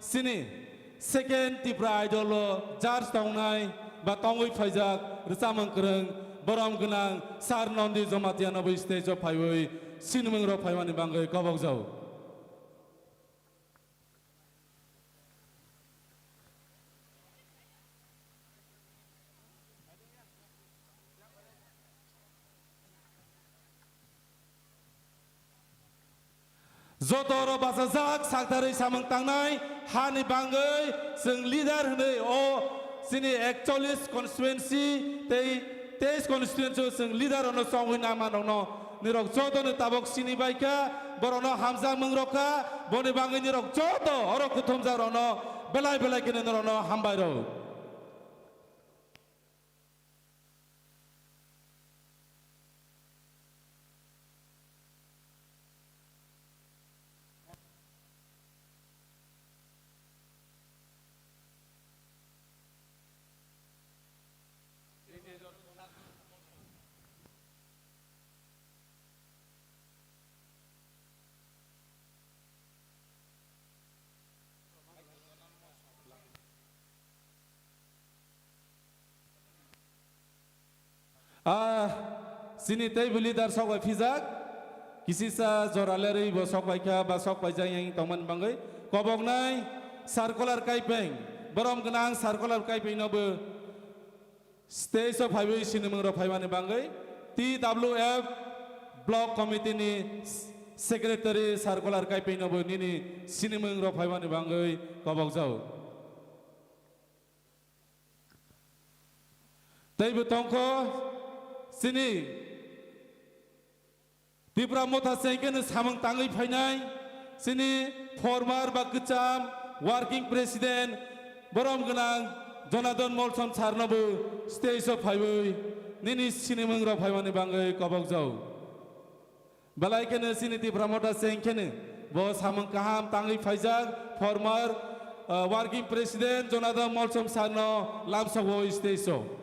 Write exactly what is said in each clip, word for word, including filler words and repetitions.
Chini second Tipra Idol o judge tongnai ba tongwi phaijak rwchapmung kwrwng borom gwnang Sir Nondi Jamatia no bo stage o phaiwi sinimung rok phaimani bangwi kobokjao. Joto oro bachajak saktarwi samung tangnai hani bangwi chwng leader hwnwi o chini ekchollis constituency tei teis constituency o chwng leader rokno chongwi nama rokno nirok joto ni tabok sini bai kha, borokno hamjakmung rok kha, boni bangwi nirok joto oro kuthumjak rokno belai belai khe norokno hambai rw. Ah, chini teibo leader sok bai phijak, kisisa jora lerwi bo sok bai kha ba sok bai jang yang tongmani bangwi koboknai circular kaipeng, borom gwnang circular kaipeng no bo stage o phaiwi sinimung rok phaimani bangwi T W F block committee ni secretary circular kaipeng no bo nini sinimung rok phaimani bangwi kobokjao. Teibo tongkho chini Tipra Motha se hwnkhe no samung tangwi phainai chini former ba kwcham working president borom gwnang Jonadon Molsom sir no bo stage o phaiwi nini sinimung rok phaimani bangwi kobokjao. Belai kheno chini Tipra Motha se hwnkhe no bo samung kaham tangwi phaijak former, uh, working president Jonadon Molsom sir no lamsok o stage o.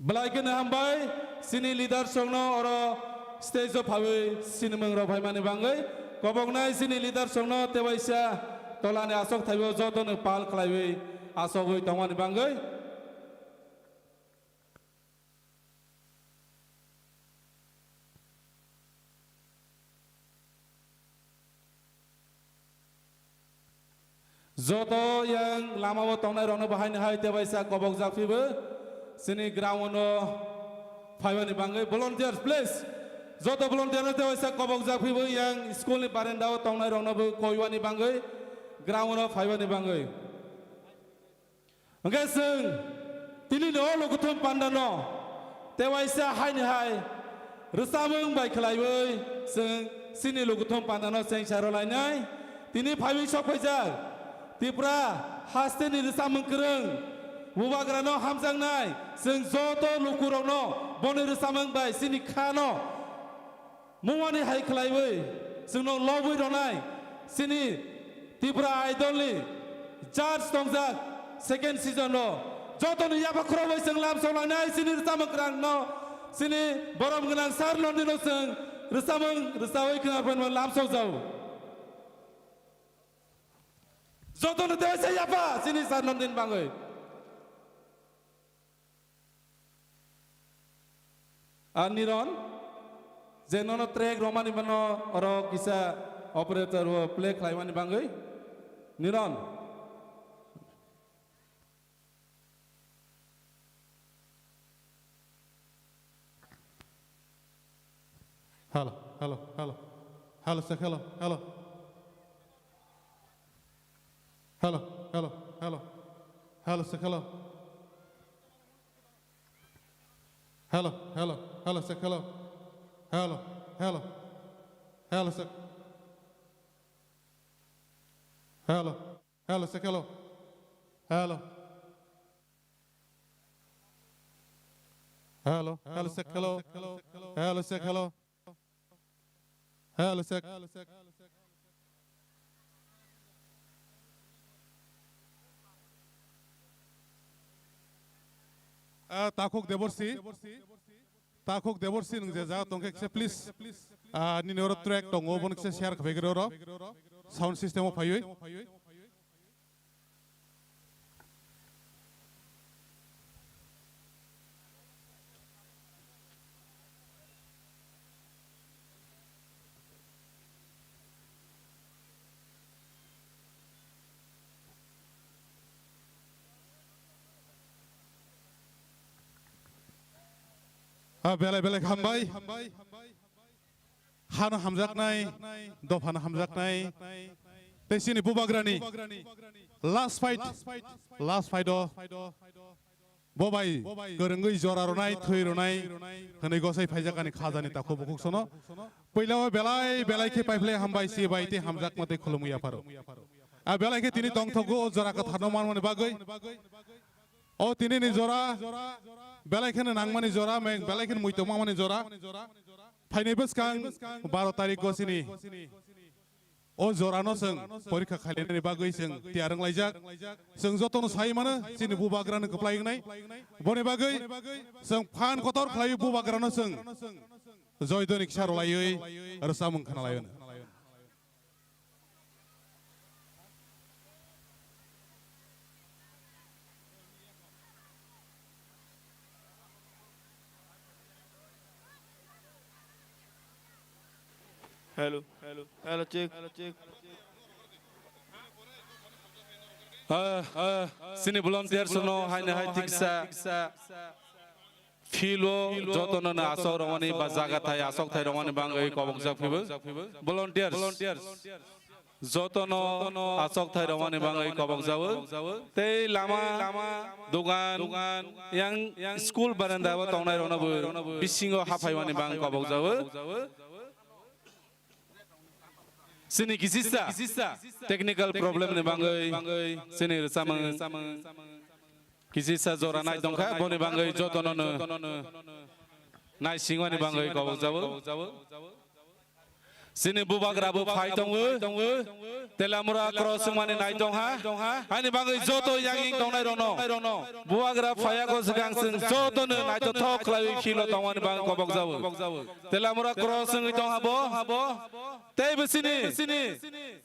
Belai kheno hambai, chini leaders rokno oro stage o phaiwi sinimung rok phaimani bangwi. Koboknai chini leaders rokno tewaisa tolani asok thaibo jotono pal khlaiwi asogwi tongmani bangwi. Joto yang lama o tongnai rokno bo haino hai tebaisa kobokjak phibo chini ground o phaimani bangwi volunteers, please. Joto volunteer no tebaisa kobokjak phibo yang school ni barenda o tongnai rokno bo koiwani bangwi ground o phaimani bangwi. Hwnkhe chwng tini ni o lukuthum panda no tewaisa haini hai rwchapmung bai khlaiwi chwng chini lukuthum panda no chengsa rwlainai. Tini phaiwi sok phaijak Tripura haste ni rwchapmung kwrwng bubagra no hamjaknai chwng joto lukurok no boni rwchapmung bai chini kha no Mungmani hai khlaiwi chwngno lobwi rwnai chini Tripura Idol ni judge tongjak second season o jotoni yapha khorokbai chwng lamsok lainai chini rwchapmung kwrwng no chini borom gwnang Sir Nondi no chwng rwchapmung rwchawi khwna phano lamsok jao. Jotoni teisa yapha chini Sir Nondi ni bangwi. A Niron, je nono track romani mano oro kisa operator o play khlaimani bangwi. Niron. Hello, hello, hello. Hello, sir, hello, hello. Hello, hello, hello. Hello, sir, hello. Hello, hello, hello, sir, hello. Hello, hello. Hello, sir. Hello, hello, sir, hello. Hello. Hello, hello, sir, hello. Hello, sir, hello. Hello, check. Hello, check. Hello, check. Ah, Takhuk Deborsi. Takhuk Deborsi nwng je jaga tongkhe kisa please. Ah, nini oro track tongo, bono kisa share khabai khe oro. Sound system o phaiwi. Ah, belai belai hambai. Hano hamjaknai, dophano hamjaknai. Tei chini bubagrani last fight, last fight o bo bai kwrwngwi jora rwnai, thwi rwnai hwnwi gosai phaijakani khajani takhuk bukhuk sono. Puila o belai belai khe paiphlai hambai si bai tei hamjakma tei khulumwi yapharo. A belai khe tini tongthogo o jora kwtharno manmani bagwi. O tini ni jora belai kheno nangmani jora, meng belai kheno muitu mamani jora. Phainai bwskang baro tarik o chini o jorano chwng porikha khainani bagwi chwng tiyar wnglaijak. Chwng jotono sai mano chini bubagrano kwplai wngnai. Boni bagwi chwng phan kotor khlaiwi bubagrano chwng joy doni kisa rwlaiwi rwchapmung khwnalaiwi. Hello, hello, hello, check, hello, check. Ah, ah, chini volunteers no haino hai tiksa. Field o jotono no asok rwmani ba jaga thai asok thai rwmani bagwi kobokjak phibo. Volunteers. Jotono asok thai rwmani bagwi kobokjago. Tei lama, dogan, yang school baranda o tongnai rokno bo bisingo haphaimani bagwi kobokjago. Chini kisisa technical problem ni bagwi chini rwchapmung kisisa jora nai tongkha, boni bagwi jotono no naisingmani bagwi kobokjago. Chini bubagra bo phai tongo, Telamura cross wngmani nai tongha, ani bagwi joto yang ing tongnai rokno bubagra phaiya ko swkang chwng jotono naithothok khlaiwi field o tongmani bagwi kobokjago. Telamura cross wngwi tongha bo. Tei bo chini,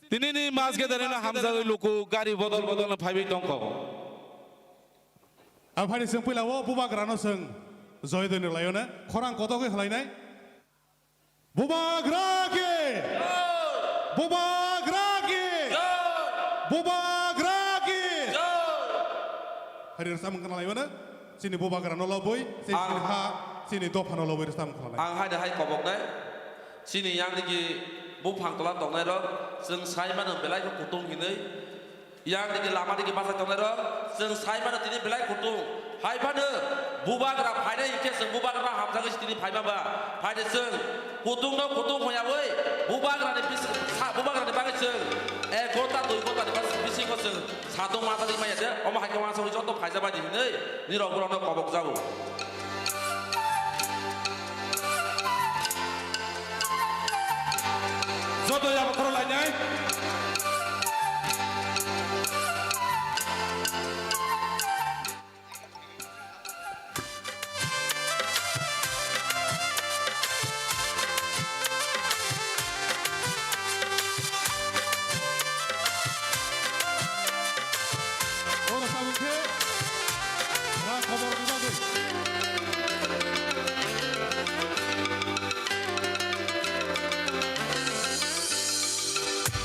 tinini mas gedarino hamjagwi luku gari bodol bodolno phaiwi tongkho. Aphani chwng puila o bubagrano chwng joy doni laio na, khorang kotor khe khlainai. Bubagra ki! Bubagra ki! Bubagra ki! Hari rwchapmung khna laimano, chini bubagrano lobwi, chini ha, chini dophano lobwi rwchapmung khna lai. Ang haino hai koboknai, chini yang digi buphang tola tongnai rok, chwng sai mano belai khe kutung hinwi, yang digi lama digi bachai tongnai rok, chwng sai mano tini belai kutung. Hai phano bubagra phainai hinkhe chwng bubagra hamjagwi tini phaima ba. Phaidi chwng kutungno kutung hoyawi bubagrani bis-, sa-, bubagrani bagwi chwng ek ghonta dui ghonta ni bisingo chwng satung ma tangwi maya de. Omo hai khe uansukwi joto phaijak bai di hinwi nini rok borokno kobok jago. Joto yabo khoro lainai. Oro sabuk khe ra khobor ni bagwi.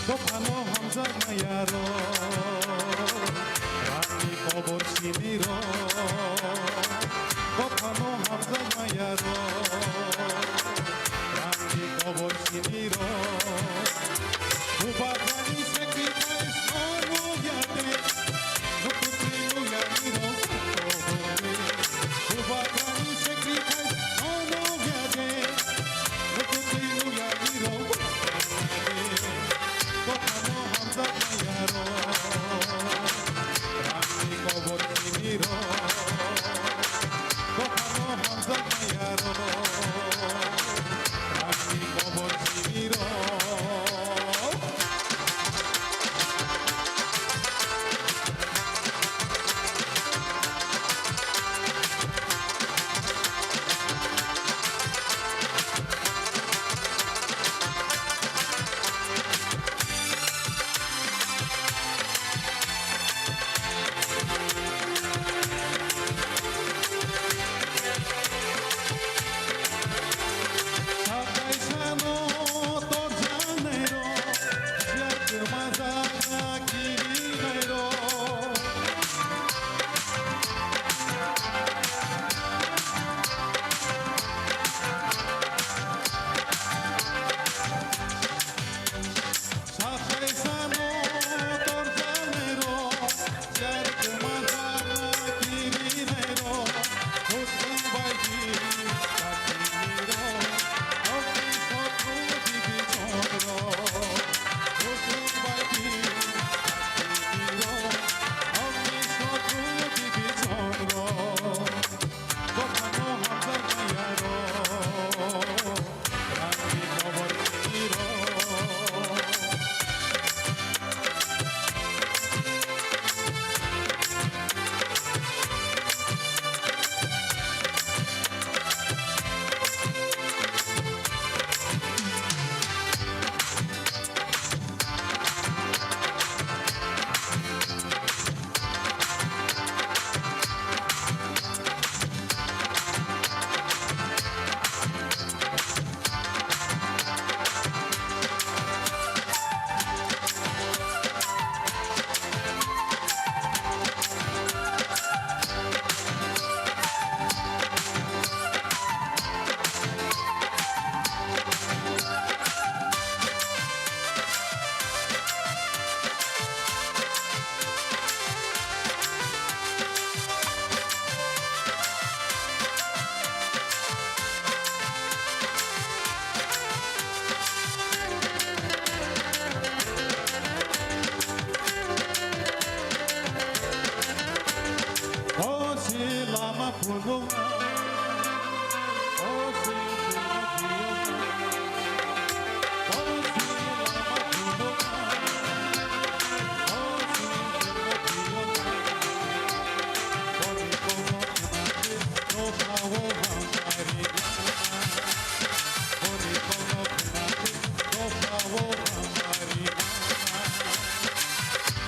Dophano hamjakmaya rok, rangni kobor simi rok. Dophano hamjakmaya rok, rangni kobor simi rok. Bubagrani sacrifice no nugya de, nukutwi nugya ni rok kobor de. Bubagrani sacrifice no nugya de, nukutwi nugya ni rok kobor de. Dophano hamjakmaya rok.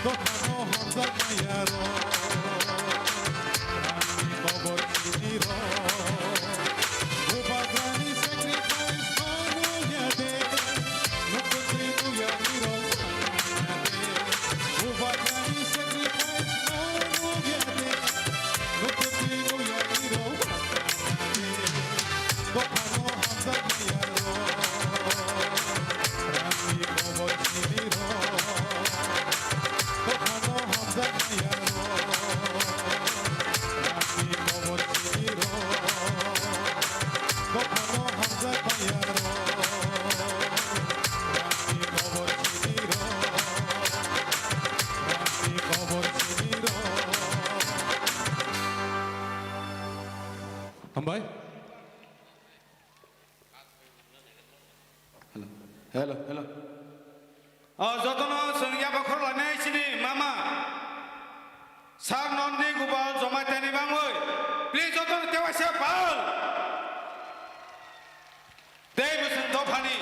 Dophano hamjak maya rok, ani kobor sini rok. Bubagrani sacrifice no nungya de, nukutwi nuyani rok nungya de. Bubagrani sacrifice no nungya de, nukutwi nuyani rok nungya de. Dophano hamjak maya rok, ani kobor sini rok. Dophano hamjak maya rok, ani kobor sini rok. Dophano hamjak maya rok, ani kobor sini rok. Ani kobor sini rok. Hambai. Hello, hello, hello. O jotono chwng yabakhor lainai chini mama Sir Nondi Gopal Jamatia ni bangwi. Please jotono tewaisa pal. Tei bwswng dophani.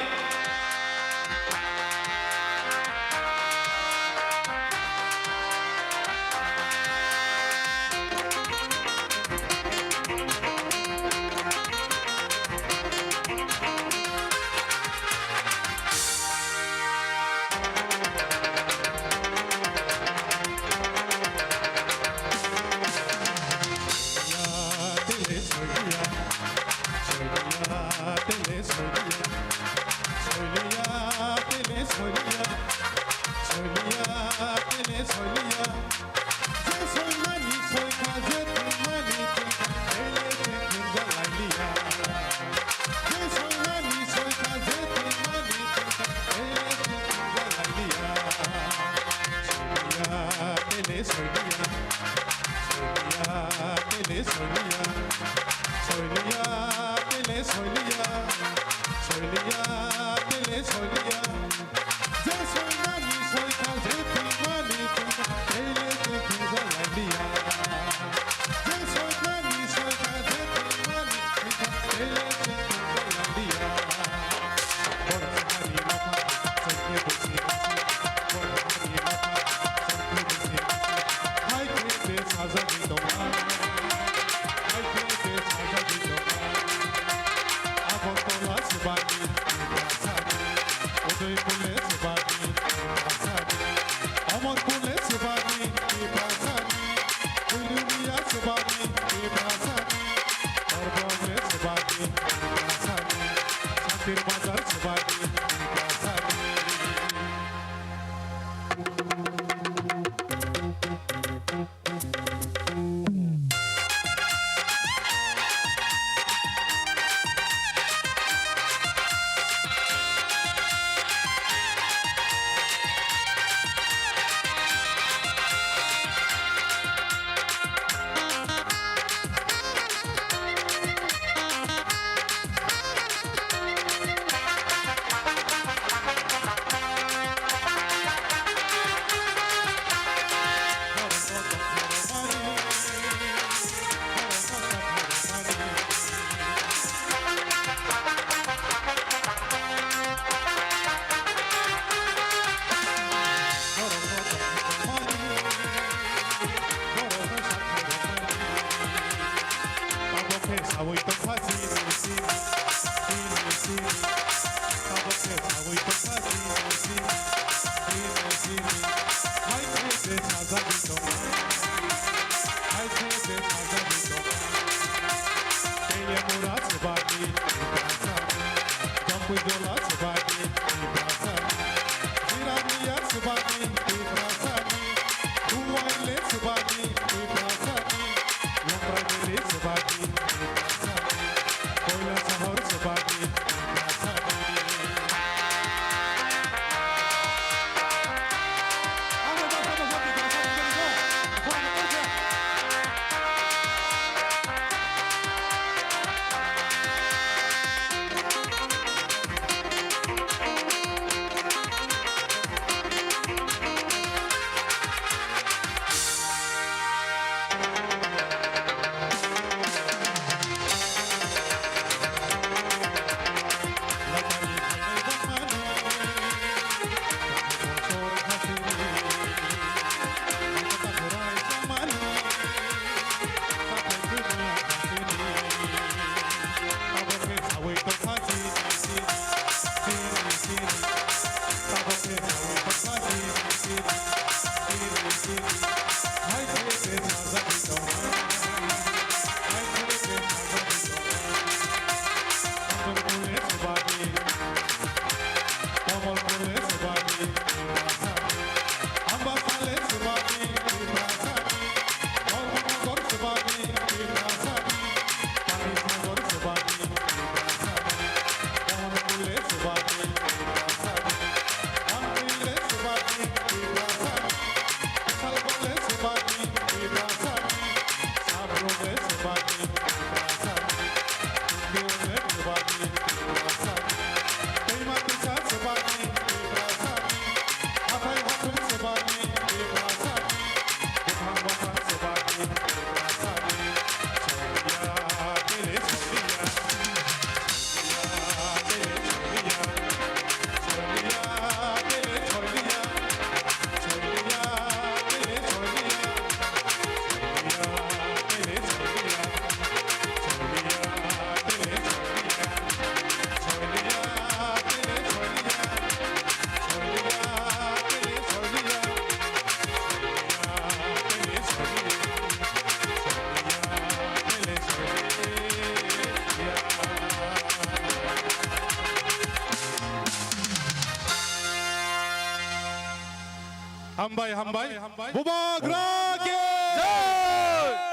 Hambai, hambai. Bubagra ke!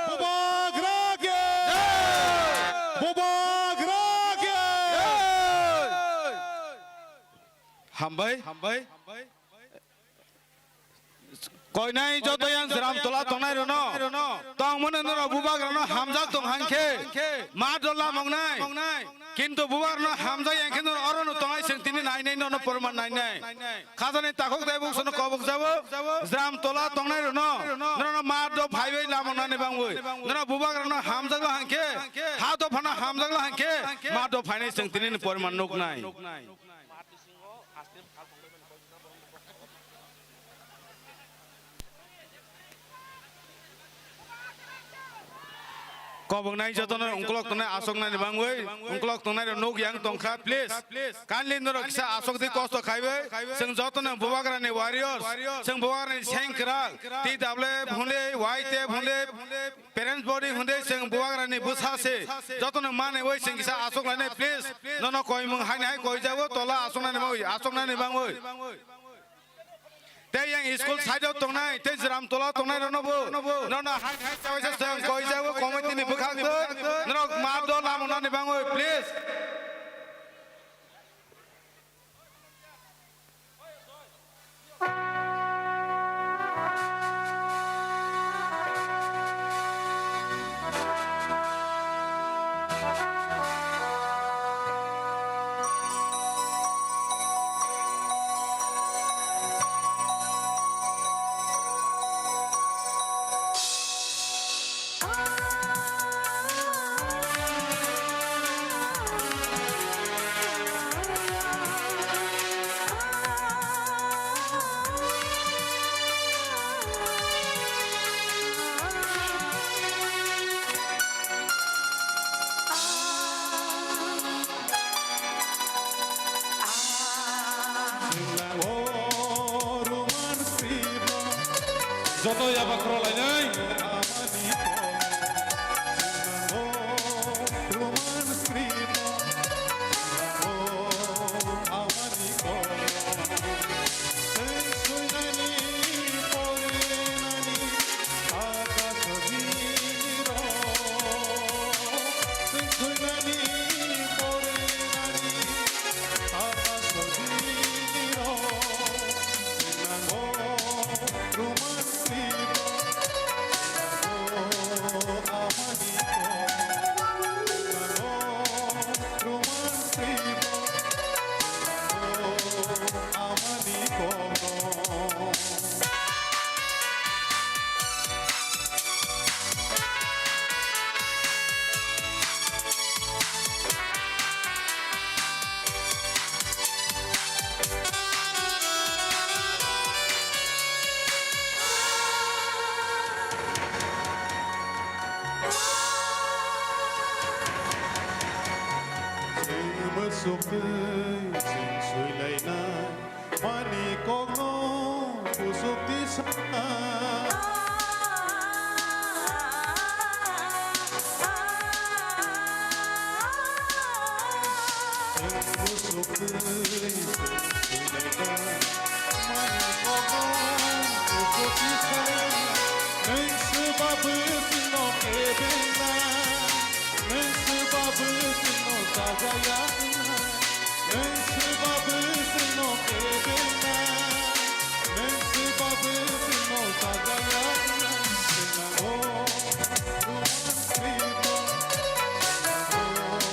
Bubagra ke! Bubagra ke! Hambai, hambai. Koinai joto yang Jramtola tongnai rwno. Tongmani norok bubagrano hamjak tong hangkhe. Ma dola mongnai. Kintu bubagrano hamjak yang khe norok orono tongnai seng tini nainai nono porman nainai. Khajani takhuk dai buksono kobok jabo. Jramtola tongnai rwno. Norokno ma do phaibai lamonani bangwi. Norok bubagrano hamjak lo hangkhe. Ha do phano hamjak lo hangkhe. Ma do phainai seng tini ni porman nuknai. Kobongnai jotono ungkolok tongnai asoknani bangwi, ungkolok tongnai rok nuk yang tongkha, please. Kindly norok kisa asok di kosto khaiwi, chwng jotono bubagrani warriors, chwng bubagrani sengkrak, T W F hwnwi, Y T F hwnwi, parents body hwnwi chwng bubagrani bwsa se, jotono manwi chwng kisa asok lainai, please. Nono koimung haini hai koijago, tola asoknani bangwi, asoknani bangwi. Tei yang school side o tongnai, tei Jramtola tongnai rokno bo. Nono hai hai chawaisa chwng koijago committee ni bwkhak twi. Norok ma do lamonani bangwi, please. Joto yaba khoro lainai. Chwng bwswk twi chwng swilainai. Mani kokno pusuk tisa. Pusuk twi mani kokno pusuk tisa. Nwng swba bwtwino kebengna. Nwng swba bwtwino chajaya wngna. Nwng swba bwtwino kebengna, nwng swba bwtwino chajaya wngna, chwngnago Roman script-o, chwngnago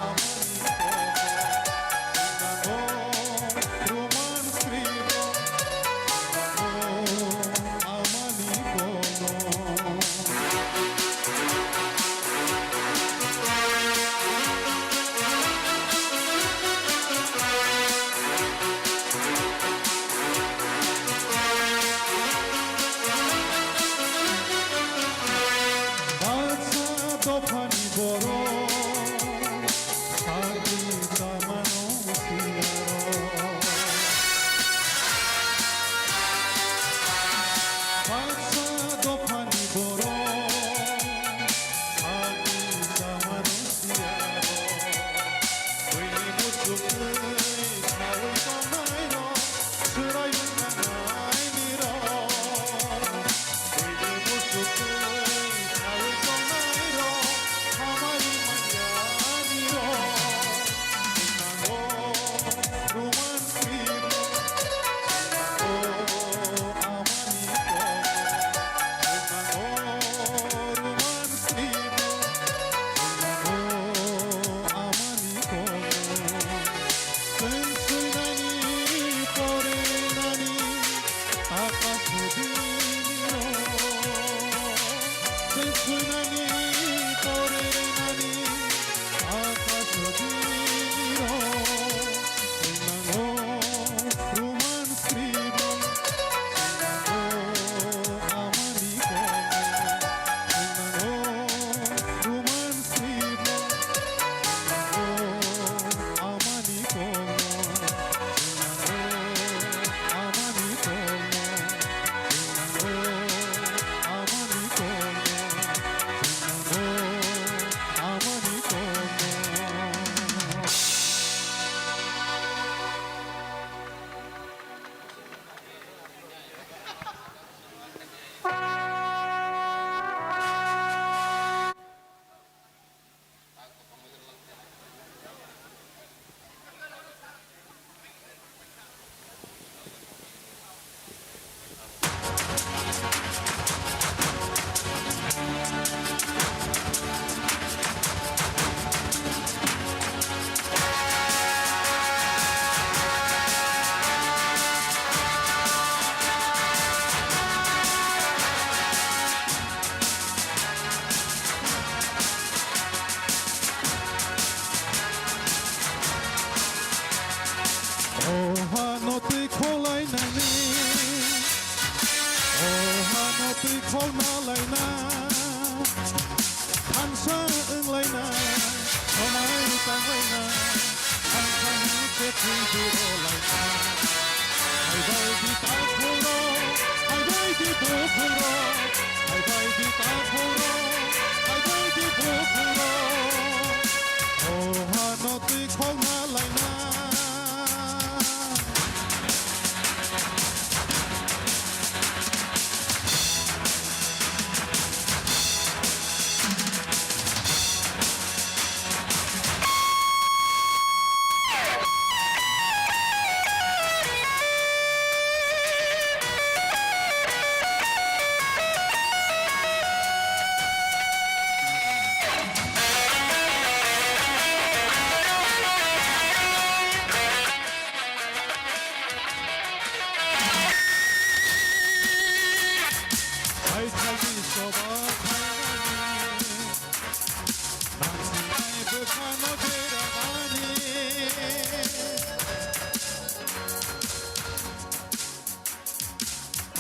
amani kotor, chwngnago Roman script-o, chwngnago amani kotor. Kokna laina, thansa wnglaina, sonai tanglaina, thansa hwn se thwi duro laina. Hai bai di takhuk rok, hai bai di bukhuk rok, hai bai di takhuk rok, hai bai di bukhuk rok. O hano twi khokna laina. Hai thani soba khainani, nang sinai bwkhano beranani.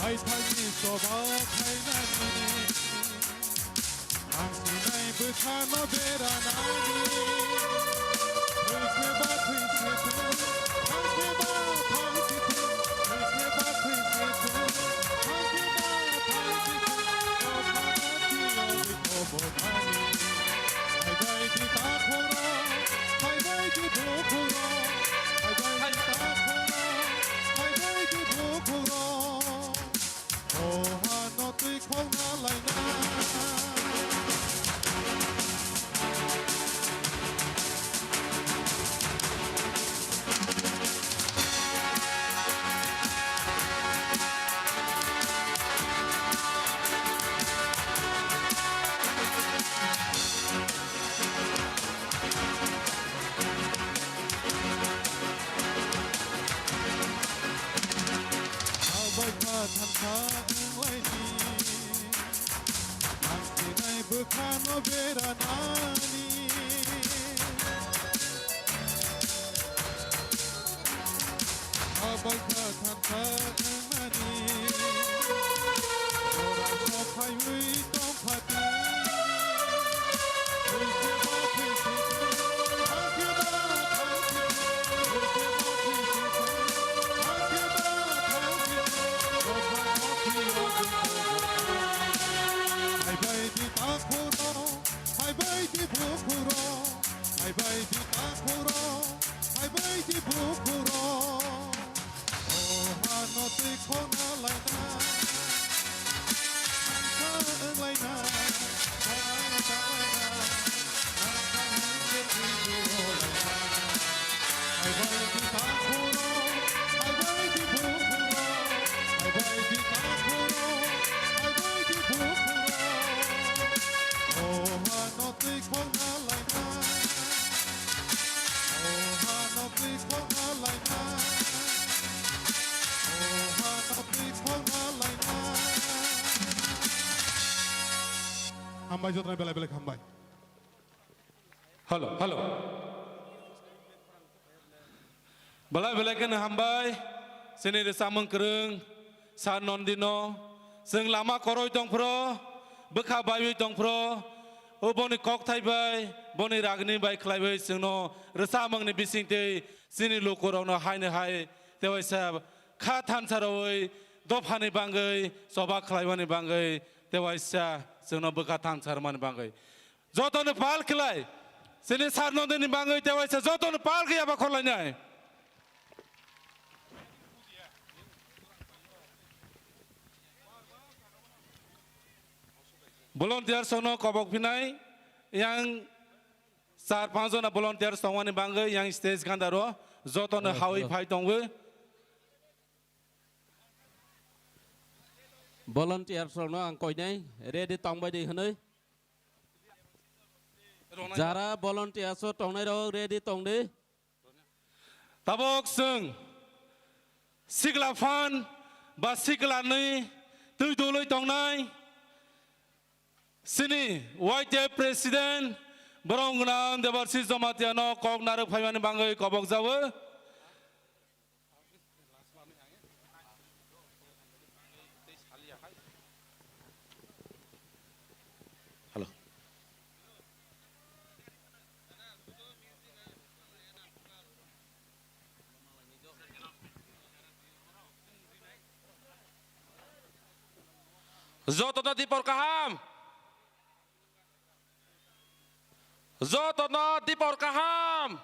Hai thani soba khainani, ang sinai bwkhano beranani. Thwise ba thwise thung, thangse ba thangse thung, thwise ba thwise thung, thangse ba thangse thung, o Bharati o Bharati. Hai bai di takhuk rok, hai bai di bukhuk rok, hai bai di takhuk rok, hai bai di bukhuk rok. O hano twi khokna laina. Abai kha thansa wnglaini, ang sinai bwkhano beranani. Abai kha thansa wngmani, jora sophaiwi tongpha tini. Thwise ba thwise thung, thangse ba thangse thung, thwise ba thwise thung, thangse ba thangse thung, o Bharati o Bharati. Hai bai di takhuk rok, hai bai di bukhuk rok, hai bai di takhuk rok, hai bai di bukhuk rok. O hano twi khokna laina, thansa wnglaina, sonai tanglaina, thansa hwn se thwi duro laina. Hai bai di takhuk rok, hai bai di bukhuk rok, hai bai di takhuk rok, hai bai di bukhuk rok. O hano twi khokna laina. O hano twi khokna laina. O hano twi khokna laina. Hambai, jotono belai belai hambai. Hello, hello. Belai belai kheno hambai, chini rwchapmung kwrwng Sir Nondino. Chwng lama koroi tongphro, bwkha baiwi tongphro, o boni kokthai bai, boni ragni bai khlaiwi chwngno rwchapmungni bisingtwi chini lukurokno haino hai tewaisa kha thansa rwui dophani bangwi choba khlaimani bangwi tewaisa chwngno bwkha thansa rwmani bangwi. Jotono pal khlai. Chini Sir Nondini bangwi tewaisa jotono pal khe yaba khorlainai. Volunteers rokno kobok phinai, yang char panch jona volunteers tongmani bangwi yang stage gandaro jotono hawi phai tongwi. Volunteers rokno ang koinai ready tongbai di hwnwi. Jara volunteers o tongnai rok ready tong di. Tabok chwng sikla phan ba sikla nwi twi dulwi tongnai chini Y T F president borong gwnang Debarsis Jamatia no kok narwk phaimani bangwi kobok jago. Jotono dipor kaham. Jotono dipor kaham.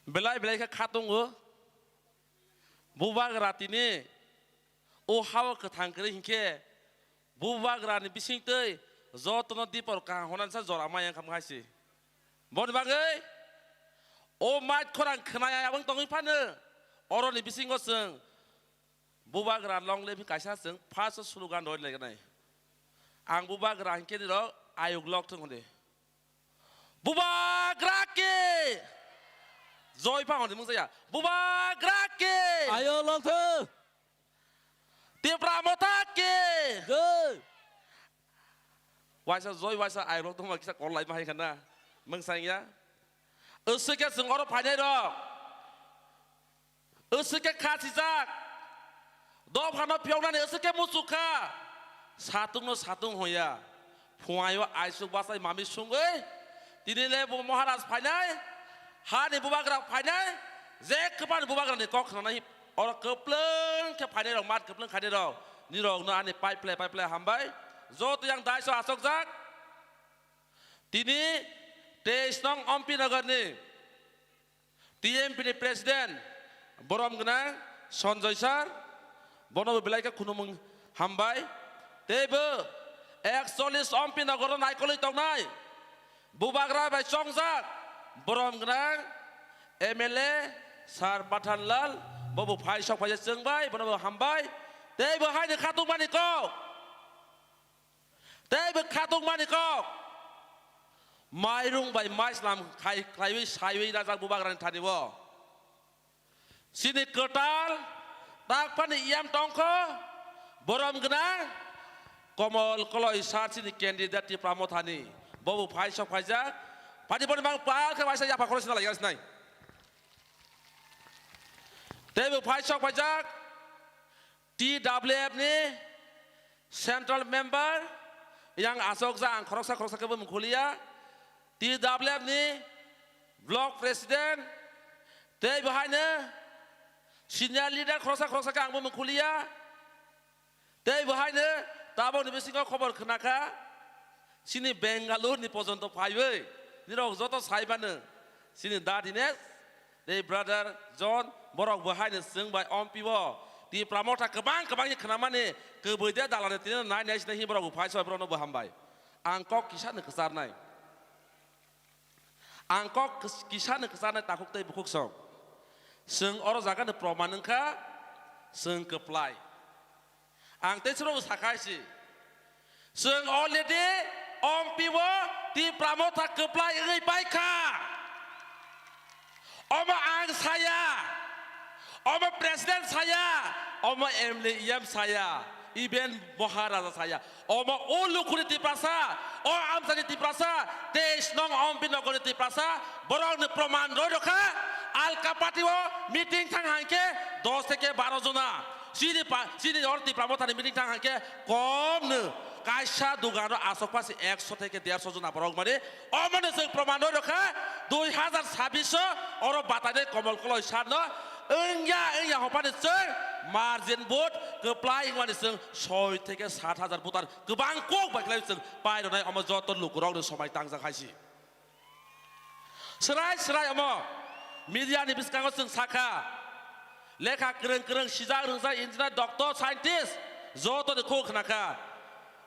Belai belai khe kha tongo. Bubagra tini o hao kwthang kwrwi hinkhe bubagrani bisingtwi jotono dipor kaham hwnani sa jora maya wngkha hai se. Boni bagwi o mait khorang khwnaya abang tongwi phano oroni bisingo chwng bubagra long live kaisa chwng first slogan roi lainai. Ang bubagra hinkhe nirok ayuk lok thung hwnwi. Bubagra ke! Joi pha hwnwi mung jaya. Bubagra ke! Ayo lok thung! Tipra Motha ke! Joi! Waisa joi waisa ayuk lok thung kisa kol lai ma hai khana. Mung sang ya. Usike chwng oro phainai rok. Usike kha sijak. Dophano phiyoknani usike muchuk kha. Satungno satung hoya. Phuaio aisuk bachai mami sungwi. Tini le bo Maharaj phainai. Hani bubagra phainai. Je kwpan bubagrani kok khnanai. Oro kwplwng khe phainai rok, mat kwplwng khainai rok. Nirokno ani pipeline, pipeline hambai. Joto yang daiso achokjak. Tini teis nong Ompi Nagarni T M P ni President borom gwnang Sanjoy sir, bono bo belai khe khulumung hambai. Tei bo ekchollis Ompi Nagar o naikolwi tongnai bubagra bai chongjak borom gwnang M L A sir Pathanlal, bo bo phai sok phaijak chwng bai, bono bo hambai. Tei bo haini khatungmani kok. Tei bo khatungmani kok. Mairung bai maislam khai, khlaiwi saiwi rajak bubagrani thani o. Chini kwtal takphani yam tongkho, borom gwnang Komol Koloi sir chini candidate Tipra Mothani. Bo bo phai sok phaijak. Phani boni mang pal khe waisa yapha khoroksa laiyas nai. Tei bo phai sok phaijak. T W F ni central member yang asok ja ang khoroksa khoroksa khe bo mungkhuliya. T W F ni block president tei bo haino senior leader khoroksa khoroksa khe ang bo mungkhuliya. Tei bo haino tabokni bisingo khobor khna kha. Chini Bengaluru ni pojonto phaiwi nirok joto sai mano, chini da Dinesh, tei brother John, borok bo haino chwng bai Ompi o Tipra Motha kwbang kwbang ni khnamani kwbwi de dalani tini nai nai sini borok bo phai soi borok no bo hambai. Ang kok kisa no kwcharnai. Ang kok kis-, kisa no kwcharnai takhuk tei bukhuk song. Chwng oro jaga no proman wngkha, chwng kwplai. Ang tei chwrwngno sakha si. Chwng already Ompi o Tipra Motha kwplai wngwi paikha. Omo ang saya. Omo president saya. Omo M L A M saya. Even Maharaja saya. Omo o lukhuni Tiprasa, o amchaini Tiprasa, teis nong Ompi Nagarni Tiprasa, borokni proman roi rokha, Alka party o meeting thang hangkhe dos theke baro jona. Chini pa, chini or Tipra Mothani meeting thang hangkhe kom no kaisa dugano asok pasi ekso theke derso jona borok mani. Omoni chwng proman roi rokha, dui hazar sabbish o oro batai de Komol Koloi sir no wngya, wngya hopani chwng margin vote kwplai wngmani chwng soi theke sat hazar voter kwbang kok bai khlai chwng pai rwnai, omo joto lukurokni somai tangjak hai si. Swrai swrai omo media ni bwskango chwng sakha, lekha kwrwng kwrwng sijak rwngjak engineer, doctor, scientist jotoni kok khna kha.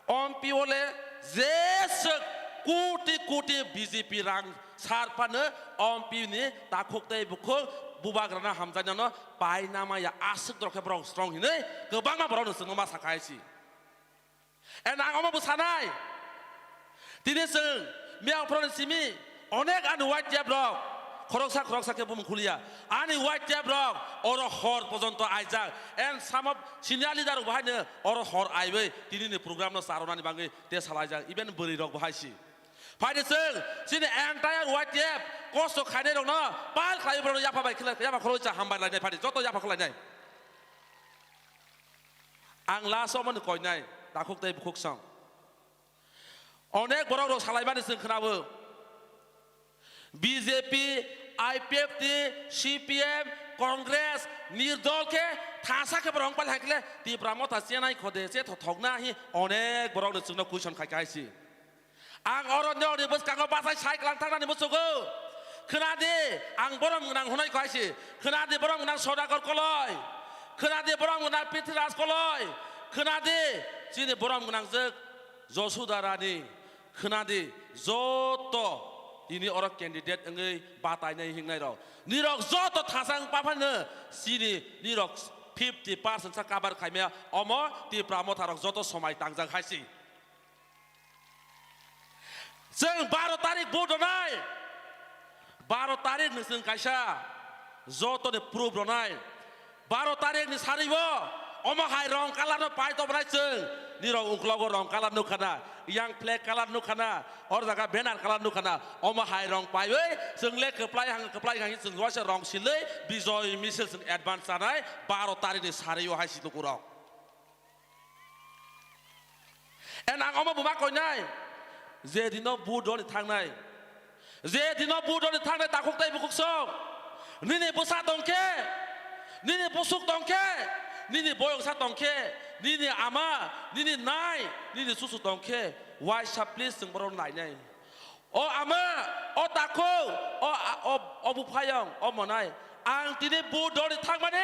Ompi o le jeswk koti koti B J P rang sar phano Ompi ni takhuk tei bukhuk bubagrano hamjaknano painama ya aswk dorkhe borok strong hinwi kwbangma borokno chwngno ma sakha hai si. And ang omo bo sanai. Tini chwng miyang phoroni simi onek ani Y T F rok khoroksa khoroksa khe bumung khuliya. Ani Y T F rok oro hor pojonto aijak. And some of senior leader rok bo haino oro hor aiwi tini ni program no charonani bagwi te salaijak. Even bwrwi rok bo hai si. Phaidi chwng chini entire Y T F kosto khainai rokno pal khlaiwi borokno yapha bai khlai, yapha khoroksa hambai lainai phaidi joto yapha khwlainai. Ang last o mani koinai, takhuk tei bukhuk song. Onek borok rok salaimani chwng khwnao. B J P, I P F T, C P M, Congress, Nirdol khe thasa khe borok wng pali hai khe le Tipra Motha chenai khode che thothokna hi onek borok no chwngno question khai khai si. Ang oro norni bwskango bachai cycle ang thangnani muchungo. Khwnadi, ang borom gwnang hwnwi khaisi. Khwnadi borom gwnang Sodagar Koloi. Khwnadi borom gwnang Prithviraj Koloi. Khwnadi, chini borom gwnangjwk Josuda Rani. Khwnadi, joto tini oro candidate wngwi batainai hingnai rok. Nirok joto thasang paphano chini nirok fifty percent sa cover khaimaya omo Tipra Motha rok joto somai tangjak haisi. Chwng baro tarik vote rwnai. Baro tarik ni chwng kaisa jotoni proof rwnai. Baro tarik ni saribo omo hai rong colour no pai tobnai chwng. Nirok uklogo rong colour nukha na, yang flag colour nukha na, or jaga banner colour nukha na. Omo hai rong paiwi chwng le kwplai hang kwplai hang chwng waisa rong silwi bijoy misil chwng advance chanai baro tarik ni sario hai si lukurok. En ang omo buma koinai, je dino vote roni thangnai, je dino vote roni thangnai takhuk tei bukhuk song, nini bwsa tongkhe, nini busuk tongkhe, nini boyoksa tongkhe, nini ama, nini nai, nini chuchu tongkhe, waisa please chwng borok nainai. O ama, o takhuk, o a-, o, o buphayong, o monai. Ang tini vote roni thangmani,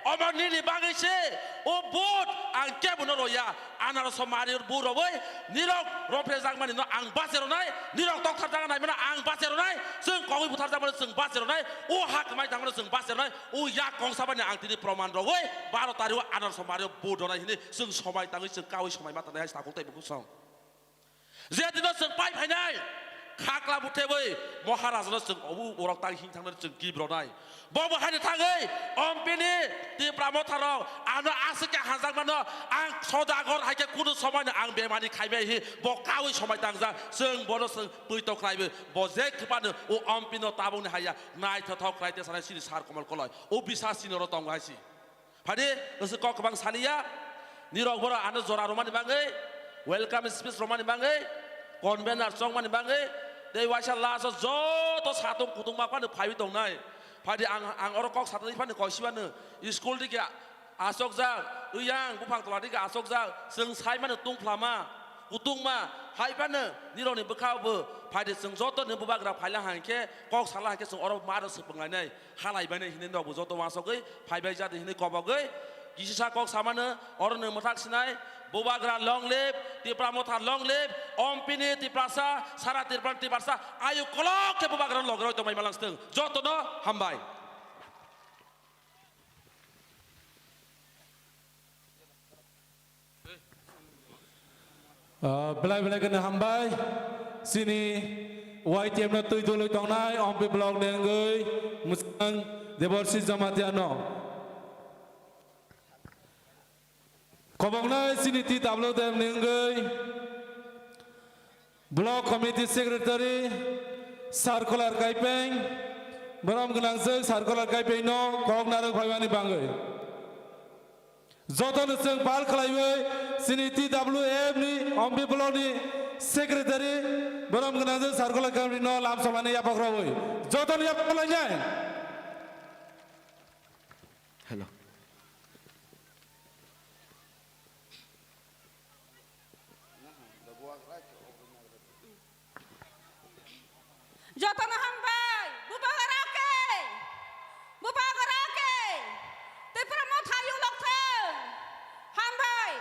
omo nini bagwi se, o vote ang kebono roya. Anarso mari vote rogwi, nirok rophrejakmani no ang bache ronai, nirok tokthar jaga naimano ang bache ronai, chwng kogwi butharjakmano chwng bache ronai, o ha kwmai tangmano chwng bache ronai, o yak kongsa bani ang tini proman rogwi, baro tario anarso mari vote ronai hini chwng somai tangwi chwng kawi somai ma tangnai hai takhuk tei bukhuk song. Je dino chwng pai phainai, khakla buthebwi Maharajano chwng obu borok tang hing thangnani chwng gift rwnai. Bo bo haino thangwi, ompini Tipra Motharok ano aswk khe hamjakmano ang Sodagar hai khe kunu somoino ang bemani khaimai hi bo kaui somai tangjak. Chwng bono chwng pui tok khlaiwi bo je kwpano o ompino tabukni haiya naithothok khlai te sanai chini Sar Komol Koloi. O bisa chini oro tongo hai si. Phadi, nisi kok kwbang saliya, nirok borok ano jora romani bagwi, welcome speech romani bagwi, convener chongmani bagwi, tei waisa last o joto satung kutung ma phano phaiwi tongnai. Phadi ang, ang oro kok satwi phano koisibano, school dike asokjak, uyang buphang tola dike asokjak, chwng saimano tungphlama, kutungma, hai phano nirokni bwkha bo, phadi chwng joto ni bubagra phaila hai khe, kok sala hai khe chwng oro maro swpwnglainai. Halai bainai hinwi nokbo joto uansugwi phaibai jadi hinwi kobogwi kisisa kok samano oro nwng mwthak sinai, Bubagra long live, Tipra Motha long live, ompini Tiprasa, sara Tripura Tiprasa, ayu kolok khe Bubagra logiroi tongbai malangstwng. Jotono hambai. Ah, belai belai kheno hambai. Chini Y T F no twi dului tongnai, Ompi block ni wngwi mwchang Deborsi Jamatia no. Koboknai chini T W D M ni wngwi Block Committee Secretary Circular Kaipeng, borom gwnangjwk Circular Kaipeng no kok narwk phaimani bangwi. Jotono chwng pal khlaiwi chini T W F ni Ompi block ni secretary borom gwnangjwk Circular Kaipeng no lam somani yapak rogwi. Jotono yapak khlainai. Hello. Jotono hambai, bubagra khe, bubagra khe, Tipra Motha yulok thang, hambai.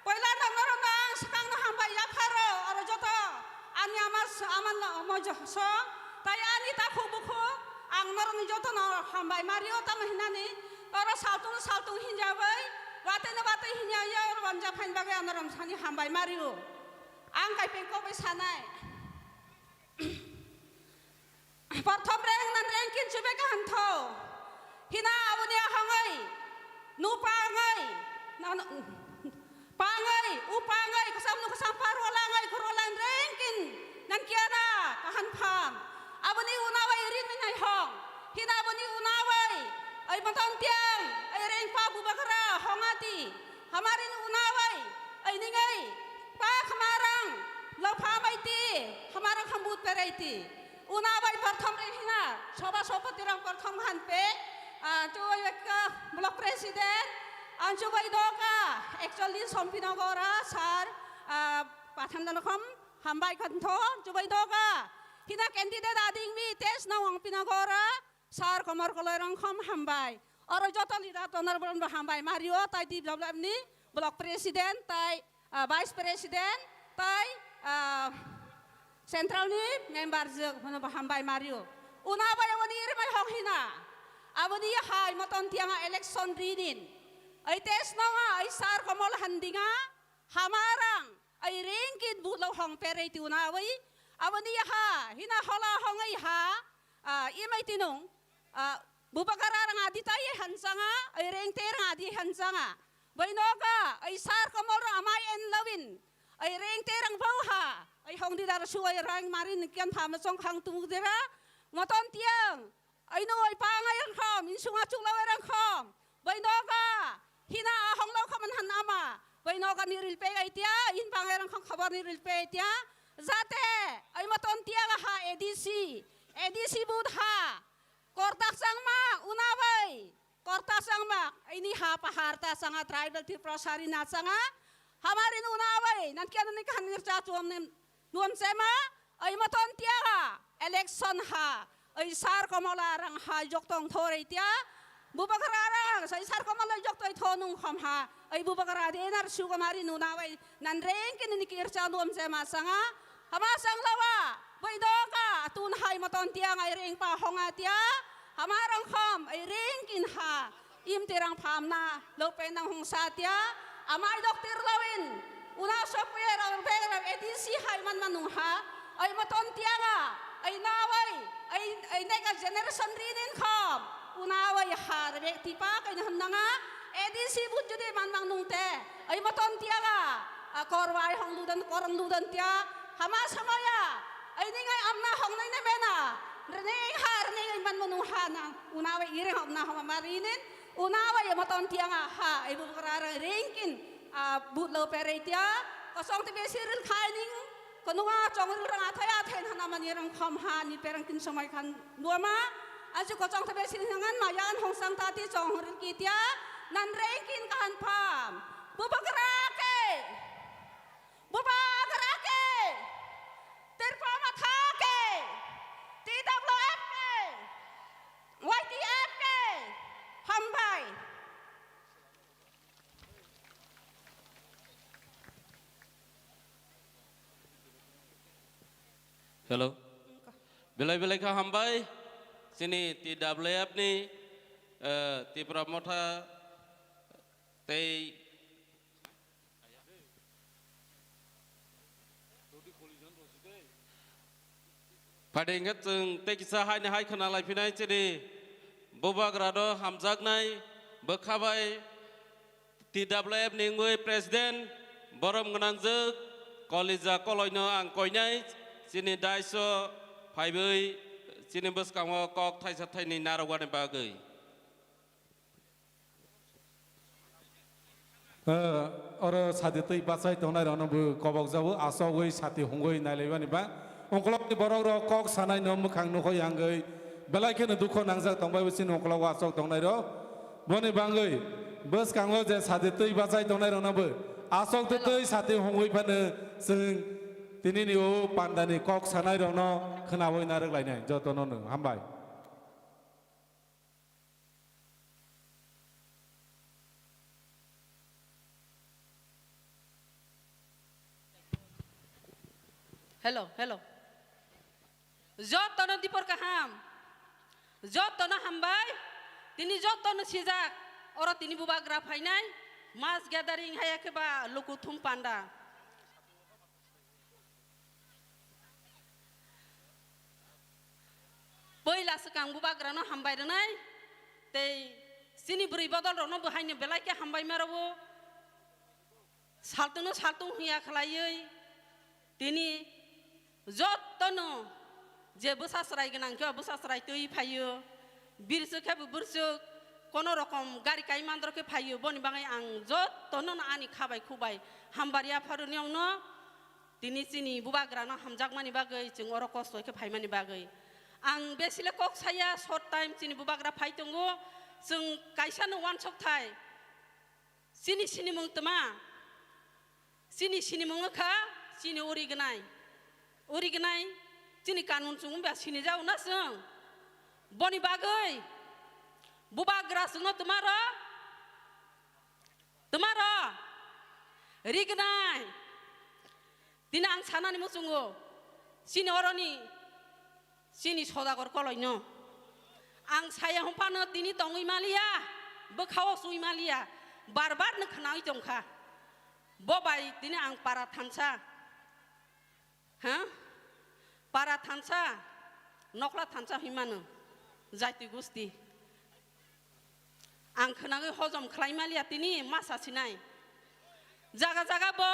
Poila no norokno ang swkangno hambai yapharo, oro joto ani ama s-, ama no mojo song, tai ani takhuk bukhuk, ang norokni jotono hambai mario, tamo hinani oro saltung saltung hinjabai, watwi no watwi hinjaya, oro wanja phaini bagwi ang norokno sani hambai mario. Ang kaipeng kok bai sanai. Prothom rank nan ranking chubai kaham tho. Hina aboni ahongoi. Nu pangoi. Nan pangoi, u pangoi, kasam nu kasam parwalangoi, kurwalang ranking. Nan kiana kahan pham. Aboni unawai rin minai hong. Hina aboni unawai. Ai montong tiang, ai rank pa bubagra hongati. Hamarin unawai, ai ningai. Pa khamarang, lo phamai ti. Hamarang hambut perai ti. Una bai prothom ri hina, soba sopoti rang prothom han pe, ah, tu ekka block president, anchu bai doka, actually sompi nogora, sir, ah, pathan dan khom hambai khan tho, chu bai doka, hina candidate ading mi test na wang pi nogora, sir komor koloi rang khom hambai. Oro joto leader tonar borom bo hambai, Mario, tai di block ni block president, tai ah, Vice President, tai, ah, Central ni member jwk, hwnwi bo hambai Mario. Una bai aboni rimai hok hina. Aboni hai moton tianga election rinin. Ai test nonga, ai sir komol handinga, hamarang, ai ringkin bulo hong perei tiuna bai. Aboni ha, hina hola hong ai ha, ah, imai tinung, ah, Bubagra rang adi tai hansanga, ai rengte rang adi hansanga. Bai noga, ai sar komor rang amai en lawin, ai rengte rang bau ha, ai hongdi dar su ai rang marin kian phama chong khang tung dera, moton tiang, ai no ai pang ai rang khom, insunga chukla ai rang khom. Bai noga, hina a honglo khaman han ama. Bai noga ni ril pe ai tia, in pang ai rang khom khabar ni ril pe ai tia. Jate, ai moton tiang ha A D C, A D C bud ha. Kortak changma, una bai. Kortak changma, ini ha pahar ta changa, tribal Tripura sari na changa. Hamari una bai, nan kian ni kan ni cha chuam nem nuam chema. Ai moton tiaga, election ha. Ai sar komola rang ha jok tong thor ai tia. Bubagra rang, sai sar komola jok toi thonung khom ha. Ai bubagra de nar sugamari nuna bai. Nan reng kini ni kircha nuam chema changa. Hama chang lawa, bai doka, tun hai moton tiang ai ring pa honga tia. Hama rong khom, ai ring kin ha. Im tirang phamna, lo pe nang hung sa tia. Amai dok tir lawin. Una sop ye rang beg rang A D C hai man manung ha. Ai moton tianga, ai nawai, ai, ai nega generation rinin khom. Una wai ha beg tipa kai na hon nanga. A D C but jodi man mang nung te. Ai moton tianga. A kor wai hong ludan, korong ludan tia. Hama samaya. Ai ning ai amna hong nai na mena. Rene ha, rene ai man manung ha na. Una wai ire hong na homa marinin. Una wai moton tianga ha. Ai bu kara rengkin. A but lo pere tia. Kosong te besi ril khai ning. Konunga chongril rang athai athai hana mani rang khom ha ni perang tin somai khan nuama. Achu kochong thabe sin hangan mayan hongsang tati chongril kitia nan rengkin kahan pham. Bubagra ke. Bubagra ke. Tirpa matha ke. T W F ke. Y T F ke. Hambai. Hello. Belai belai kha hambai. Chini T W F ni, eh, Tipra Motha tei Phaidi hwnkhe chwng tei kisa haini hai khna lai phinai chini bubagrano hamjaknai bwkha bai T W F ni wngwi president borom gwnangjwk Kolija Koloino ang koinai chini daiso phaiwi chini bwskango kok thaisa thaini narwkani bagwi. Eh, oro sati twi bachai tongnai rokno bo kobok jabo, asogwi sati hungwi nailaibani ba. Ungkolokni borok rok kok sanai no mwkhang nukho yangwi belai kheno dukho nangjak tongbai bo chini ungkologo asok tongnai rok. Boni bangwi bwskango je sati twi bachai tongnai rokno bo asok twi twi sati hungwi phano chwng tini ni o pandani kok sanai rokno khnawi narwk lainai jotono no hambai. Hello, hello. Jotono dipor kaham. Jotono hambai. Tini jotono sijak. Oro tini bubagra phainai. Mass gathering haya khe ba luku thum panda. Poila swkang bubagrano hambai rwnai, tei chini bwrwi bodol rokno bo haino belai khe hambai ma rwo. Saltungno saltung hiya khlaiwi tini jottono je bwsa chwrai gwnang khe o bwsa chwrai twi phaio, birswk khe bo bwrswk, kono rokom gari kai mandro khe phaio, boni bagwi ang jottono ani kha bai khu bai hambar ya pharuni ongno. Tini chini bubagrano hamjakmani bagwi, chwng oro kosto khe phaimani bagwi. Ang besile kok saya, short time chini bubagra phai tongo, chwng kaisano uansuk thai. Chini sinimung twma? Chini sinimung wngkha chini uri gnai. Uri gnai, chini kanun chwng wngba sinijao na chwng? Boni bagwi bubagra chwngno twmaro? Twmaro? Ri gnai. Tini ang sanani muchungo, chini oroni, chini Sodagor koloino. Ang saya hwnphano tini tongwi maliya, bwkhao sui maliya, bar bar no khnawi tongkha. Bo bai tini ang para thansa, ha? Para thansa, nokla thansa hwnwi mano, jaiti gusti. Ang khwnagwi hojom khlai maliya tini masa sinai. Jaga jaga bo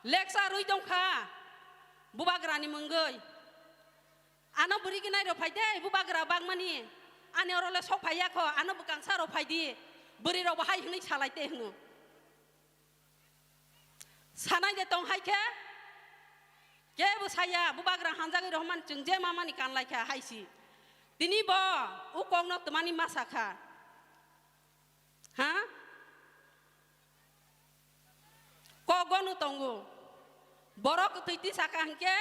lecture rwi tongkha bubagrani mungwi. Ano bwrwi gwnai rok phai de, bubagra bangmani. Ani oro le sok phai ya kho, ano bwkangsa rok phai di. Bwrwi rok bo hai hwnwi salai te hwno. Sanai de tong hai khe, kebo saya, bubagra hanjagwi rohormani chwng je mamani kanlai kha hai si. Tini bo o kokno twmani masa kha. Ha? Kok gonu tongo. Borok kwtwi tisa kha hwnkhe,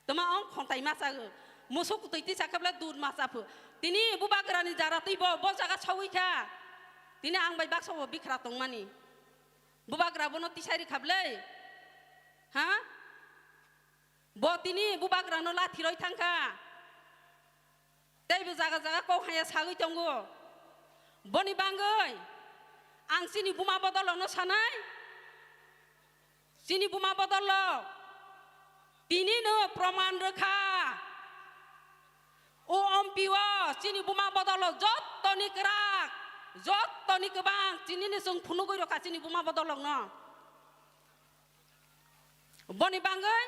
twma ong khontai machago. Musuk kwtwi tisa khe bwle dud macha phu. Tini bubagrani jara twi bo, bo jaga sawi kha. Tini ang bai baksa bo bikhra tongmani. Bubagra bono tisai rikha bwle. Ha? Bo tini bubagrano lathi roi thangkha. Teibo jaga jaga kok haya sagwi tongo. Boni bangwi ang chini buma bodolokno sanai. Chini buma bodolok tinino proman rwkha. O ompi o chini buma bodolok jottoni kwrak, jottoni kwbang, chinini chwng phunugwi rwkha chini buma bodolokno. Boni bangwi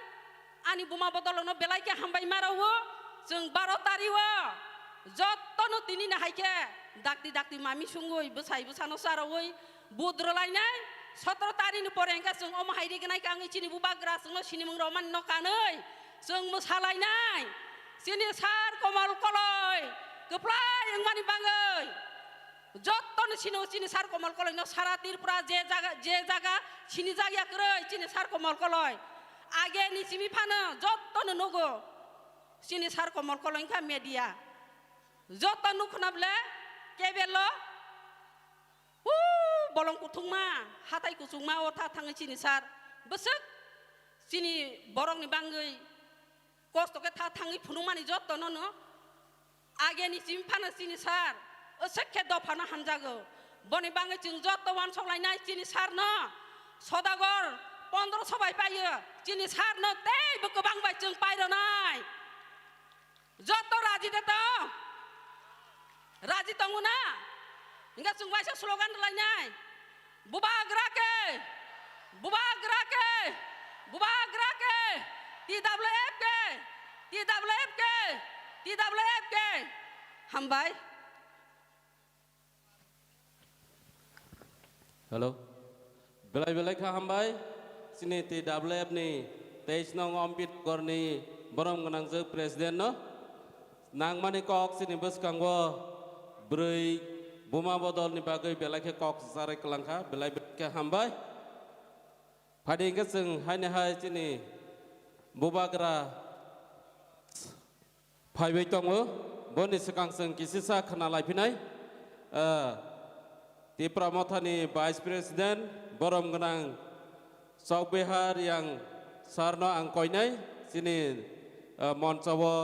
ani buma bodolokno belai khe hambai ma rwo. Chwng baro tari o jottono tinini hai khe dakti dakti mami sungwi bwsai bwsano cha rwwi vote rwlainai. Sotoro tari ni pore hwnkhe chwng omo hai rignai kangwi chini bubagra chwngno sinimung rwmani no kanwi chwng mwsalainai. Chini sar Komol Koloi kwplai wngmani bangwi. Jottoni sino chini sar Komol Koloi no sara Tripura je jaga, je jaga sini jagya kwrwi chini sar Komol Koloi. Age ni simi phano jottoni nugo chini sar Komol Koloi wngkha media. Jotto nukhuna bole kebelo, huu, bolong kuthungma, hatai kuchukma o tha thangwi chini sar. Bwswk chini borokni bangwi kosto khe tha thangwi phunukmani jottono no. Ageni chini phano chini sar, aswk khe dophano hamjago. Boni bangwi chwng jotto uansuk lainai chini sar no. Sodagor pondro so bai paio, chini sar no teibo kwbang bai chwng pai rwnai. Jotto raji de to? Raji tongo na? Hingke chwng waisa slogan rwlainai. Bubagra ke! Bubagra ke! Bubagra ke! T W F ke! T W F ke! T W F ke! Hambai. Hello. Belai belai kha hambai. Chini T W F ni teis nong Ompit Gorni borom gwnangjak president no. Nangmani kok chini bwskango bwrwi buma bodolni bagwi belai khe kok sarai kwlangkha, belai belai khe hambai. Phadi hwnkhe chwng haini hai chini bubagra phaiwi tongo, boni swkang chwng kisisa khna laiphinai. Ah, Tipra Mothani Vice President borom gwnang Chokbihar yang sir no ang koinai chini, ah, moncho o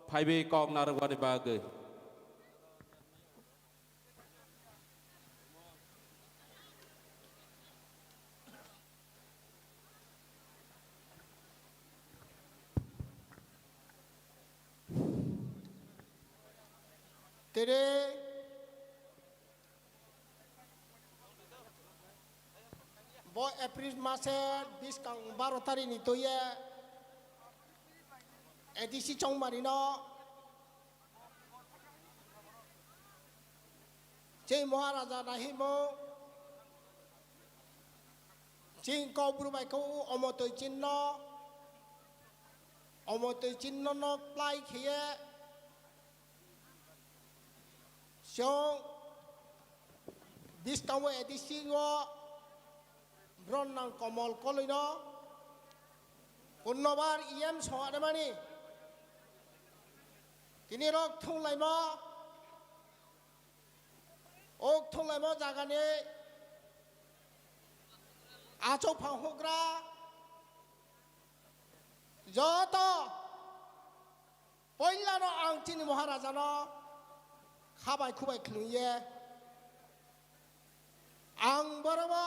phaiwi kok narwkmani bagwi. Tere bo April mase biskang baro tarikni toye A D C Chongmari no Chini Maharaja nahimo, Tin kok bru bai kok omo twi chinno, omo twi chinno nok plai khiye chwng biskango A D C o bron nang komol kolwino kunnobar E M sohormani tini rok thunglaimo, ok thunglaimo jagani achuk phang hugra joto poilano ang chini Maharajano khabai khubai khlwngye ang borobo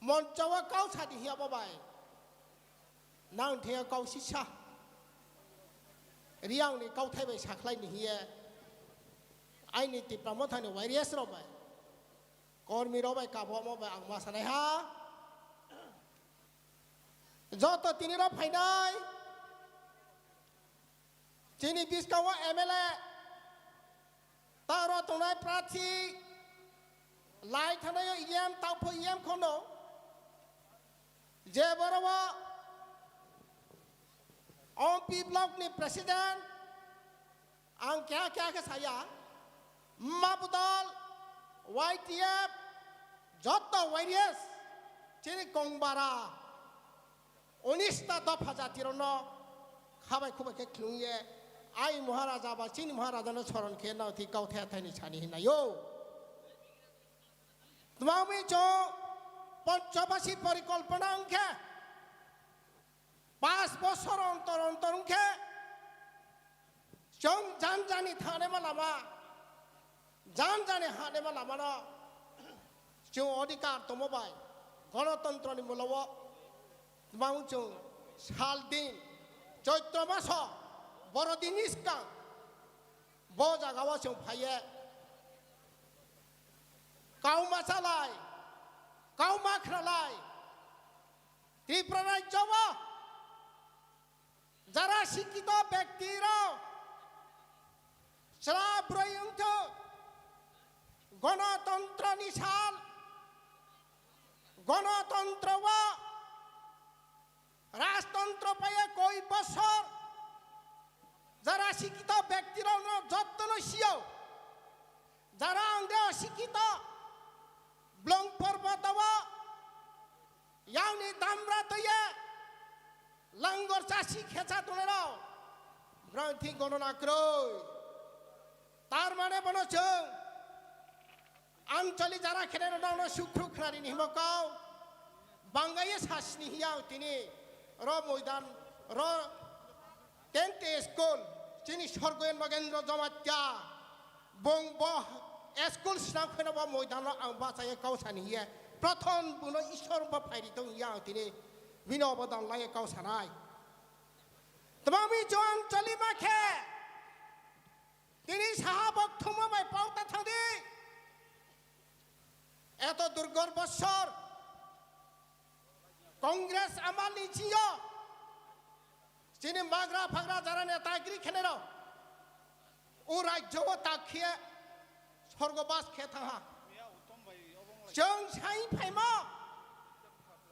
moncho o kau sadi hiya bo bai nang thengya kau sisa Riang ni kauthai bai sakhlai ni hiye aini Tipra Mothani warriors rok bai kormi rok bai kabo omo bai ang ma sanai ha. Joto tini rok phainai chini biskango M L A taro tongnai prathi lai thanai E M tangpho E M khono je borobo Ompi block ni president ang keha keha khe saya mabudol Y T F joto warriors chini kongbara unista dopha jatirokno khabai khubai khe khlwngye ai Maharaja ba chini Maharajano soron khe nang thwi kau thaya thaini sani hinaio. Twmangwi chwng Panchavashi porikolpona wngkhe pas bosor ontor ontor wngkhe chwng jan jani thangnai ma lama jan jani hangnai ma lamano chwng odhikar tongmo bai gonotontroni mulao twmang chwng sal din Choitro maso boro dinni swkang bo jagao chwng phaiye kau ma chalai kau ma khralai Tripura rajyo o jara sikito bekti rok chwla bwrwi wngthok gonotontro ni sal gonotontro o rajtontro paiye koi bosor jara sikito bekti rok no jotto no siyo jara ang de sikito blong porboto o Yang ni damra twi ye langor chasi khecha tongnai rok. Brang thik gonona kwrwi. Tar mane bono chwng ancholi jara khenai rok nang no sukhruk khnari ni himo kau. Bangaiye sasni hiya tini ro moidan ro Ten T school, chini Sorgoyan Bagendra Jamatia, bong bo school swnam khaina bo moidano ang bachaiye kau sani hiye, prothom buno Ishwar bo phairi tong hiya ang tini bini obodan laiye kau sanai. Twmami chwng choli ma khe, tini saha bok thuma bai pau ta thangdi. Eto durgor bosor, Congress amal ni chio, Chini magra phagra jara netagiri khenero. O rajyo o tak khiye sorgo bas khe thangha. Chwng sai phaimo.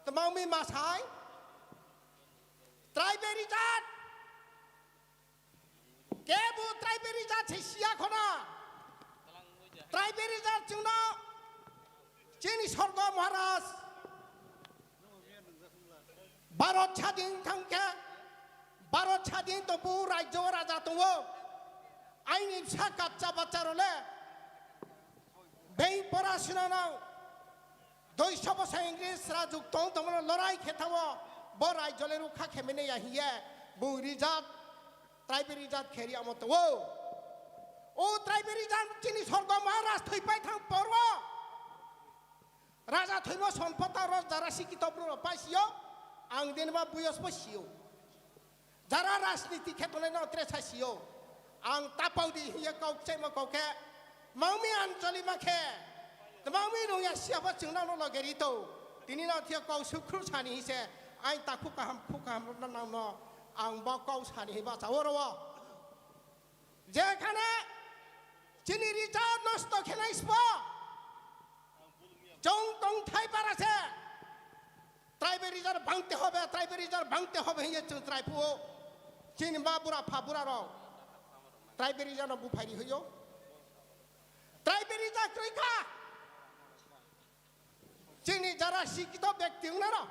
Twmangmi masai. Tribal rijat. Kebu tribal rijat se siya khona. Tribal rijat chwngno. Chini sorgo Maharaj. Bharat sadin thangkhe, Bharat sadin to bu rajyo raja tongo. Aini bwsa kacha bacha role. Beng pora sina nang. Doiso bosa English rajuk tong tongmano lorai khe thango. Bo rajyo le rukha khe mene ya hiye. Bu rijat, tribal rijat kheri amo tongo. O tribal rijat chini sorgo Maharaj thwipai thang porwo. Raja thwimo sompota ro jara sikito bru rok pai sio, ang denma buyos bo sio. Jara rajniti khe tongnai no tre sa sio. Ang tapau di hiye kau kchaima kau khe, mangmi anjoli ma khe, mangmi rungya siya bo chwngno no loge rito. Tini no thiya kau sukhru sani hise, ang takhu kaham khu kaham rok no nang no, ang bo kau sani hi bacha oro o. Jekhane chini rijat nosto khenai sbo. Chwng tongthai bara se. Tribal reserve bangte hobe, tribal reserve bangte hobe hinye chwng trai phuo. Chini ma bura pha bura rok. Tribal reserve no buphai ri hoyo. Tribal reserve kroi kha. Chini jara sikito bekti wngnaro,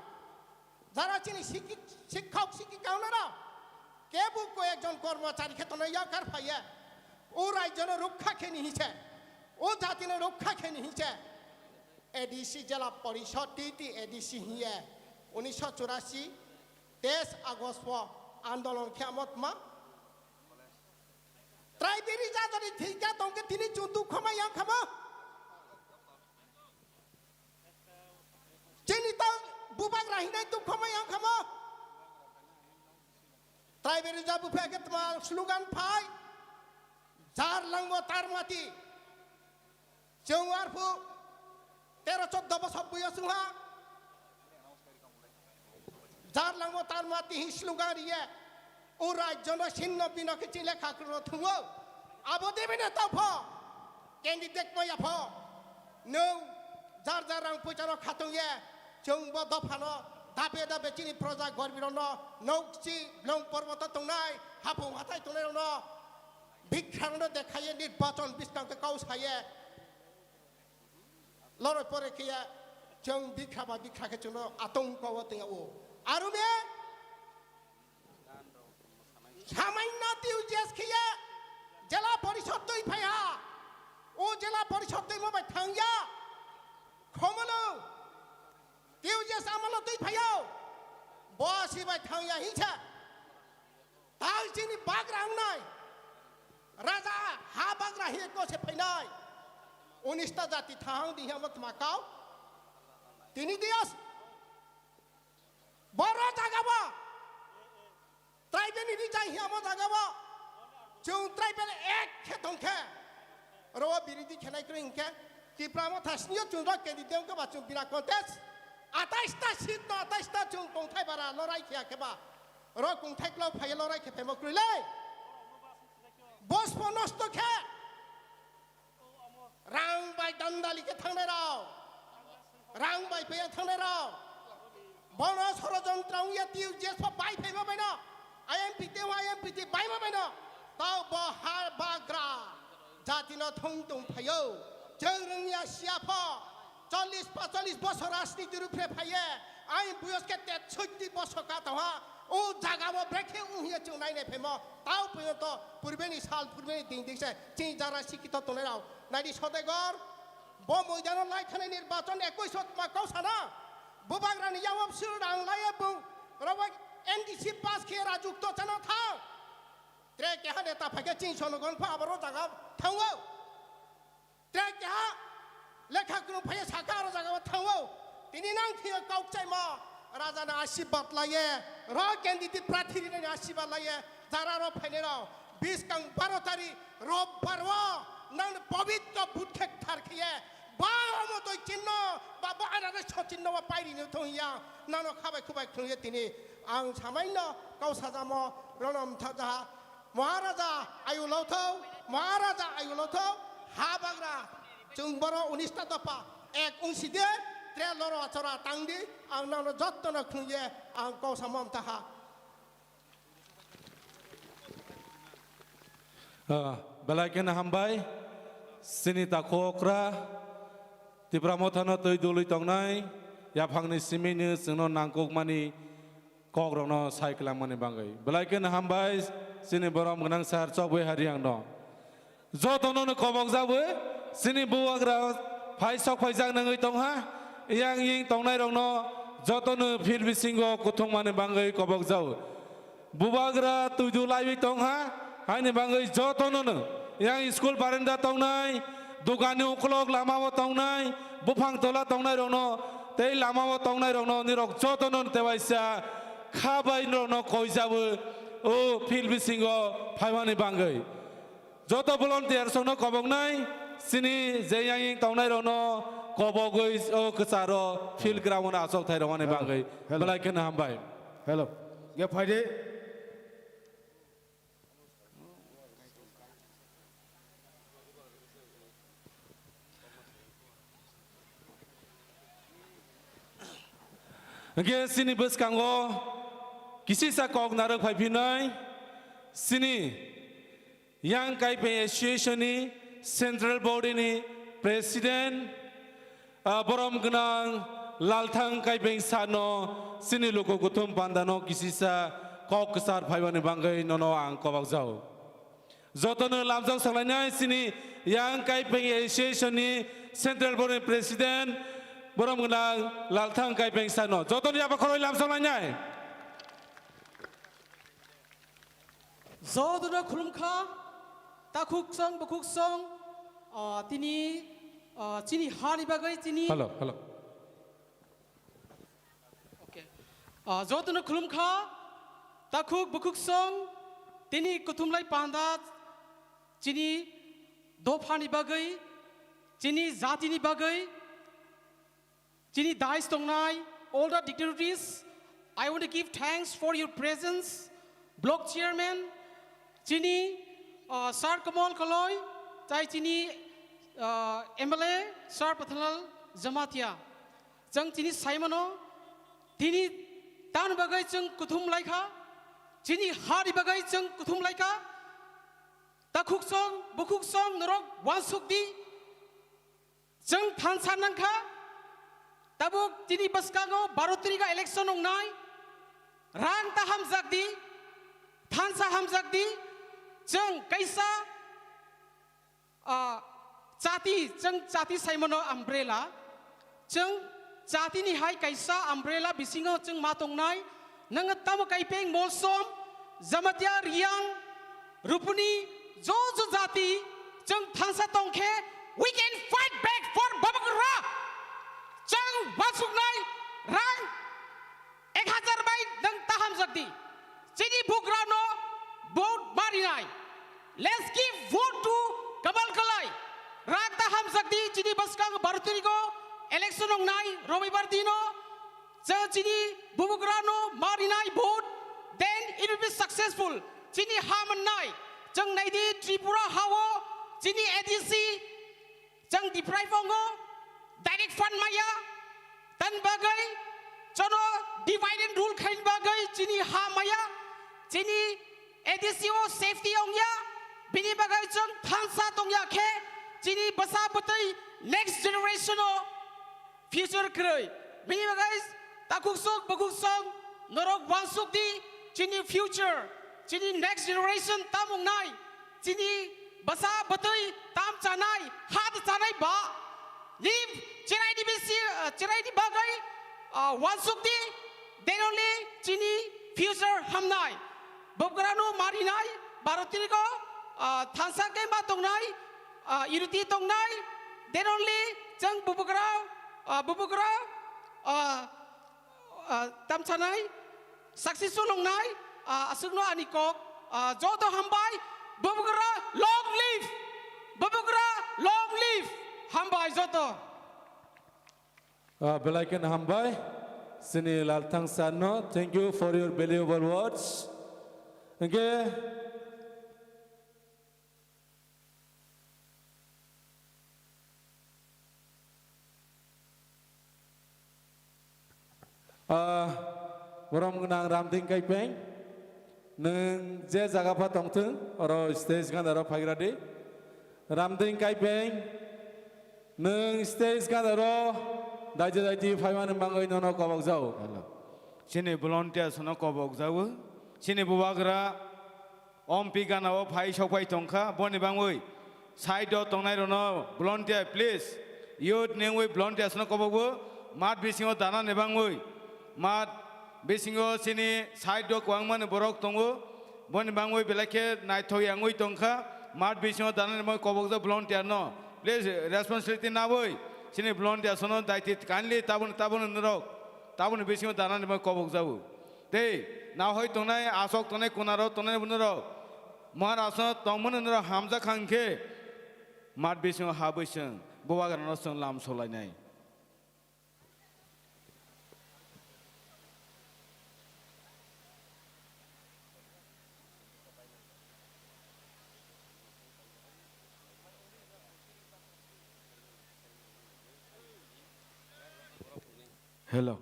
jara chini siki-, sikhok sikika wngnaro, kebu ko ekjon kormochari khe tono yakar phaiye. O rajyo no rokha kheni hinse, o jati no rokha kheni hinse. A D C jela porishod T T A D C hinye unisho churasi teis August o andolon khe amotma. Tribal reserve jani thika tongke tini chwng dukho ma yang khamo. Chini ta bubagra hinai dukho ma yang khamo. Tribal reserve buphe khe tma slogan phai. Jar langmo tar mati. Chwng arphu tero choddo bosor buya chwngha. Jar langmo tar mati hi slogan riye. O rajyo no sinno bino khe chile khakrok no thungo. Abo debene topho. Candidate mo yapho. Nwng jar jar rang puisa no khatung ye. Chwng bo dopha no dabe dabe chini proja gorbi rok no nokchi blong porboto tongnai. Haphung hathai tongnai rok no. Bikhrang no dekhaye nirbachon biskang khe kau saye. Loroi pore khe ya chwng bikha ba bikha khe chwngno atongko o tong o. Arume samainno T U J S khe ya jela porishod twi phai ha. O jela porishod twi mo bai thang ya. Khomolo T U J S amalo twi phai o. Bo si bai thang ya hinsa. Tal chini bagra wngnai. Raja ha bagra hi ko se phainai. Unista jati thang di hamo tma kau. Tini dias. Boro jaga bo. Tribal ni rijai hi amo jaga bo. Chwng tribal ek khe tong khe. Ro biridi khenai kroi hingkhe. Tipra mo thasniyo chwng ro candidate wngkhe ba chwng bira contest. Atais ta seat no atais ta chwng kongthai bara lorai khiya khe ba. Ro kungthai klau phaiya lorai khe phemo kwrwilai. Bospo nosto khe. Rang bai dandali khe thangnai rao. Rang bai paya thangnai rao. Bono sorojontro wngya T U J S pho bai phaima baino. I M P T wa I M P T baima baino. Tao bo ha bagra. Jati no thung tung phaio. Chwng rwngya siya pho. Chollis pacholis bosor rajniti rupre phaiye, ain buyos khe tetsoitti bosor ka tongha, o jaga o brekhe wngya chwng nainai phaimo, tao phaio to purbeni sal purbeni ding ding se chini jara sikito tongnai rao. Naidi Sodegor, bo moidano lai thanai nirbachon ekwis sotma kau sana, bubagrani yaob suru rang laiye bung, robo N D C pass khe rajukto chano thang. Tre keha neta phaikhe chini sonogon pha aboro jaga thango. Tre keha lekha kwrwng phaiya saka aro jaga o thango. Tini nang thwiyo kok chaima raja no asibad laiye, ro candidate prathi rinani asibad laiye, jara ro phainai rok. Biskang baro tari robbar o nang no pobitro but khe kthar khiye, ba omo toi chinno, ba bo ana de so chinno ba pairi no thong ya, nang no khabai khubai khwlwng ye tini ang samaino kau sajamo ronom thajaha. Maharaja ayu lotho, Maharaja ayu lotho, ha bagra, chwng boro unista dopha, ek ungsi de, tre loro achora tang di, ang nang no jotto no khung ye, ang kau samam taha. Ah, belai kheno hambai, sini takhokra, Tipra Motha no twi dului tongnai, yaphang ni simi ni chwng no nangkuk mani, kokrokno sai kwlangmani bagwi. Belai kheno hambai, chini borom gwnang sir Chokboi Hari ang no. Jotono no kobok jabwi, chini bubagra phai sok phaijak nangwi tongha, yang ying tongnai rokno jotono field bisingo kuthungmani bagwi kobok jao. Bubagra tuidu laiwi tongha, haini bagwi jotono no yang school barenda tongnai, dukani ukolok lama o tongnai, buphang tola tongnai rokno, tei lama o tongnai rokno nirok jotono tewaisa kha bai norokno koijabo o field bisingo phaimani bagwi. Joto volunteer songno koboknai chini je yang tongnai rokno kobogwi o kwcharo field ground o achok thai rokmani bagwi. Hello. Belai kheno hambai. Hello. Ge phaide. Hwnkhe chini bwskango kisisa kok narwk phaiphinai chini Young Kaipeng Association ni Central Body ni President, ah, borom gwnang Lalthang Kaipeng sano chini luku kuthum pandano kisisa kok kwchar phaimani bagwi nono ang kobak jao. Jotono lamjak salainai chini Young Kaipeng Association ni Central Body ni President borom gwnang Lalthang Kaipeng sano. Jotono yaba khoroi lamjak lainai. Jotono khulumkha, takhuk song, bukhuk song, ah, tini, ah, chini hani bagwi chini. Hello, hello. Okay. Ah, jotono khulumkha, takhuk bukhuk song, tini kuthumlai panda, chini dophani bagwi, chini jatini bagwi, chini dais tongnai, all the dignitaries, I want to give thanks for your presence, block chairman, chini, ah, Sir Kamal Kaloi, tai chini, ah, M L A, Sir Pathanlal Jamatia. Chwng chini saimano, tini tan bagwi chwng kuthum laikha, chini hari bagwi chwng kuthum laikha, takhuk song, bukhuk song, norok wansuk di, chwng thansa nangkha, tabuk chini bwskango baro tarikha election wngnai, rang ta hamjak di, thansa hamjak di, chwng kaisa ah, chati, chwng chati saimano umbrella. Chwng chatini hai kaisa umbrella bisingo chwng ma tongnai. Nang tamo Kaipeng, Molsom, Jamatia, Riang, Rupuni, jo jo jati, chwng thansa tongkhe, we can fight back for Bubagra. Chwng wasuknai rang ek hajar bai nwng ta hamjak di. Chini bugrano vote marinai. Let's give vote to Kamal Kalai. Rang ta hamjak di chini bwskang baro tarikho election wngnai Robibar dino. Chwng chini bugrano marinai vote, then it will be successful. Chini ha mannai. Chwng naidi Tripura hao chini A D C Chwng deprive wngo, direct fund maya, tan bagwi chono divide and rule khaini bagwi chini ha maya, chini A D C o safety wngya, bini bagwi chwng thansa tongya khe chini bwsa bwtwi next generation o future kwrwi. Bini bagwi takhuk sok bukhuk sok norok wansuk di chini future, chini next generation tam wngnai. Chini bwsa bwtwi tam chanai, ha da chanai ba. Nini cheraini bisi, ah, cheraini bagwi, ah, wansuk di, then only chini future hamnai. Bubagrano marinai, baro tarikho, ah, thansa khe ma tongnai, ah, unity tongnai, then only chwng bubagra, ah, bubagra, ah, ah, tam chanai, successful wngnai, ah, aswkno ani kok, ah, joto hambai, Bubagra long live, Bubagra long live, hambai joto. Ah, belai khe hambai, chini Lalthang sir no, thank you for your valuable words. Hwnkhe, Ah, borom gwnang Ramding Kaipeng, nwng je jaga pha tongthwng, oro stage gana ro phaigra di. Ramding Kaipeng, nwng stage gana ro daiji daiji phaimani bagwi nono kobok jao. Hello. Chini volunteers no kobok jao. Chini bubagra Ompi gana o phai sok phai tongkha, boni bangwi side o tongnai rokno volunteer, please, youth ni wngwi volunteers no kobokbo, mat bisingo danani bangwi, mat bisingo chini side o kwbangmani borok tongo, boni bangwi belai khe naithok yangwi tongkha, mat bisingo danani bagwi kobokjak volunteer no, please, responsibility nawi chini volunteers no daiti kindly taboni, taboni norok, taboni bisingo danani bagwi kobokjago. Tei nahoi tongnai, asok tongnai, kunaro tongnai bunorok, Maharashtra tongmani norok hamjak kha hwnkhe, mat bisingo habwi chwng bubagrano chwng lam solainai. Hello.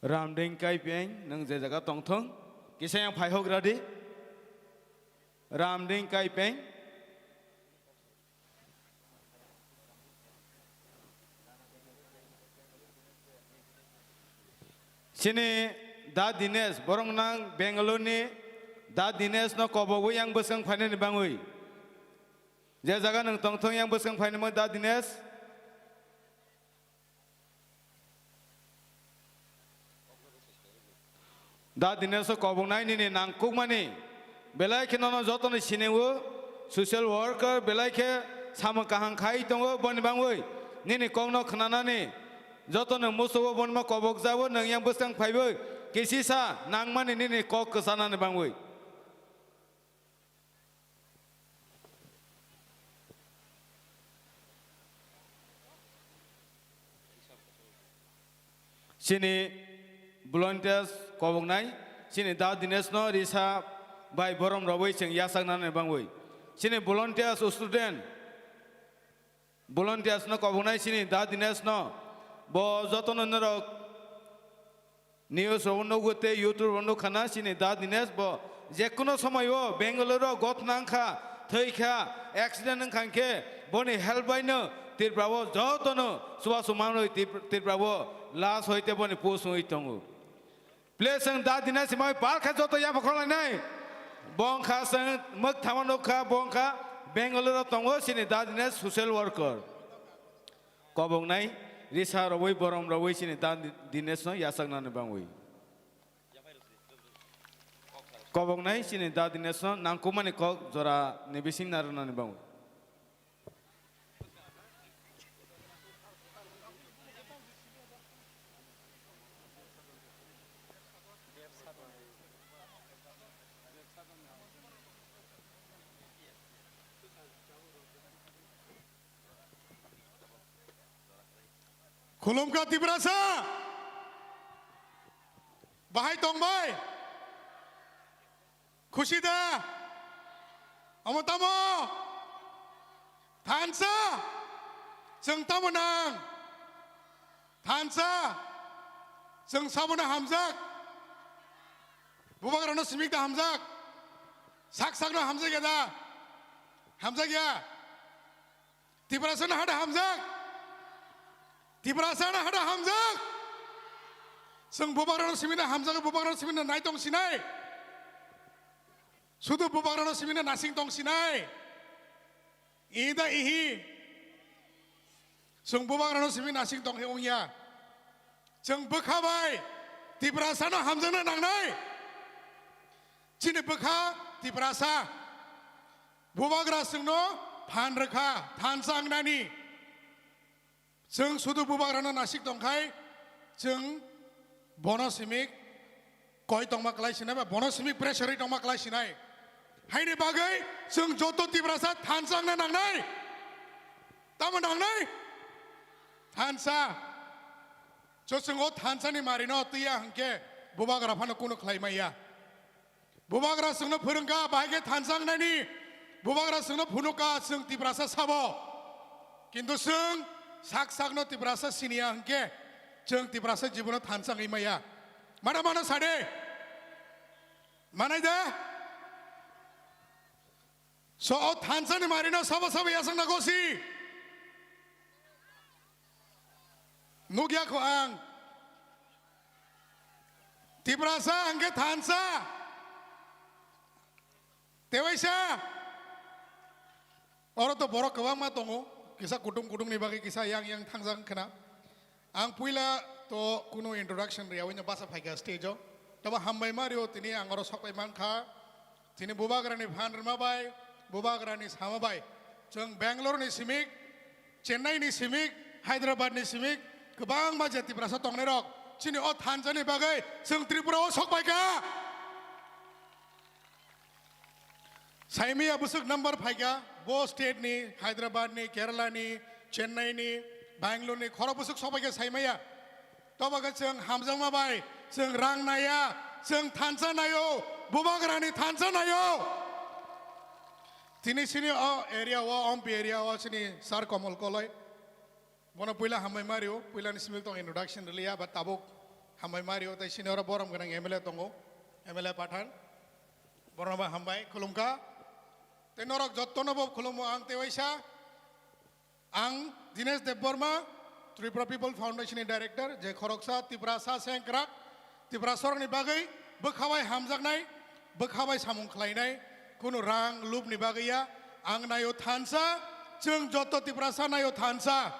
Ramding Kaipeng, nwng je jaga tongthong, kisa yang phaihogra di. Ramding Kaipeng. Chini Da Dinesh, borok nang Bangalore ni Da Dinesh no kobogwi yang bwskang phainani bangwi. Je jaga nwng tongthong yang bwskang phainani Da Dinesh. Da Dinesh o koboknai nini nangkukmani belai khe nono jotono sinio, social worker belai khe samung kaham khai tongo boni bangwi nini kokno khnanani jotono musugo bonima kobokjabo nwng yang bwskang phaiwi kisisa nangmani nini kok kwchanani bangwi. Chini volunteers koboknai, chini Da Dinesh no risa bai borom robwi chwng yachaknani bangwi. Chini volunteers student, volunteers no koboknai chini Da Dinesh no, bo jotono norok news rok nukgo tei YouTube rok nukha na chini Da Dinesh bo jekuno somoi o Bangalore o gotna wngkha, thwikha, accident wngkha hinkhe boni help bai no Tripura o jotono chubachu manwi Trip-, Tripura o last hoite boni post wngwi tongo. Please chwng Da Dinesh simai par kha joto yapha khorlainai. Bo wngkha chwng mwkthama nukha, bo wngkha Bangalore o tongo chini Da Dinesh social worker. Koboknai risa robwi borom robwi chini Da Dinesh no yachaknani bangwi. Koboknai chini Da Dinesh no nangkukmani kok jora ni bising narwknani bangwi. Khulumkha Tiprasa. Bahai tongbai. Khusi da? Omo tamo? Thansa? Chwng tamo nang? Thansa? Chwng sabono hamjak? Bubagrano simik da hamjak? Sak sakno hamjak ya da? Hamjak ya? Tiprasa no hada hamjak. Tiprasa no hada hamjak. Chwng bubagrano simina hamjak, bubagrano simina nai tong sinai. Sudu bubagrano simina nasing tong sinai. Ida ihi. Chwng bubagrano simi nasing tong he ongya. Chwng bwkha bai Tiprasa no hamjakna nangnai. Chini bwkha Tiprasa. Bubagra chwngno phan rwkha, thansa wngnani. Chwng sudu bubagrano nasik tongkhai, chwng bono simi koi tongma klai sinai ba bono simi pressure ri tongma klai sinai. Haini bagwi chwng joto Tiprasa thansa wngna nangnai. Tamo nangnai? Thansa. Cho chwng o thansani marino twiya hwnkhe bubagra phano kunu khlai maya. Bubagra chwngno phwrwngkha, bahai khe thansa wngnani. Bubagra chwngno phunukha, chwng Tiprasa sabo. Kintu chwng sak sakno Tiprasa siniya hwnkhe, chwng Tiprasa jibono thansa wngwi maya. Mana mano sade? Manai da? So o thansani marino sabo sabo yasakna gosi. Nukya kho ang. Tiprasa hwnkhe thansa. Tewaisa. Oro to borok kwbangma tongo. Kisa kutung kutungni bagwi kisa yang yang thangjak wngkhna. Ang puila to kunu introduction riyawi no basa phaikha stage o. Tabo hambai ma rio tini ang oro sokpai mankha. Tini bubagrani phan rwma bai, bubagrani sama bai. Chwng Bangalore ni simik, Chennai ni simik, Hyderabad ni simik, kwbangma je Tiprasa tongnai rok. Chini o thansani bagwi chwng Tripura o sokpaikha. Saimaya bwswk number phaikha, bo state ni, Hyderabad ni, Kerala ni, Chennai ni, Bangalore ni, khorok bwswk sokpaikha saimaya. Toba khe chwng hamjakma bai, chwng rang naiya, chwng thansa naio, bubagrani thansa naio. Tini sini o area o, Ompi area o sini Sir Komol Koloi. Bono puila hambai ma rio, puila ni simil tong introduction riliya, ba tabuk Hambai Mario tei sini oro borom gwnang M L A tongo, M L A Pathan. Borokno bo hambai, khulumkha. Tei norok jottono bo khulumo ang tei waisa. Ang Dinesh Debbarma, Tripura People Foundation ni Director, je khoroksa Tiprasa sengkrak, Tiprasarokni bagwi bwkha bai hamjaknai, bwkha bai samung khlainai, kunu rang lubni bagwi ya, ang naio thansa, chwng jotto Tiprasa naio thansa.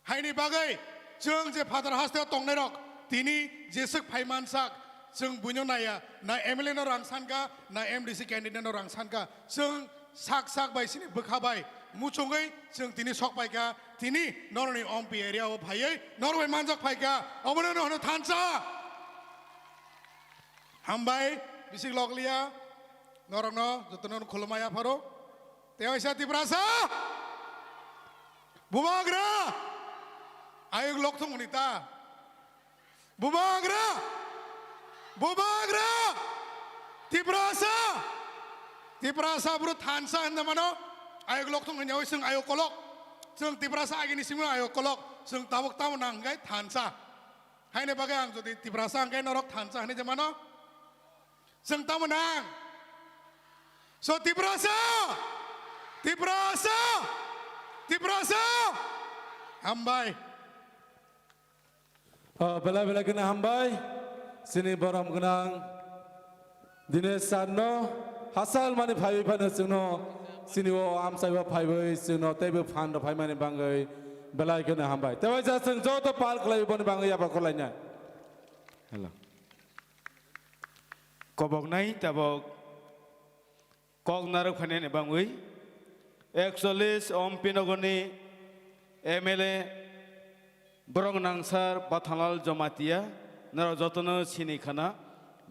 Haini bagwi chwng je phatar hasteo tongnairok tini jeswk phai mansak, chwng buino naiya, na M L A no rang sankha, na M D C candidate no rang sankha, chwng sak sak bai sini bwkha bai muchungwi chwng tini sok paikha, tini norokni Ompi area o phaiwi norok bai manjak phaikha, obono no hwno thansa. Hambai, bisik lokliya, norokno jotono khulumai apharo. Tewaisa Tiprasa! Bubagra! Ayuk lokthung hwnwi ta. Bubagra! Bubagra! Tiprasa! Tiprasa bru thansa hinda mano. Ayuk lokthung hwnwi chwng ayuk kolok. Chwng Tiprasa agini simi ayuk kolok. Chwng tabuk tamo nang hwnkhe thansa. Haini bagwi ang jodi Tiprasa hwnkhe norok thansa hwnwi je mano. Chwng tamo nang. So Tiprasa! Tiprasa! Tiprasa! Hambai. O, belai belai kheno hambai. Chini borom gwnang Dinesh sir no hasal mani phaiwi phano chwngno chini o amchai o phaiwi chwngno teibo phan rw phaimani bangwi belai kheno hambai. Tewaisa chwng joto pal khlai boni bangwi yapha khorlainai. Hello. Koboknai tabok kok narwk phainani bangwi ekchollis Ompi nogorni M L A borok nangsar Bathanlal Jamatia norok jotono sini khana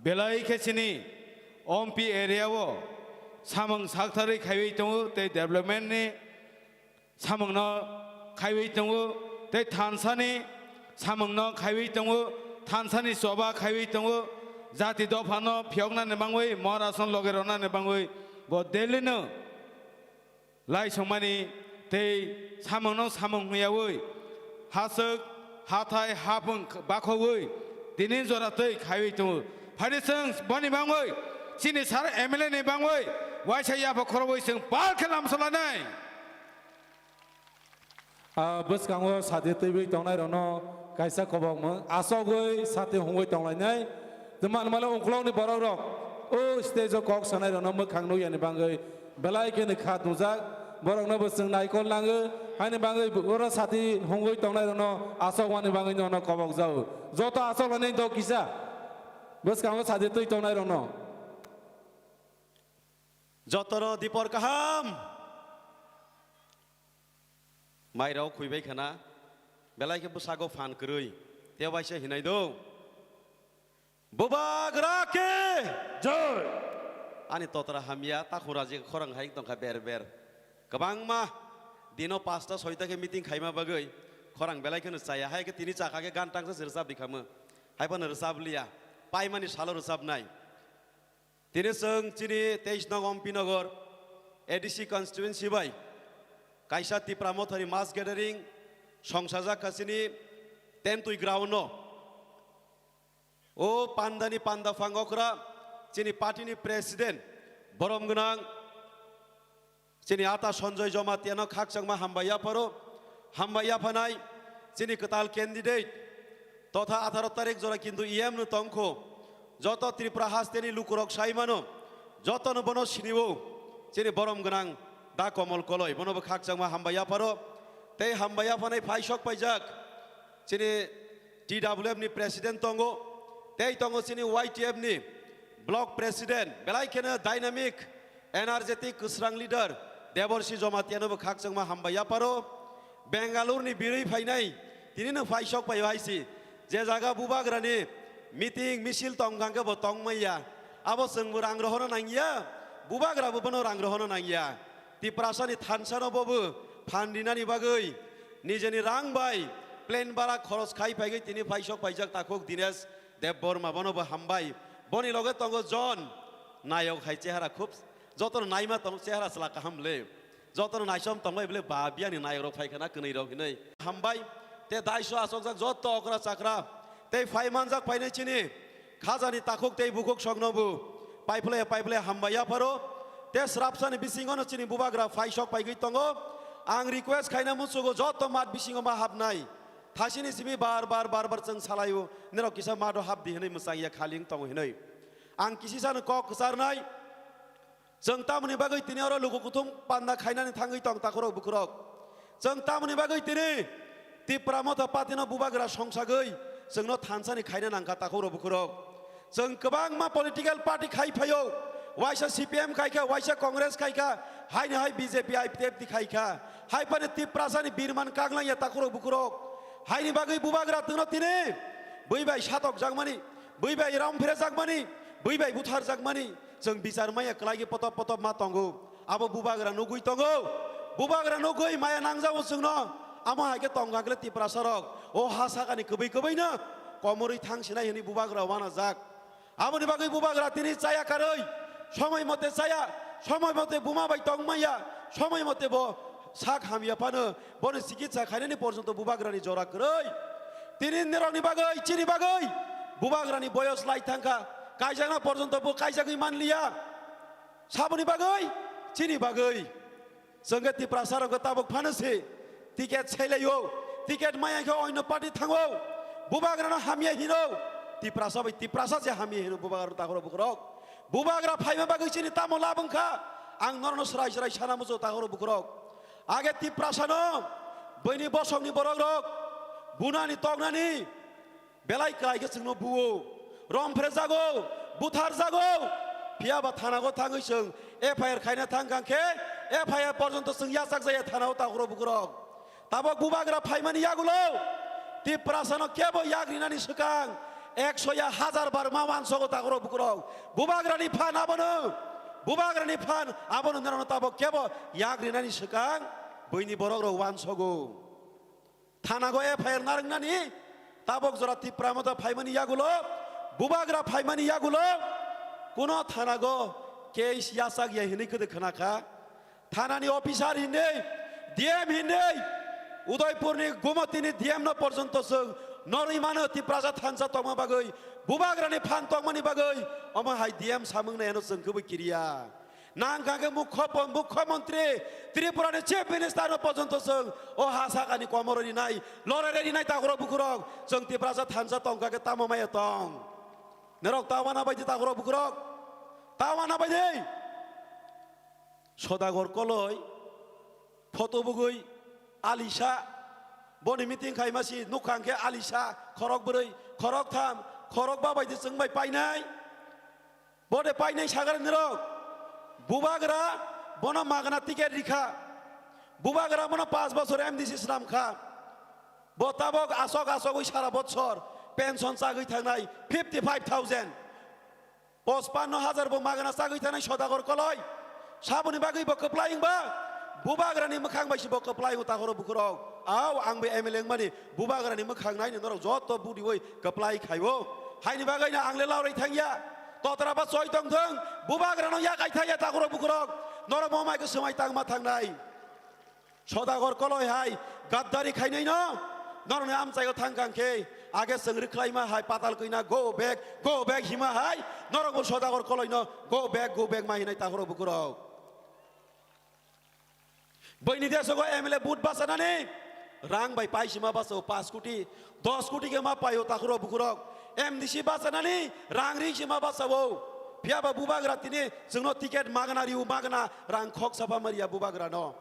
belai khe chini Ompi area o samung saktharwi khaiwi tongo tei development ni samungno khaiwi tongo, tei thansani samungno khaiwi tongo, thansani choba khaiwi tongo, jati dophano phiyoknani bangwi, Maharashtrano loge rwnani bangwi bo Delhi-no laisongmani tei samungno samung hwnyawi haswk, hathai, hapung bakhogwi tini jora twi khaiwi tongo. Phaidi chwng boni bangwi chini sir M L A ni bangwi waisa yapha khorogwi chwng pal khe lamsolanai. Ah, bwskango sati twiwi tongnairokno kaisa kobokmwng asogwi sati hungwi tonglainai. Tei manmale uklokni borokrok o stage-o kok sanairokno mwkhang nukyani bangwi belai kheno kha dungjak. Borokno bo chwng naikol nango, haini bangwi oro sati hungwi tongnairokno asokmani bangwi nono kobok jago. Joto asoknani dok kisa bwskango sati twi tongnairokno. Jotono dipor kaham. Mairok khuibai khana, belai khe bwsago phan kwrwi, tei waisa hinai do. Bubagra khe! Jai! Ani totra hamya, takhura je khorang hai tongkha ber ber. Kwbangma dino pasta soita khe meeting khaima bagwi khorang belai kheno chaya, hai khe tini chakha khe gan tangsa se rwchap di khamwi. Hai phano rwchap liya, paimani salo rwchapnai. Tini chwng chini teis nong Ompi Nogor A D C constituency bai kaisa Tipra Mothani mass gathering songsajak kha chini Tentwi ground no. O pandani panda phang okra chini party ni president borom gwnang chini ata Sanjoy Jamatia no khakchangma hambai yapharo, hambai yaphanai chini kwtal candidate totha atharo tarik jora kintu E M no tongkho. Joto Tripura hasteni lukurok sai mano, jotono bono sinio chini borom gwnang da Komol Koloi, bono bo khakchangma hambai yapharo. Tei hambai yaphanai phaisok paijak chini T W F ni president tongo, tei tongo chini Y T F ni block president, belai kheno dynamic, energetic, kwsrang leader Deborsi Jamatia no bo khakchangma hambai yapharo. Bengaluru ni birwi phainai, tini no phaisok phaio haisi, je jaga bubagra ni meeting misil tong kha khe bo tong manya, abo chwng bo rang rohono nangya, bubagra bo bono rang rohono nangya. Tiprasa ni thansa no bo bo phan rinani bagwi nijeni rang bai plane bara khoros khai phaigwi tini phaisok phaijak takhuk Dinesh Debbarma, bono bo hambai. Boni loge tongo John, nayok hai chehara khub, jotono naima tong chehara chwla kaham le. Jotono naisom tongbai bole ba biyani nayok rok phai khana kwnwi rok hinwi. Hambai, te daiso asokjak joto okra chakra, Tei phai manjak phainai chini khajani takhuk tei bukhuk sokno bo paiplaya paiplaya hambai yapharo. Tei srapsani bisingono chini bubagra phai sok paigwi tongo. Ang request khaina muchugo joto mat bisingo ma hapnai. Thasini simi bar bar bar bar chwng salaio, nirok kisa mato hapdi hinwi mwchangya khali wng tongo hinwi. Ang kisisano kok kwcharnai. Chwng tamoni bagwi tini oro luku kuthum panda khainani thangwi tong takhurok bukhurok? Chwng tamoni bagwi tini Tipra Motha Party no bubagra songsagwi chwngno thansani khaina nangkha takhurok bukhurok? Chwng kwbangma political party khai phaio, waisa C P M khai kha, waisa Congress khai kha, haino hai B J P I P F T khai kha, hai phano Tiprasani birman kaglangya takhurok bukhurok. Haini bagwi bubagra twngno tini bui bai satok jakmani, bui bai ram phre jakmani, bui bai buthar jakmani. Chwng bichar maya kwlai khe potop potop ma tongo. Abo bubagra nugwi tongo. Bubagra nugwi maya nangjago chwngno. Amo hai khe tongkha khe Tiprasa rok o ha sakani kwbwi kwbwi no komorwi thang sinai hwnwi bubagra wanajak. Aboni bagwi bubagra tini chaya karwi, somoi mote chaya, somoi mote buma bai tong maya, somoi mote bo sak hamya phano bono chikitsa khainani porjonto bubagrani jora kwrwi. Tini nirokni bagwi, chini bagwi bubagrani boyos lai thangkha, kaijakna porjonto bo kaijagwi manliya. Saboni bagwi, chini bagwi. Chwng khe Tiprasa rok tabuk phano se ticket sailaio, ticket maya khe oino party thango, bubagrano hamya hino, Tiprasa bai Tiprasa se hamya hino bubagra takhurok bukhurok. Bubagra phaima bagwi chini tamo lab wngkha, ang norokno srai srai sana muchungo takhurok bukhurok. Age Tiprasano, buini bosongni borok rok, bunani toknani, belai kwlai khe chwngno buo, romphre jago, buthar jago, phiya ba thana go thangwi chwng F I R khaina thang kha khe F I R porjonto chwng yachak jaya thana o takhurok bukhurok. Tabok bubagra phaimani yagulo Tiprasano kebo yak rinani swkang ekso ya hazar bar ma wansogo takhurok bukhurok. Bubagrani phan abono, bubagrani phan abono norokno tabok kebo yak rinani swkang buini borok rok wansogo. Thanago F I R narwknani tabok jora Tipra Motha phaimani yagulo, bubagra phaimani yagulo, kuno thanago case yachak ya hinwi kwdwi khna kha. Thanani officer hinwi, D M hinwi, Udaipurni Gumotini D M no porjonto chwng norwi mano Tiprasa thansa tongma bagwi, bubagrani phan tongmani bagwi, omo hai D M samwng nai ano chwng kwbwi kiriya. Nang kha khe mukho-, mukhyamantri, Tripura ni chief minister no porjonto chwng o ha sakani komoro rinai, lorere rinai takhurok bukhurok, chwng Tiprasa thansa tong kha khe tamo maya tong? Norok ta wana bai di takhurok bukhurok, ta wana bai di. Sodagar Koloi photo bugwi alisa, boni meeting khaima si nukha hwnkhe alisa, khorok bwrwi, khorok tham, khorok ba bai di chwng bai painai. Bo de painai sagar nirok. Bubagra bono magna ticket rikha. Bubagra bono panch bochor M D C swnam kha. Bo tabok asok asogwi sara bochor pension chagwi thangnai fifty five thousand. Pochpanno hajar bo magna chagwi thangnai Sodagar Koloi. Saboni bagwi bo kwplai wngba? Bubagrani mwkhang bai se bo kwplai wng takhoro bukhurok. Au ang bo M L A wngmani bubagrani mwkhang naini norok joto budiwi kwplai khaibo. Haini bagwino ang le laurai thangya. Totra ba choi tong thung, bubagrano yakai thangya takhoro bukhurok. Norok mo mai khe swmai tangma thangnai. Sodagar Koloi hai gaddari khainaino norokni amchaio thang kha khe age chwng rwkhlaima hai patal kwina go back, go back hima hai norokbo Sodagar Koloino go back, go back ma hinai takhoro bukhurok. Buini desogo M L A vote bachanani rang bai paisima bachao, panch koti, dos koti khe ma paio takhoro bukhurok. M D C bachanani rang ri sima bachao. Phiya ba bubagra tini chwngno ticket magna riu, magna rang khok sapa maria bubagrano.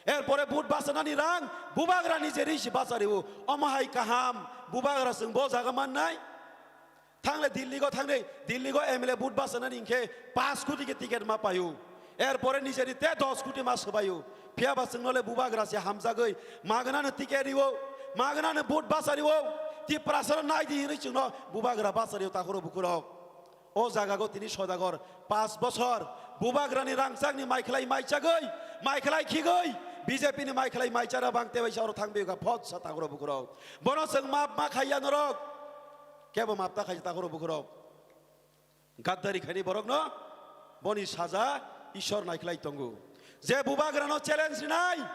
Er pore vote bachanani rang bubagra nije ri si bachario. Omo hai kaham, bubagra chwng bo jaga mannai. Thangle Delhi go thangnai, Delhi go M L A vote bachanani hinkhe panch koti khe ticket ma paio. Er pore nijeni te dos koti ma swbaio. Phiya ba chwngno le bubagra se hamjagwi magnano ticket rio, magnano vote bachario. Tiprasano naidi hinwi chwngno bubagra bachario takhoro bukhurok. O jaga go tini Sodagar panch bochor bubagrani rangchakni maikhlai maichagwi, maikhlai khigwi, B J P ni maikhlai maichara bang tebaisa oro thangbiyo kha phot sa takhoro bukhurok. Bono chwng map ma khaiya norok. Kebo map ta khaija takhoro bukhurok. Gaddari khaini borokno boni saja Ishwar naikhlai tongo. Je bubagrano challenge rinai,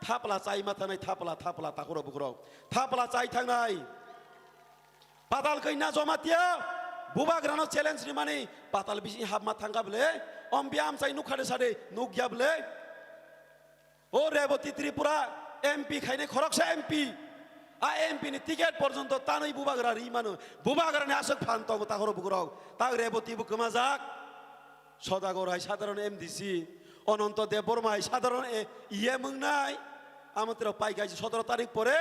thapla chai ma thanai, thapla, thapla takhoro bukhurok. Thapla chai thangnai. Patal kanya Jamatia, bubagrano challenge rimani, patal bising hapma thangkha bwle, ombi amchai nukha de sade, nukya bwle. O Reboti Tripura M P khainai khoroksa M P. A M P ni ticket porjonto tanwi bubagra ri mano. Bubagra ni aswk phan tongo takhoro bukrok. Tak Reboti bo kwmajak. Sodagor hai sadharon M D C. Ononto Debbarma hai sadharon e, E M wngnai. Amotwrok pai kaisa sotoro tarik pore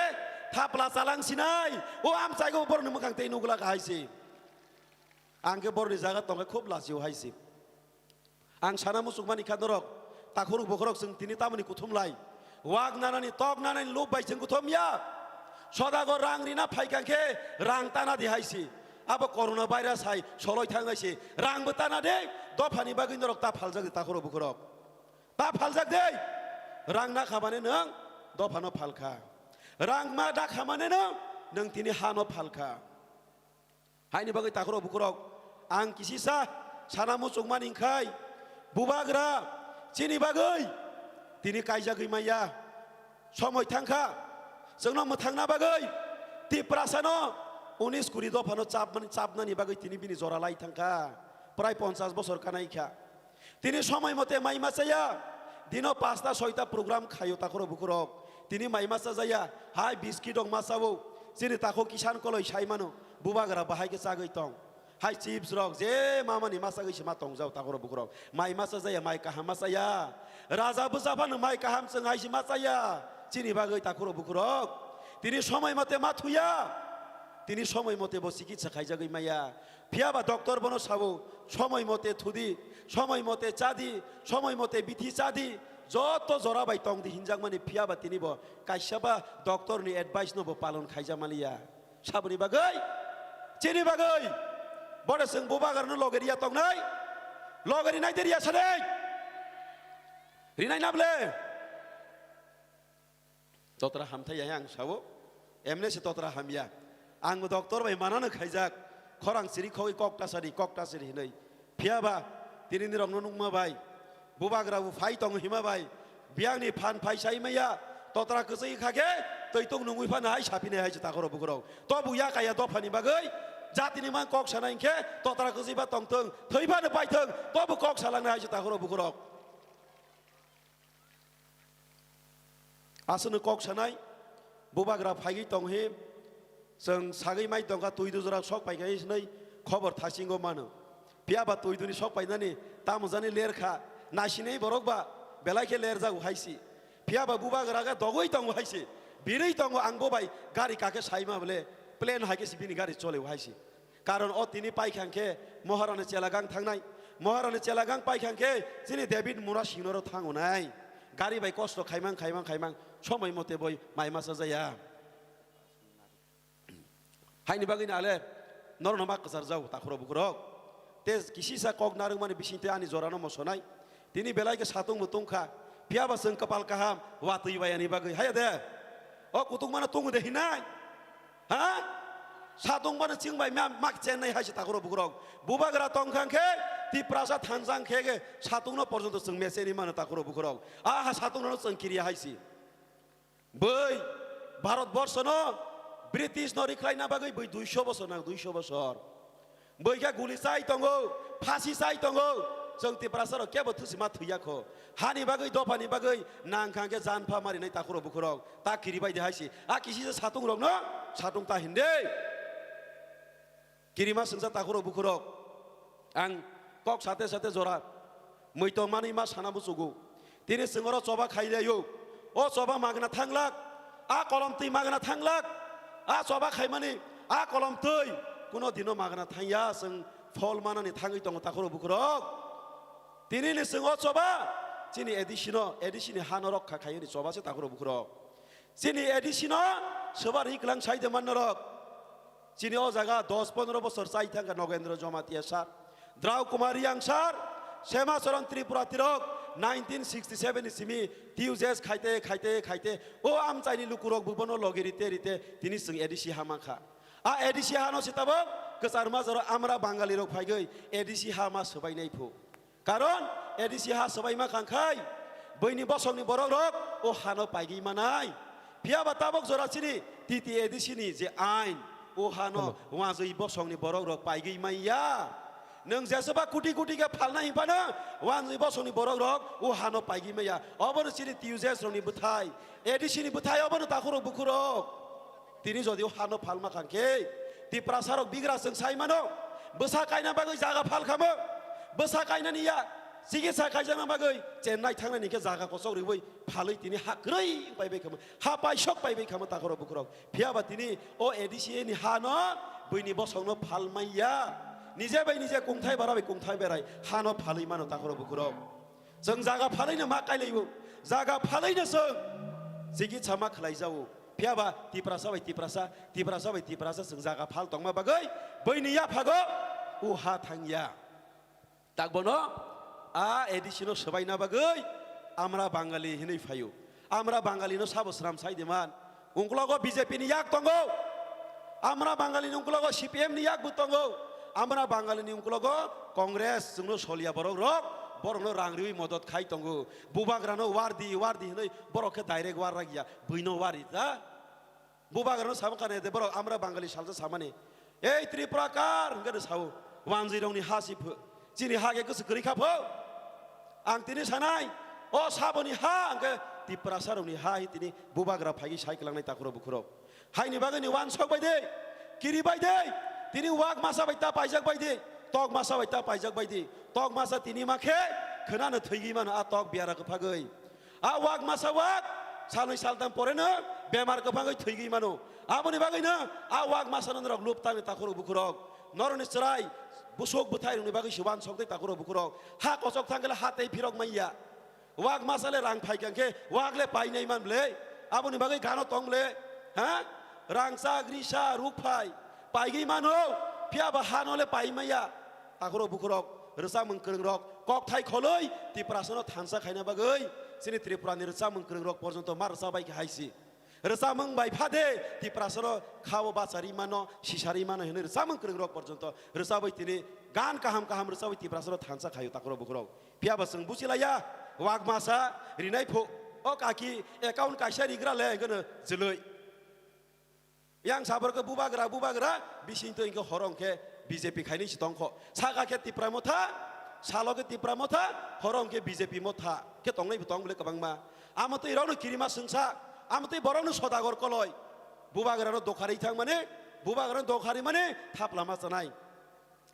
thapla chalang sinai. O amchaigo boroni mwkhang tei nukla kahai se. Ang khe boroni jaga tongkhe khub lachio hai se. Ang sana muchukmani kha norok, takhurok bokhorok chwng tini tamoni kuthum lai. Wak nanani, tok nanani lub bai chwng kuthum ya. Sodago rang rina phaikha khe rang tana di hai si. Abo corona virus hai soloi thangnai si. Rang bo tana de, dophani bagwi norok ta phaljak di takhurok bokhorok. Ta phaljak de. Rang na khamani nwng dophano phalkha. Rang ma da khamani nwng, nwng tini hano phalkha. Haini bagwi takhurok bukhurok ang kisisa sana muchukmani wngkhai, bubagra chini bagwi tini kaijagwi maya. Somoi thangkha, chwngno mwthangna bagwi Tiprasano unis kuri dophano chapmani, chapnani bagwi tini bini jora lai thangkha. Prai ponchas bosor kanai kha. Tini somoi mote mai ma chaya, dino pasta soita program khaio takhurok bukhurok. Tini mai ma chajaya, hai biskit rok ma chao. Chini takhuk Kisan Koloi sai mano, bubagra bahai khe chagwi tong. Hai chips rok je mamani ma chagwi se ma tongjao takhurok bukhurok. Mai ma chajaya, mai kaham ma chaya. Raja bwsa phano mai kaham chwng hai se ma chaya. Chini bagwi takhurok bukhurok. Tini somoi mote ma thuya. Tini somoi mote bo chikitsa khaijagwi maya. Phiya ba doctor bono sabo, "Somoi mote thudi, somoi mote chadi, somoi mote bithi chadi, joto jora bai tongdi," hinjakmani, phiya ba tini bo kaisa ba doctor ni advice no bo palon khaijak maliya. Saboni bagwi, chini bagwi, bore chwng bubagrano loge riya tongnai, loge rinai de riya sanai, rinai na ble? Totra hamthai ya ang sao, emne se totra hamya. Ang doctor bai manano khaijak, khorang siri khogwi kok tasari, kok tasari hinwi. Phiya ba, tini ni rokno nukma bai, bubagra bo phai tongo hima bai, biyangni phan phai sai maya, totra kwchwi kha khe, twi tung nungwi phano hai saphinai hai se takhurok bukhurok. Tobu ya kaya dophani bagwi, jatini mang kok sanai hinkhe, totra kwchwi ba tongthwng, thwi phano paithwng, tobu kok salangnai hai se takhurok bukhurok. Aswkno kok sanai, bubagra phaigwi tong hi, chwng sagwi mai tongkha, twi dujora sok paikha hinwi khobor thasingo mano. Phiya ba twi duni sok painani tamo jani ler kha, naisinai borok ba belai khe ler jago hai si. Phiya ba bubagra khe dogwi tongo hai si, birwi tongo, ang bo bai gari kakhe saima bole plane hai khe si bini gari chole hai si. Karon o tini paikha khe Moharani chela gang thangnai. Moharani chela gang paikha khe chini David Mura sinoro thangonai. Gari bai kosto khaimang, khaimang, khaimang, somoi mote boi mai masa jaya. Haini bagwi no ale norokno ma kwchar jago takhurok bukhurok. Te kisisa kok narwkmani bisingtwi ani jorano mosonai. Tini belai khe satung bo tungkha. Phiya ba chwng kwpal kaham, watwi bai ani bagwi. Haya de. O kutung mano tungo de hinai. Ha? Satung bano chwng bai ma-, mak chennai hai se takhurok bukhurok. Bubagra tongkha khe, Tiprasa thansa khe khe satungno porjonto chwng mecheni mano takhurok bukhurok. A ha satungno chwng kiriya hai si. Bui Bharat Borsho no British no rikhlaina bagwi bui duiso bosor nang, duiso bosor. Bui khe guli chai tongo, phasi chai tongo. Chwng Tiprasa rok kebo thusi ma thwiya kho. Hani bagwi, dophani bagwi nang kha khe jan pha marinai takhurok bukhurok. Ta kiri bai de hai si. A kisi je satung rok no satung ta hin de. Kirima sengsa takhurok bukhurok. Ang kok sate sate jora mui tongmani ma sana muchugo. Tini chwng oro choba khailaio. O choba magna thanglak. A kolom twi magna thanglak. A choba khaimani a kolom twi kuno dino magna thangya, chwng phol manani thangwi tongo takhurok bukhurok. Tini ni chwng o choba chini A D C no, A D C ni ha no rokha khaiyoni choba se takhurok bukhurok. Chini A D C no swbar hiklang sai de man norok. Chini o jaga dos pondro bosor chai thangkha Nogendra Jamatia sir, Drau Kumar Reang sir, Sema Charan Tripura tirok nineteen sixty seven ni simi T U J S khaite, khaite, khaite o amchaini lukurok bo bono logi rite, rite tini chwng A D C ha mankha. A A D C ha no se tabok kwchar majaro amra Bangali rok phaigwi A D C ha ma swbainai phu. Karon A D C ha swbaima kha khai, buini bosongni borok rok o hano paigwi manai. Phiya ba tabok jora chini T T A D C ni je ain, O hano Hello. Wanjwi bosongni borok rok paigwi manya. Nwng jesaba kuti kuti khe phalna himphano wanjwi bosongni borok rok o hano paigwi manya. Obono chini Tiujes rokni bwthai, A D C ni bwthai obono takhurok bukhurok. Tini jodi o hano phalma khankhe, Tiprasa rok bigra chwng sai mano, bwsa kaina bagwi jaga phal khamo, bwsa kainani ya, chikitsa kaijakna bagwi Chennai thangnani khe jaga kochok riwi phalwi tini ha kwrwi paibai khamo, ha paisok paibai khamo takhurok bukhurok. Phiya ba tini o A D C ni hano buini bosongno phalmaiya. Nije bai nije kungthai bara bai kungthai berai hano phalwi mano takhurok bukhurok. Chwng jaga phalwino ma kailaio. Jaga phalwino chwng chikitsa ma khlaijago. Phiya ba Tiprasa bai Tiprasa, Tiprasa bai Tiprasa chwng jaga phal tongma bagwi buini yaphago o ha thangya. Takbono a A D C no swbaina bagwi Amra Bangali hinwi phaio. Amra Bangali no sabo sram sai de man. Ungklogo B J P ni yak tongo. Amra Bangali ni ungklogo C P M ni yak bo tongo. Amra Bangali ni ungklogo Congress chwngno solia borok rok, borok no rang riwi modot khai tongo. Bubagra no wardi wardi hinwi borok khe direct war ragya. Buino wari ta. Bubagrano samo kane de borok Amra Bangali salsa samani. Ei Tripura kar hwnkhe de sao. Wanjwi rokni ha si phu. Chini ha khe kwswk kwrwi kha pho. Ang tini sanai. O saboni ha hwnkhe Tiprasa rokni ha hi tini bubagra phaigwi sai kwlangnai takhurok bukhurok. Haini bagwi ni wansok bai de. Kiri bai de. Tini wak masa bai ta paijak bai de. Tok masa bai ta paijak bai de. Tok masa tini ma khe khwnano thwigwi mano a tok biara kwphagwi. A wak masa wak, salnwi saltam poreno bemar kwbangwi thwigwi mano. Aboni bagwino a wak masano norok lub tangni takhurok bukhurok. Norokni chwrai, busuk bwthairokni bagwi se wansok tei takhurok bukhurok. Ha kochok thangkhe ha tei phirok manya. Wak masa le rang phai khe wak le painai man ble. Aboni bagwi gano tong ble. Ha? Rangchak, risa, rukphai. Paigwi mano, phiya ba hano le pai maya. Takhurok bukhurok, rwchapmung kwrwngrok, kokthai kholwi Tiprasano thansa khaina bagwi chini Tripurani rwchapmung kwrwngrok porjonto ma rwchapbai kha hai si. Rwchapmung bai phade Tiprasano khao bachari mano, sisari mano hinwi rwchapmung kwrwngrok porjonto rwchapwi tini gan kaham kaham rwchapwi Tiprasano thansa khaio takhurok bukhurok. Phiya ba chwng buchilaiya, wak masa rinai phu, o kaki account kaisa rigra le hwnkhe no jwlwi. Yang saborok bubagra, bubagra, bising to hingke horong khe B J P khaini si tongkho. Saka khe Tipra motha, salo khe Tipra motha, horong khe B J P motha khe tongnai bo tong bole kwbangma. Amo twi rokno kirima swngsa, amo twi borokno sodagor koloi. Bubagrano dokhari thang mane, bubagrano dokhari mane thap lama chanai.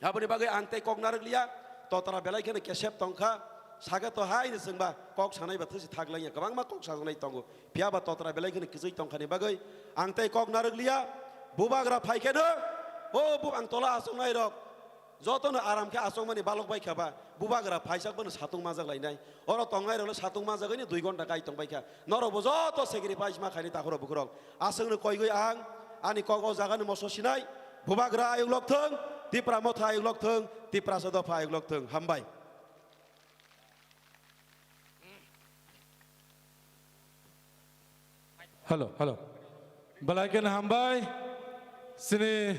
Aboni bagwi ang tei kok narwk liya, totra belai kheno kesep tongkha, saka to hai ni chwngba kok sanai ba thwsi thak laiya, kwbangma kok sajaknai tongo. Phiya ba totra belai kheno kwchwi tongkhani bagwi ang tei kok narwk liya, bubagra phai kheno, o bu ang tola achuknai rok, jotono aram khe achukmani balok bai kha ba, bubagra phaisak bono satung majak lainai. Oro tongnai rokno satung majagwi ni dui ghonta kai tong bai kha. Norok bo joto sacrifice ma khaini takhurok bukhurok. Aswkno koigwi ang ani kok o jaga ni moso sinai. Bubagra ayuk lok thung, Tipra motha ayuk lok thung, Tiprasa dopha ayuk lok thung. Hambai. Hello, hello. Belai kheno hambai. Chini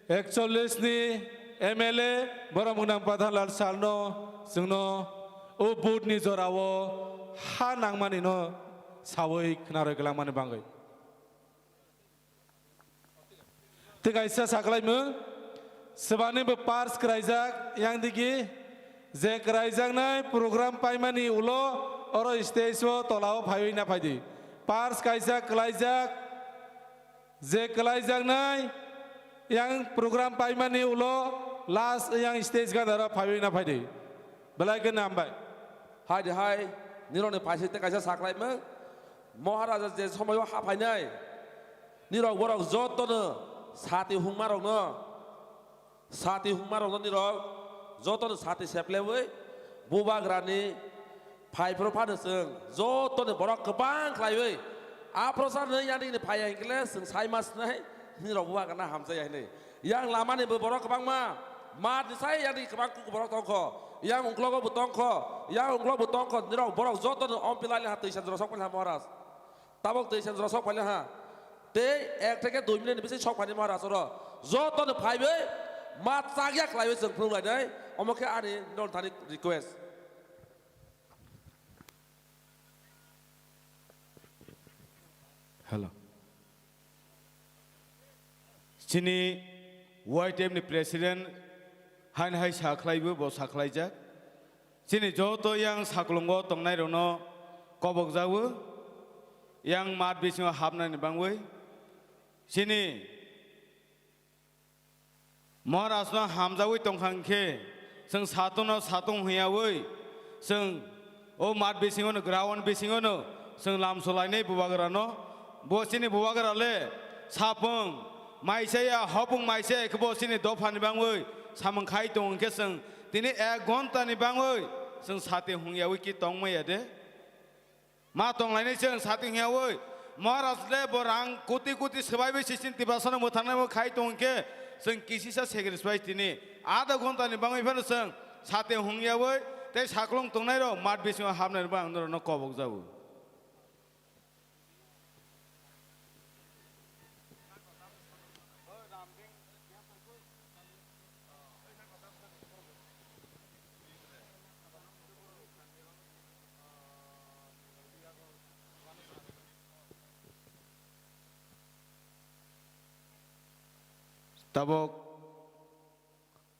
ekchollish ni M L A borok mwnang Pradhan Lal Salno chwngno o vote ni jorao ha nangmani no sawi khwnarwi kwlangmani bagwi. Tei kaisa saklaimung, swbani bo pars kwraijak, yang digi je kwraijaknai program paimani ulo oro stage o tola o phaiwi na phaidi. Pars kaisa kwlaijak, je kwlaijaknai yang program paimani ulo last yang stage gana oro phaiwi na phaidi. Belai kheno hambai. Hai de hai, nirokni phaising tei kaisa saklaimung. Maharaja je somoio haphainai, nirok borok jotono sati hungmarokno, sati hungmarokno nirok jotono sati seplewi bubagrani phaiphuru phano chwng jotoni borok kwbang khlaiwi aphuru sa nwi yanigini phaiya hinkhe le chwng sai ma sinai nirok bubagrano hamjaya hinwi. Yang lamani bo borok kwbangma, mat ni sai yang kwbang kuku borok tongkho, yang ungklogo bo tongkho, yang ungklogo bo tongkho, nirok borok joto no ompi lai ha twi sanjro sok paila Maharaj. Tabok twi sanjro sok paila ha. Tei ek theke dui minute ni bising sok paini Maharaj oro. Joto no phaiwi mat chakya khlaiwi chwng phunuk lainai. Omo khe ani non thani request. Hello. Chini Y T F ni president haino hai sa khlaibo, bo sa khlaijak. Chini joto yang saklungo tongnairokno kobokjago, yang mat bisingo hapnani bangwi. Chini Maharajno hamjagwi tongkha hwnkhe, chwng satungno satung hwnyawi, chwng o mat bisingono, ground bisingono chwng lamsolainai bubagrano. Bo chini bubagra le sapung maisa ya, hopung maisa ya khe bo chini dophani bangwi samung khai tongo hwnkhe, chwng tini ek ghontani bangwi chwng sati hungyawi ki tongmaya de? Ma tonglainai chwng sati hwnyawi, Maharaj le bo rang koti koti swbaiwi sisin Tiprasano mwthangnai bo khai tong khe, chwng kisisa sacrifice tini adha ghontani bangwi phano chwng sati hungyawi tei saklung tongnairok mat bisingo hapnairokbo ang norokno kobokjago. Tabuk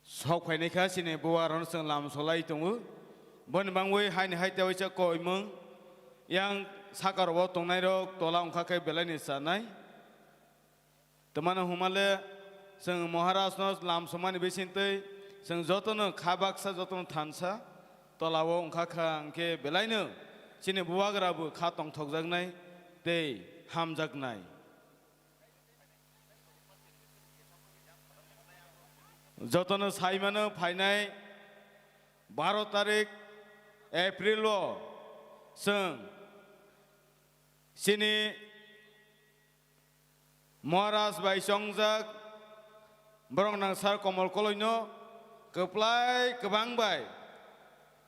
sok phainai kha, chini bubagrano chwng lamsolai tongo. Boni bangwi haini hai tewaisa koimung yang saka rogo tongnairok tola wngkha khe belaini chanai. Twmano hwnmale chwng Maharajno lamsomani bisingtwi chwng jotono kha baksa, jotono thansa tolao wngkha kha, hwnkhe belaino chini bubagrabo kha tongthokjaknai tei hamjaknai. Jotono saimano phainai baro tarik April o chwng chini Maharaj bai chongjak borok nang sir Komol Koloino kwplai kwbang bai,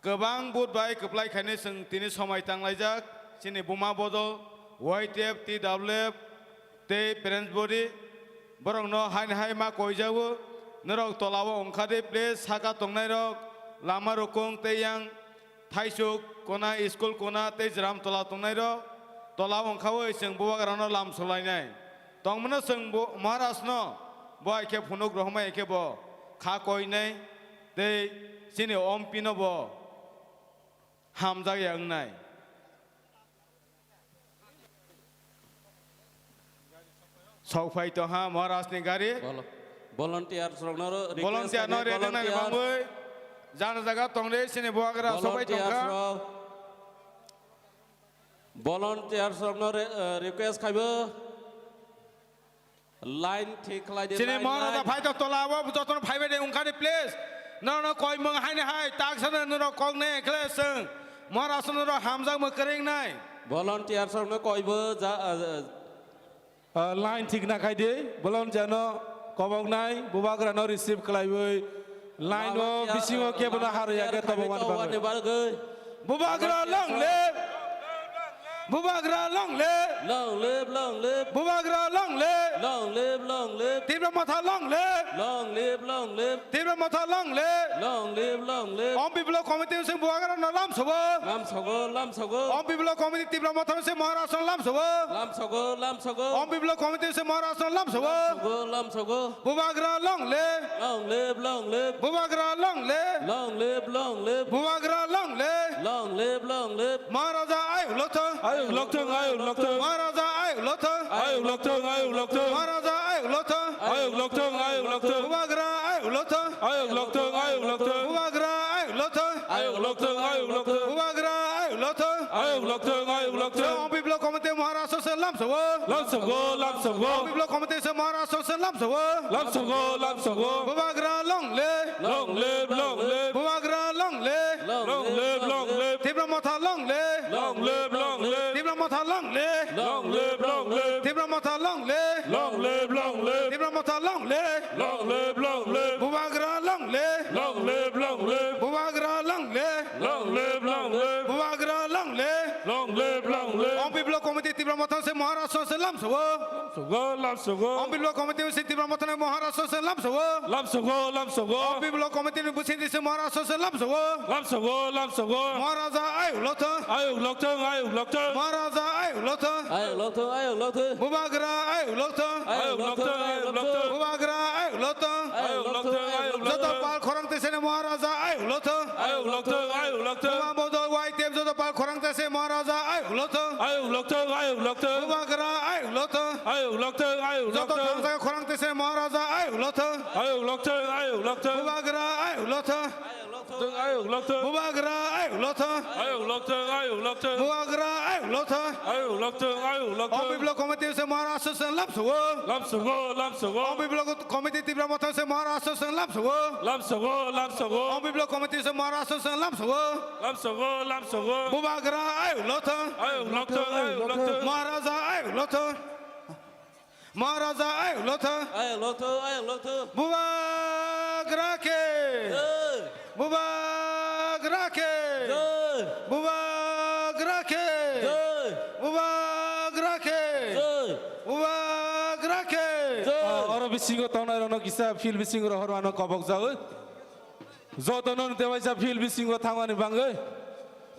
kwbang vote bai kwplai khainwi chwng tini somai tanglaijak. Chini buma bodol, Y T F, T W F tei parents body borokno haini hai ma koijago. Norok tolao wngkha de, please, saka tongnairok, lama rukung tei yang Thaisuk kona, school kona tei Jramtola tongnairok tola wngkhawi chwng bubagrano lamsolainai. Tongmano chwng bo Maharajno bo hai khe phunuk rohormai khe bo kha koinai tei chini ompino bo hamjakya wngnai. Sok phai tongha Maharajni gari. Vol-, volunteers rokno ro-, request Volunteer no khainai, reading nani volunteers. Bangwi jana jaga tongde chini bubagra sok phai Volunteers tongkha. Rok, volunteers rokno re-, eh, request khaibo. Line thik khlai di, Chini line, Maharaj line. Phai tong tola o jotono phaibai de wngkha de, please. Norokno koimung haini hai taksano norok kok ne khle chwng Maharajno norok hamjakmung kwrwng nai. Volunteers rokno koibo ja, eh, Ah, line thik na khai di, bolon jano kobok nai, bubagra no receive khlaiwi, line o bisingo kebo no harwi ya khe tobo wani bagwi. Bubagra long live! Bubagra long live! Long live, long live! Bubagra long live! Long live, long live! Tipra Motha long live! Long live, long live! Tipra Motha long live! Long live, long live! Om Biblo committee se bubagra no lam sobo. Lam sogo, lam sogo. Om Biblo committee Tipra Motha se Maharaj no lam sobo. Lam sogo, lam sogo. Om Biblo committee se Maharaj no lam sobo. Lam sogo, lam sogo. Bubagra long live. Long live, long live. Bubagra long live. Long live, long live. Bubagra long live. Long live, long live. Maharaja ayuk lokthong. Ayuk lokthong, ayuk lokthong. Maharaja ayuk lokthong. Ayuk lokthong, ayuk lokthong. Maharaja ayuk lokthong. Ayuk lokthong, ayuk lokthong. Bubagra ayuk lokthong. Ayuk lokthong, ayuk lokthong. Bubagra ayuk lokthong. Ayuk lokthong, ayuk lokthong. Bubagra ayuk lokthong. Ayuk lokthong, ayuk lokthong. Om Biblo committee Maharaj se lam sobo. Lam sobo, lam sobo. Om Biblo committee se Maharaj se lam sobo. Lam sobo, lam sobo. Bubagra long live. Long live, long live. Bubagra long live. Long live, long live. Tipra Motha long live. Long live, long live. Tipra Motha long live. Long live, long live. Tipra Motha long live. Long live, long live. Tipra Motha long live. Long live, long live. Bubagra long live. Long live, long live. Bubagra long live. Long live, long live. Bubagra long live. Long live, long live. Om Biblo committee Tipra Motha se Maharaj se lam sobo. Lamsogo, lamsogo. Ompi Block Committee ni Tipra Mothani Maharaja se lamsogo. Lamsogo, lamsogo. Ompi Block Committee ni Business se Maharaja se lamsogo. Lamsogo, lamsogo. Maharaja ayuk lokthang. Ayuk lokthang, ayuk lokthang. Maharaja ayuk lokthang. Ayuk lokthang, ayuk lokthang. Bubagra ayuk lokthang. Ayuk lokthang, ayuk lokthang. Bubagra ayuk lokthang. Ayuk lokthang, ayuk lokthang. Joto pal khorang tisani Maharaja ayuk lokthang. Ayuk lokthang, ayuk lokthang. Bubagra Y T F joto pal khorang tisani Maharaja ayuk lokthang. Ayuk lokthang, ayuk lokthang. Bubagra ayuk lokthang. Ayuk lokthang, ayuk lokthang. Joto thangsa khorang tisani Maharaja ayuk lokthang. Ayuk lokthang, ayuk lokthang. Bubagra ayuk lokthang. Ayuk lokthang, ayuk lokthang. Bubagra ayuk lokthang. Ayuk lokthang, ayuk lokthang. Bubagra ayuk lokthang. Ayuk lokthang, ayuk lokthang. Ompi Block Committee se Maharaja se lamsogo. Lamsogo, lamsogo. Ompi Block Committee Tipra Mothani se Maharaja se lamsogo. Lamsogo, lamsogo. Ompi Block Committee se Maharaja se lamsogo. Lamsogo, lamsogo. Bubagra ayuk lokthang. Ayuk lokthang, ayuk lokthang. Maharaja ayuk lokthang. Maharaja ayuk lokthang. Ayuk lokthang, ayuk lokthang. Bubagra ke. Jai. Bubagra ke. Jai. Bubagra ke. Jai. Bubagra ke. Jai. Bubagra ke. Jai. Ah, oro bisingo tongnai rokno kisa field bisingo rohormano kobok jago. Jotono tewaisa field bisingo thangmani bangwi.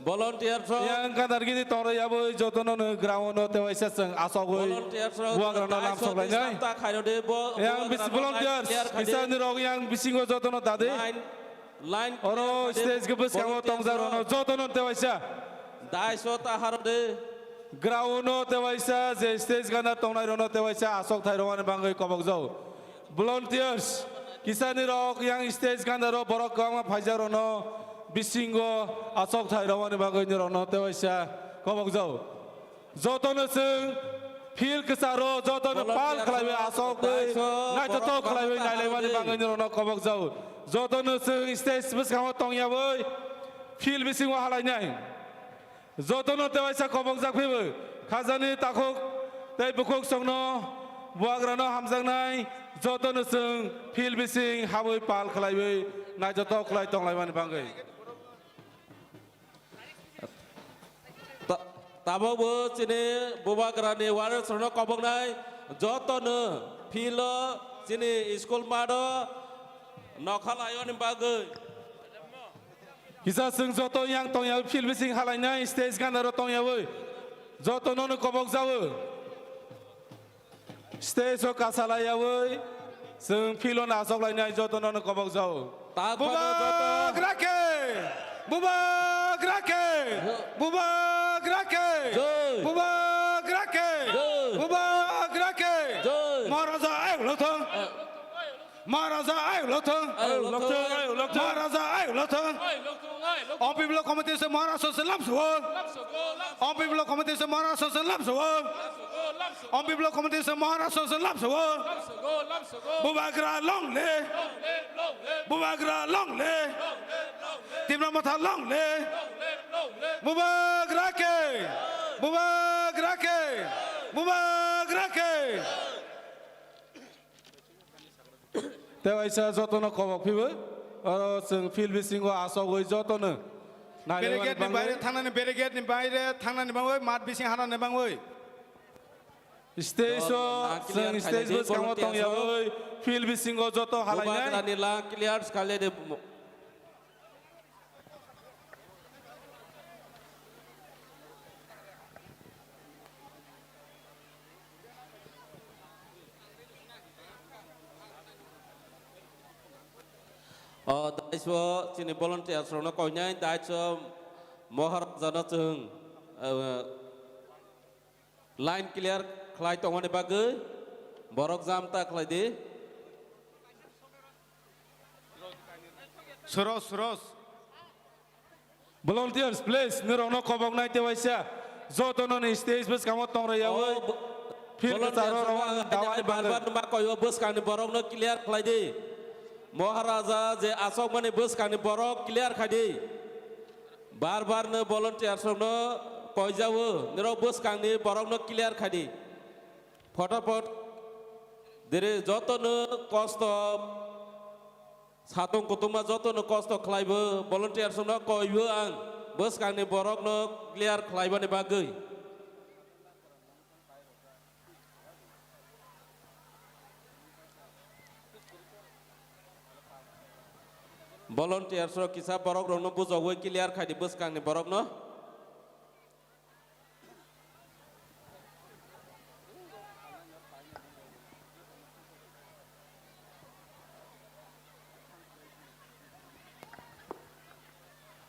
Volunteer rok. Yang kadar gini tongrwi abwi jotono ground no tewaisa chwng asogwi. Volunteer rok. Buagrano lamsok lainai. Yang bisi volunteers, kisa ni rok yang bisingo jotono dadi. Line, line. Oro stage ke bwskango tongjak rokno jotono tewaisa. Daiso ta harode. Ground no tewaisa je stage gana tongnai rokno tewaisa asok thai rwmani bangwi kobok jago. Volunteers, kisani rok yang stage ganda ro borok kwbangma phaijak rokno bisingo asok thai rwmani bagwi norokno tewaisa kobok jago. Jotono chwng field kwcharo jotono pal khlaiwi asokwi naithothok khlaiwi nailaimani bagwi norokno kobok jago. Jotono chwng stage bwskango tongyawi field bisingo halainai. Jotono tewaisa kobokjak phibo khajani takhuk tei bukhuk songno buagrano hamjaknai jotono chwng field bising habwi pal khlaiwi naithothok khlai tonglaimani bagwi. Ta-, tabukbo chini bubagrani warriors rokno koboknai jotono field o chini school math o nokha laiyoni bagwi. Kisa chwng joto yang tongya field bising halainai stage gana ro tongyawi joto nono kobok jawi stage o kasa laiyawi chwng field o nasok lainai joto nono kobok jawi. Bubagra ke! Bubagra ke! Bubagra ke! Jai! Bubagra ke! Jai! Bubagra ke! Jai! Maharaja ayuk lokthang! Maharaja ayuk lokthang. Ayuk lokthang, ayuk lokthang. Maharaja ayuk lokthang. Ayuk lokthang, ayuk lokthang. Ompi Block Committee se Maharaja se lamsogo. Lamsogo, lamsogo. Ompi Block Committee se Maharaja se lamsogo. Lamsogo, lamsogo. Ompi Block Committee se Maharaja se lamsogo. Lamsogo, lamsogo. Bubagra long live. Long live, long live. Bubagra long live. Long live, long live. Tipra Motha long live. Long live, long live. Bubagra ke. Bubagra ke. Bubagra ke. Tei waisa jotono kobok phibo, oro chwng field bisingo asogwi jotono nainani bagwi. Barricade ni baire thangnani, barricade ni baire thangnani bagwi, mat bising hanani bagwi. Stage o chwng stage bwskango tongyawi field bisingo joto halainai. Bubagrani lang clear khalidi. O daiso chini volunteers rokno koinai daiso Maharaja no chwng, eh, line clear khlai tongmani bagwi borok jam ta khlai di. Suros, suros. Volunteers, please, norokno koboknai tei waisa. Jotono ni stage bwskango tong rwya wi. Field kwcharo rok dawai bagwi. Bar bar numa koyo bwskangni borokno clear khlai di. Maharaja je asokmani bwskangni borok clear khai di. Bar bar no volunteers rokno koijawo, norok bwskangni borokno clear khai di. Photopot dire jotono kosto satung kutung ma jotono kosto khlaibo volunteers rokno koibo ang bwskangni borokno clear khlaibani bagwi. Volunteers rok kisa borok rokno bujogwi clear khai di bwskangni borokno.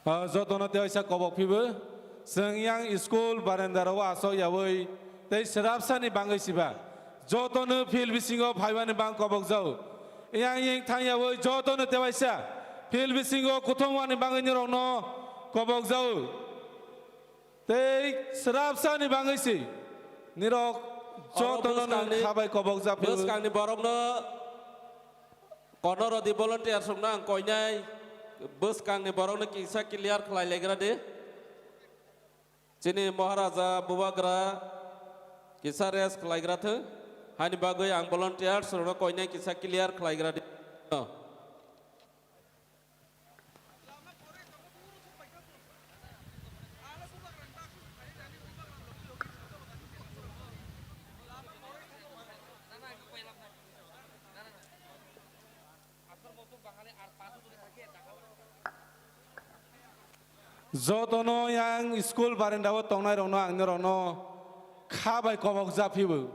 Ah, jotono teisa kobok phibo. Chwng yang school barenda rok asok yawi tei srapsani bangwi siba. Jotono field bisingo phaibani bang kobok jau. Yang yang thang yawi jotono tewaisa field bisingo kuthumwani bangwi nirokno kobok jau. Tei srapsani bangwi si nirok jotono bwskangni khabai kobok japhibo. Bwskangni borokno kono rodi volunteers rokno ang koinai bwskangni borokno kisa clear khlai legra di. Chini Maharaja Bubagra kisa rest khlaigra thung. Haini bagwi ang volunteers rokno koinai kisa clear khlaigra di. Jotono yang school barenda o tongnai rokno ang norokno kha bai kobok japhibo.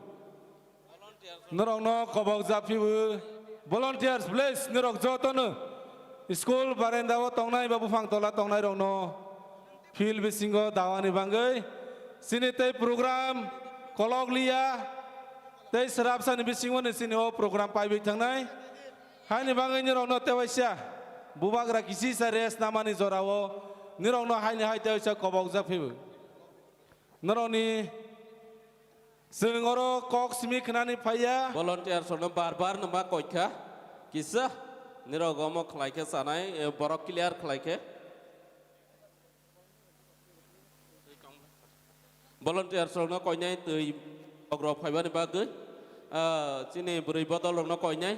Norokno kobok japhibo. Volunteers, please, norok jotono school barenda o tongnai ba buphang tola tongnai rokno field bisingo dawani bangwi sini tei program kolok liya tei srapsani bisingo ni sini o program paibi thangnai. Haini bagwi nirokno tewaisa bubagra kisisa rest namani jorao nirokno haini hai tewaisa kobok japhibo. Norokni chwng oro kok simi khnani phaiya. Volunteers rokno bar bar no ma koikha. Kisa nirok omo khlai khe chanai, eh, borok clear khlai khe. Volunteers rokno koinai twi rok rok phaibani bagwi, ah, chini bwrwi bodol rokno koinai,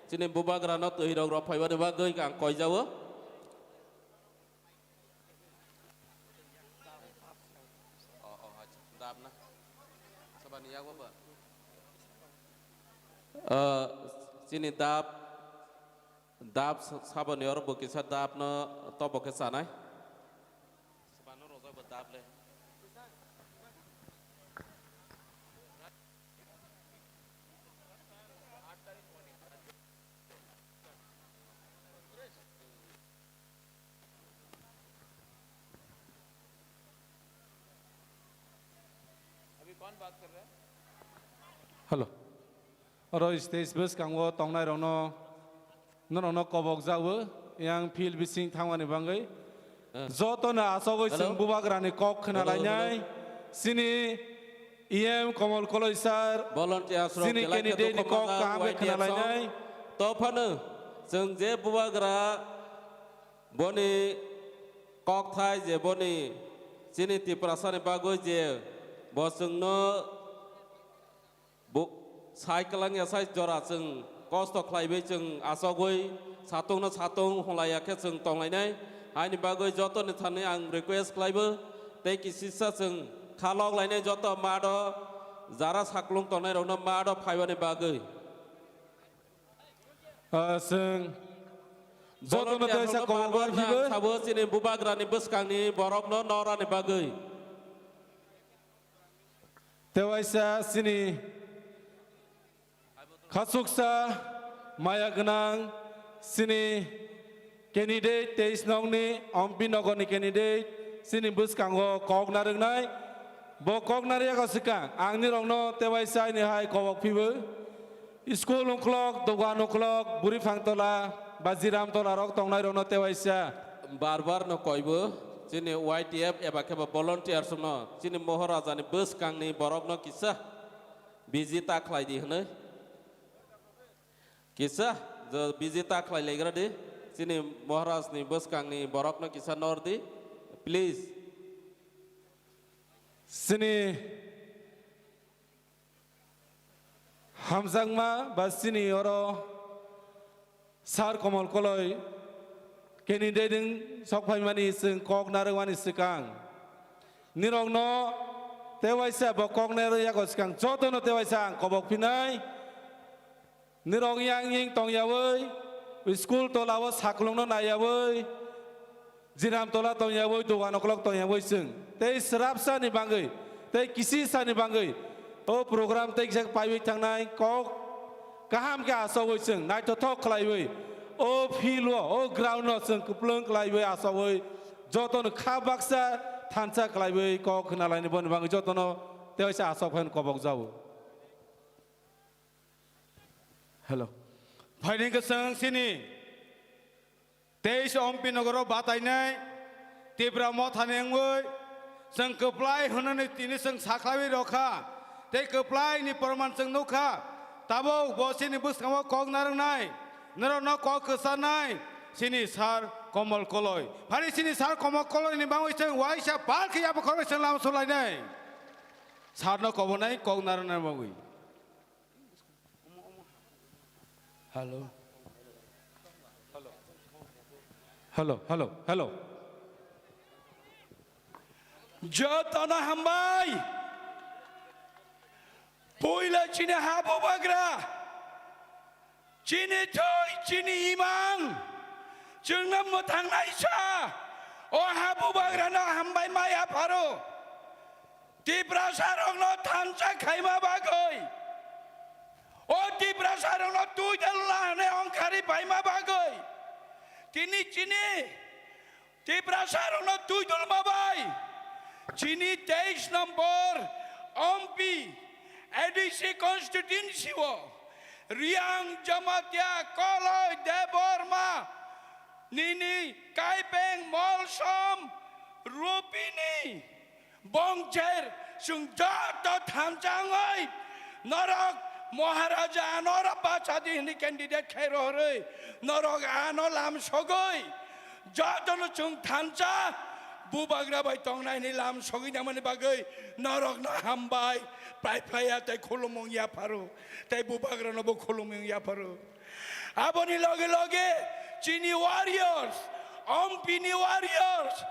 chini bubagra no twi rok rok phaibani bagwi ang koijao. O, o, acha, dap na. Sabani yago ba? Ah, chini dap. Dap sa-, saboni oro bo kisa dap no tobo khe chanai. Swbano rojak bo dap le. अभी कौन बात कर रहा है? Hello. Oro stage bwskango tongnairokno, norokno kobok jago, yang field bising thangmani bagwi. Eh. Jotono asogwi Hello? Chwng bubagrani kok khna Hello, lainai. Hello. Chini E M Komol Koloi sir, Volunteers rok chini belai khe candidate ni dukhu kok manjak, kaham khe Y T F khna song. Lainai. To phano chwng je bubagra boni kokthai je boni chini Tiprasani bagwi je bo chwngno Bo sai kwlangya sai jora chwng kosto khlaiwi chwng achogwi satungno satung hwnlaiya khe chwng tonglainai. Haini bagwi jotoni thani ang request khlaibo tei kisisa chwng khalok lainai joto mado jara saklung tongnairokno mado phaibani bagwi. Ah, chwng jotono teisa kobok bar phibo. Sabo chini bubagrani bwskangni borokno norani bagwi. Tewaisa chini khachuksa maya gwnang chini candidate teis nokni M P nogorni candidate chini bwskango kok narwknai. Bo kok narwkya swkang ang nirokno tewaisa ini hai kobok phibo. School ungkolok, dogan ungkolok, buri phangtola ba jiram tola rok tongnai rokno tewaisa. Bar bar no koibo chini Y T F eba khe bo volunteers no chini Mohorajani bwskangni borok no kisa busy ta khlai di hwnwi. Kisa je busy ta khlai legra di chini Moharaj ni bwskangni borok no kisa nor di please. Chini Hamjakma ba chini oro Sir Komol Koloi candidate wng sok phaimani chwng kok narwkmani swkang nirokno tewaisa bo kok narwk yago swkang jotono tewaisa ang kobok phinai nirok yang yang tongyawi School tola o saklongno naiyawi, jinam tola tongyawi, dogan okolog tongyawi chwng tei srapsa ni bangwi tei kisisa ni bangwi o program tei kisa paiwi thangnai kok kaham khe achawi chwng naithothok khlaiwi o field o, o ground no chwng kwplwng khlaiwi achawi jotono kha baksa thansa khlaiwi kok khna laini boni bangwi jotono tei waisa achok phaino kobok jao. Hello. Phaini kwchwng sini teis Ompi nogoro batainai Tipra mothani wngwi chwng kwplai hwnwi tini chwng sakhlaiwi rokha. Tei kwplaini porman chwng nukha. Tabuk bo chini bwskango kok narwknai, norokno kok kwcharnai chini sir Komol Koloi. Phari chini sir Komol Koloi ni bangwi chwng waisa pal khe yapha khorbai chwng lama sulainai. Sir no kobonai kok narwknai bangwi. Hello. Hello, hello, hello. Jotono hambai. Puila chini ha bubagra. Chini thoi, chini imang. Chwngno mwthangnaisa. O ha bubagrano hambai maya pharo. Tiprasa rokno thansa khaima bagwi, o Tiprasa rokno twi dal lahne ongkhari paima bagwi, tini chini Tiprasa rokno twi dulma bai chini teis nombor Ompi A D C constituency o Riang Jamatia Koloi Debbarma nini Kaipeng Molsom Rupini Bongcher chwng joto thansa wngwi norok Maharaja norok bachadi hwnwi candidate khai rohorwi norok ano lam sogwi jotono chwng thansa bubagra bai tongnai hwnwi lam sogwi nangmani bagwi norokno hambai paiphlaiya tei khulumung yapharo tei bubagrano bo khulumung yapharo. Aboni loge loge chini warriors, Ompini warriors,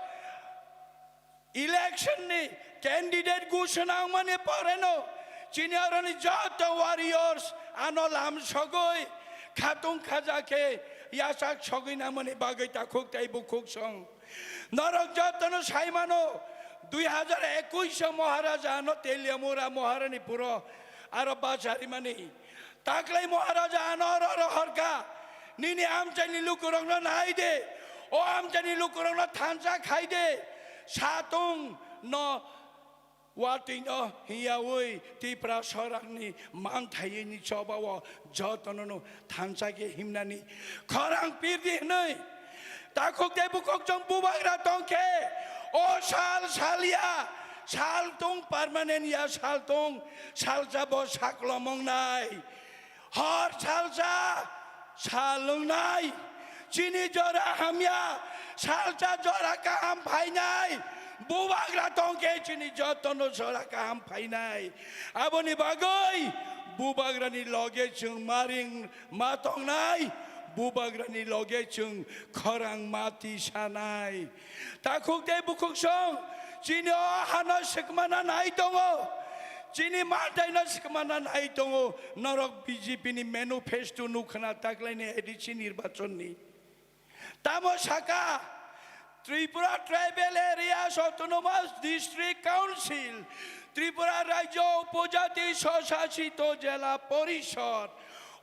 election ni candidate gusuna wngmani poreno chini aroni joto warriors ano lam sogwi khatung khaja khe yachak sogwi nangmani bagwi takhuk tei bukhuk song. Norok jotono saimano, dui hajar ekush o Maharaja ano Teliamura Maharani puro aro bacharimani. Taklai Maharaja ano oro rohorkha, nini amchaini lukurokno nai de, o amchaini lukurokno thansa khai de, satung no watwi no hiyawi Tipra sorakni manthayini choba o jotono no thansa khe himnani khorang pirdi hwnwi. Takhuk tei bukhuk chwng bubagra tong khe, o sal sal ya, sal tung permanent ya, sal tung salsa bo saklomong nai. Hor salsa sal wngnai. Chini jora hamya, salsa jora kaham phainai. Bubagra tong khe chini jotono jora kaham phainai. Aboni bagwi bubagrani loge chwng maring ma tongnai, bubagrani loge chwng khorang ma tisanai. Takhuk tei bukhuk song, chini o hano swkmana nai tongo, chini mantaino swkmana nai tongo. Norok B J P ni manifesto nukhna taklaini A D C nirbachon ni. Tamo saka, Tripura Tribal Areas Autonomous District Council, Tripura Rajya Upojati Swsasito Jela Porishod,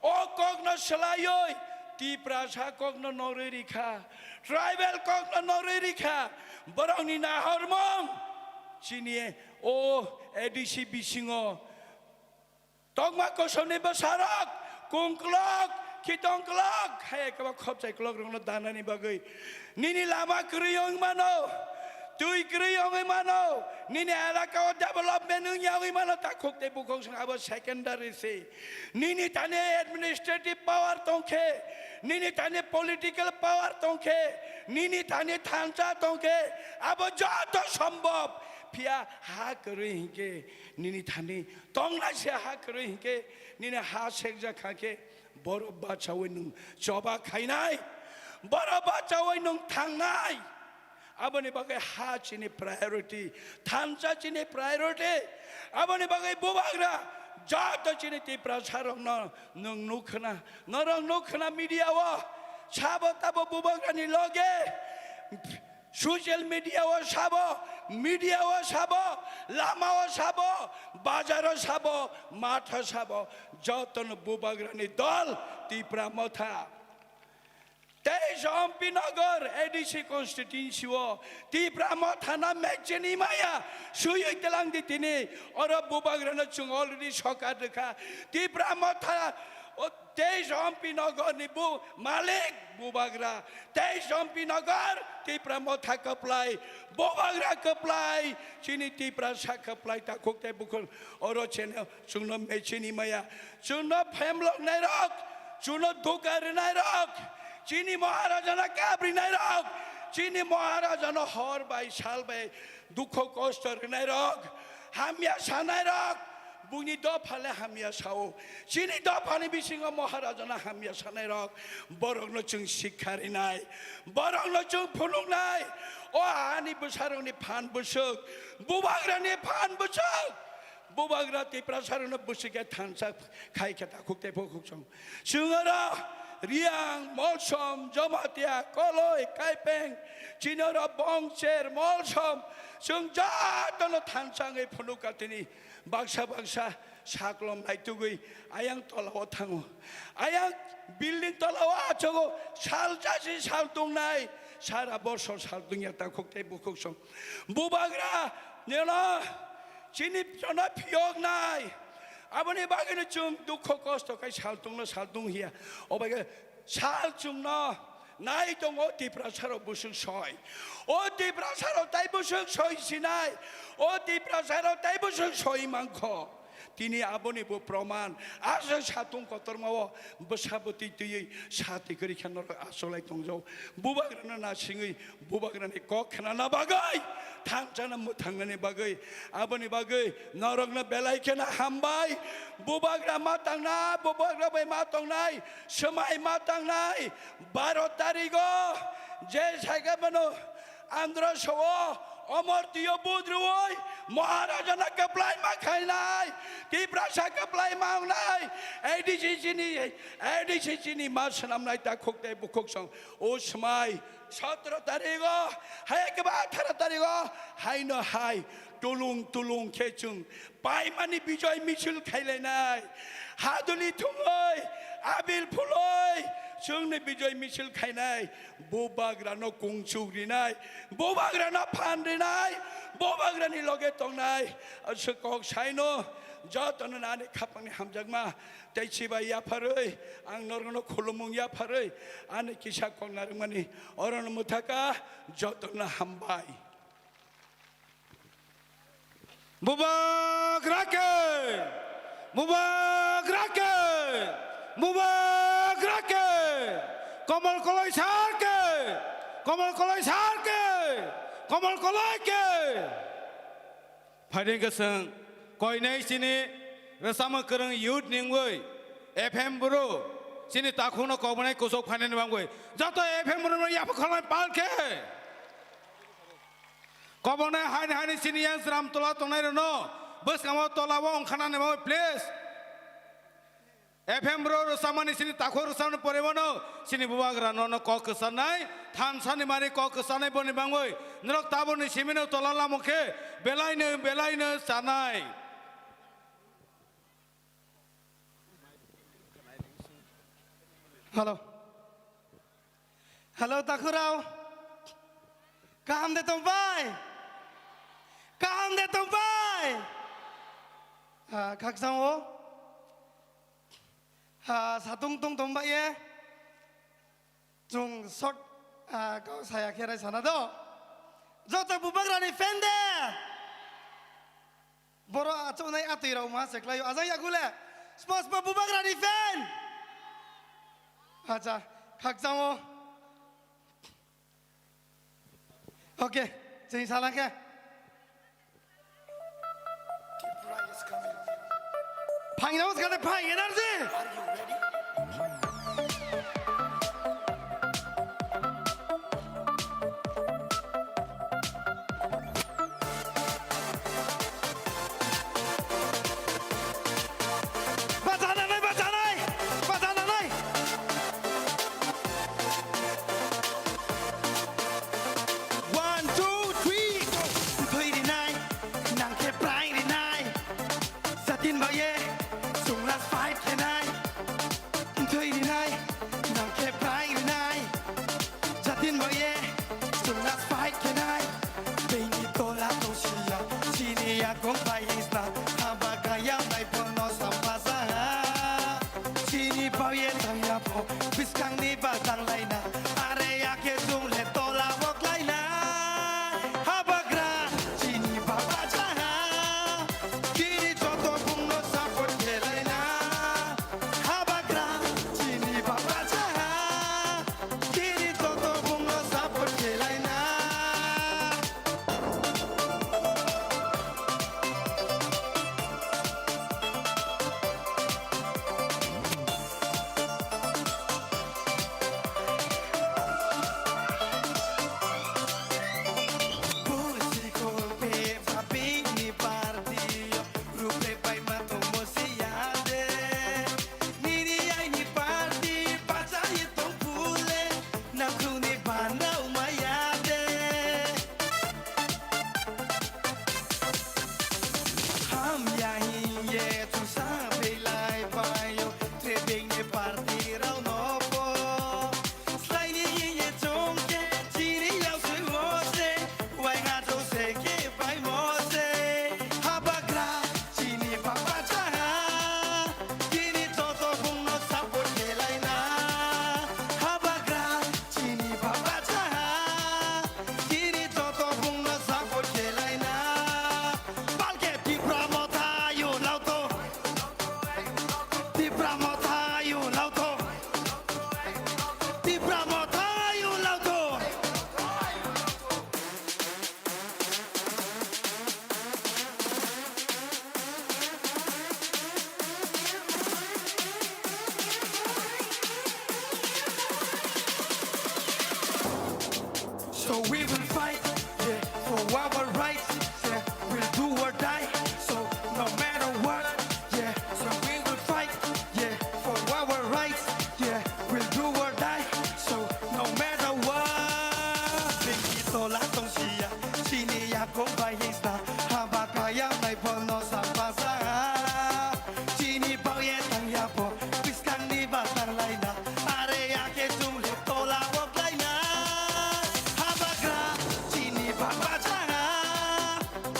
o kokno swlaiwi Tiprasa kokno norwi rikha, tribal kokno norwi rikha, borokni nahormung chini o A D C bisingo Tokma kosomni bwsarok, kungklok, khitongklok, hai ekaba khopchai klokrokno danani bagwi nini lama kwrwi wng mano, twi kwrwi wngwi mano, nini elaka o development wngya wngwi mano, takhuk tei bukhuk song abo secondary se. Nini thani administrative power tongkhe, nini thani political power tongkhe, nini thani thansa tongkhe, abo joto sombhob. Phiya ha kwrwi hinkhe nini thani tongnai se ha kwrwi hinkhe, nini ha sekjak kha khe, borok bachaui nwng choba khainai, borok bachaui nwng thangnai. Aboni bagwi ha chini priority, thansa chini priority. Aboni bagwi bubagra joto chini Tiprasarokno nwng nukhna, norok nukhna media o Sabo tabo bubagrani loge, social media o sabo, media o sabo, lama o sabo, bazar o sabo, matha sabo, jotono bubagrani dol Tipra Motha. Teis Ompi Nagar A D C constituency o Tipra Motha na mecheni maya suyui telang di tini, oro bubagrano chwng already sokar rwkha. Tipra Motha o Teis Ompi Nagar ni bu malik bubagra. Teis Ompi Nagar Tipra Motha kwplai, bubagra kwplai, chini Tiprasa kwplai takhuk tei bukhuk oro cheno chwngno mecheni maya, chwngno phemlok nairok, chwngno duka rwnairok, chini Maharajana kabri nairok, chini Maharajano hor bai sal bai dukho kosto rwnairok, hamya sanairok, buini dophale hamya sao. Chini dophani bisingo Maharajana hamya sanairok, borokno chwng sikha rinai, borokno chwng phunuknai. O hani bwsarokni phan bwswk, bubagrani phan bwswk, bubagra Tiprasarokno bwswk khe thansa khai khe takhuk tei bukhuk song. Chwng oro Riang, Molsom, Jamatia, Koloi, Kaipeng, chini oro Bongcher, Molsom, chwng jotono thansa wngwi phunuk katini baksa baksa saklom naitugwi ayang tolao thango. Ayang building tolao achogo sal chasi sal tongnai, sara bosor sal tongya takhuk tei bukhuk song. Bubagra nino chini chona phiyoknai. Aboni bagwino chwng dukho kosto khai sal tongno sal tong hiya. Obaikhe sal chwngno nai tongo Tiprasarok bwswk soi. O Tiprasarok tai bwswk soi sinai. O Tiprasarok tai bwswk soi mankho. Tini aboni bo proman. Aswk satung kotormao bwsa bwtwi twiwi sa twi kwrwi khe norok asolai tongjao. Bubagrano nasingwi bubagrani kok khnana bagwi, thanchana mwthangnani bagwi, aboni bagwi norokno belai kheno hambai. Bubagra ma tangna, bubagra bai ma tongnai, swmai ma tangnai, baro tarigo je saikha mano Andhra Soho, Omor Tiyo Budrui, Maharajana kaplai ma khainai, Tiprasa kaplai ma wngnai, A D C chini, A D C chini ma swnamnai takhuk tei bukhuk song. O swmai, sotro tarigo, hai khe ba atharo tarigo, haino hai, tulung tulung khe chwng paimani bijoy misil khailainai. Haduli thungwi, abil phulwi, chwngni bijoy misil khainai. Bubagrano kungchuk rinai, bubagrano phan rinai, bubagrani loge tongnai. Aswk kok saino jotono nani khapangni hamjakma. Tei chibai yapharwi, ang norokno khulumung yapharwi, ani kisa kok narwkmani orono mwthaka, jotono hambai. Bubagra khe! Bubagra khe! Bubagra khe! Komol koloi sar khe! Komol koloi sar khe! Komol koloi khe! Phaidi hwnkhe chwng koinai chini rwchapma kwrwng youth ni wngwi F M bro chini takhukno koknai kuchuk phainani bangwi joto F M bro no yapha kholnai pal khe koknai haini haini chini yang chwram tola tongnai rwno bwskango tola o wngkhanani bagwi please. F M bro rwchapmani chini takhuk rwchapmani pore bono chini bubagra nono kok kwcharnai, thansani mari kok kwcharnai boni bangwi norok tabukni simino tola lamo khe belaino belaino chanai. Hello. Hello, takhurao. Kaham de tongbai? Kaham de tongbai? Ah, khakchang o. Ah, satung tung tongbai ye. Chung short, ah, kau saya khe rai sana do. Joto bubagrani fan de. Boro achuknai atwi rok ma se khlaio. Ajang yagule. Spo spo bubagrani fan. Acha, khakchang o. Okay, chwng salangkhe. Phangna uskade phang energy. Bachananai, bachanai, bachananai. Kong bai isna haba kaya mai bono sampasa. Chini bauye tangya po biskang ni ba tang laina. Are ya ke sung le tola wok laina. Haba gra chini baba jaha. Kiri joto bung no support ke laina. Haba gra chini baba jaha. Kiri joto bung no support ke laina. Bosi ko pe ba bini party yo. Rupe bai ma tongmo se ya de. Nini aini party pacha ye tong pule. Nakhungni bandao maya de. Hamya hiye chusa belai bayo, trebengni party rao no po. Slaini hiye chongke, chini yao se mo se, wai ha jo se ke bai mo se. Habagra, chini baba jaha, chini joto bungno support kelaina. Habagra, chini baba jaha, chini joto bungno support kelaina. Balke Tipra Motha you lauto. Tipra Motha you lauto. Tipra Motha you lauto. So we will fight, yeah, for our rights, yeah, we'll do or die. So no matter what, yeah, so we will fight, yeah, for our rights, yeah, we'll do or die. So no matter what. Bini tola tongsia, chini yakung bai hisna, haba kaya mai bono sapasa. Chini bauye tangya po, biskangni basar laina, are yake chungle tola wok laina. Habagra, chini baba jaha,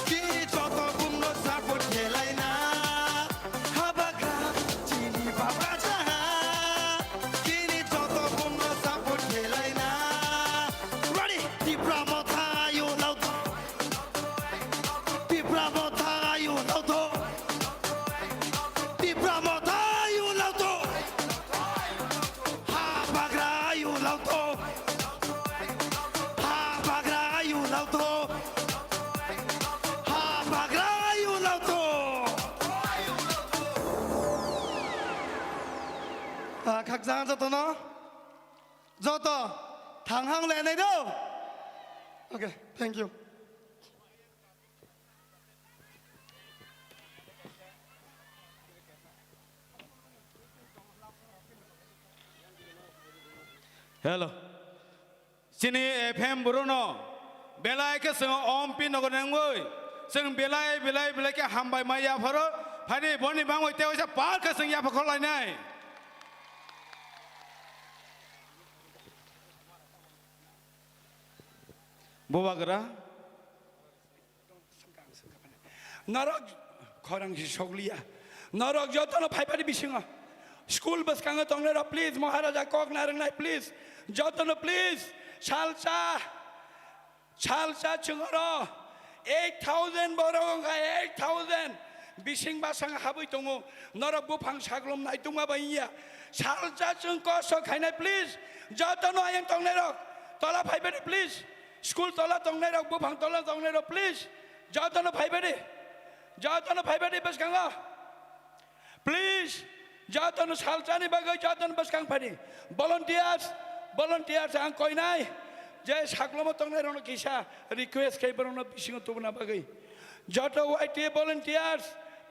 chini joto bungno support kelaina. Habagra, chini baba jaha, chini joto bungno support kelaina. Ready? Tipra Motha you lauto. Tipra Motha you lauto. Tipra Motha you lauto. Habagra you lauto. Habagra you lauto. Habagra you lauto. Ah, khakchang jotono. Joto thanghang lenai do. Okay, thank you. Hello. Chini F M Borono belai khe chwng ompi nogo nengwi chwng belai belai belai khe hambai mai yapharo phani boni bangwi tei waisa par khe chwng yapha khorlainai. Bubagra. Norok khorang si sokliya. Norok jotono phaipari bisingo. School bwskango tongnai rok, please, Maharaja kok narwknai, please. Jotono, please. Salsa. Salsa chwngoro eight thousand borok wngkha, eight thousand bising basang habwi tongo. Norok buphang saklom naitungma bai wngya. Salsa chwng kosto khainai, please. Jotono ayang tongnai rok tola phaibadi, please. School tola tongnai rok, buphang tola tongnai rok, please. Jotono phaibadi. Jotono phaibadi bwskango. Please, jotono salsani bagwi jotono bwskang phadi. Volunteers, volunteers ang koinai je saklomo tongnai rokno kisa request khai borokno bisingo tubuna bagwi. Joto Y T A volunteers,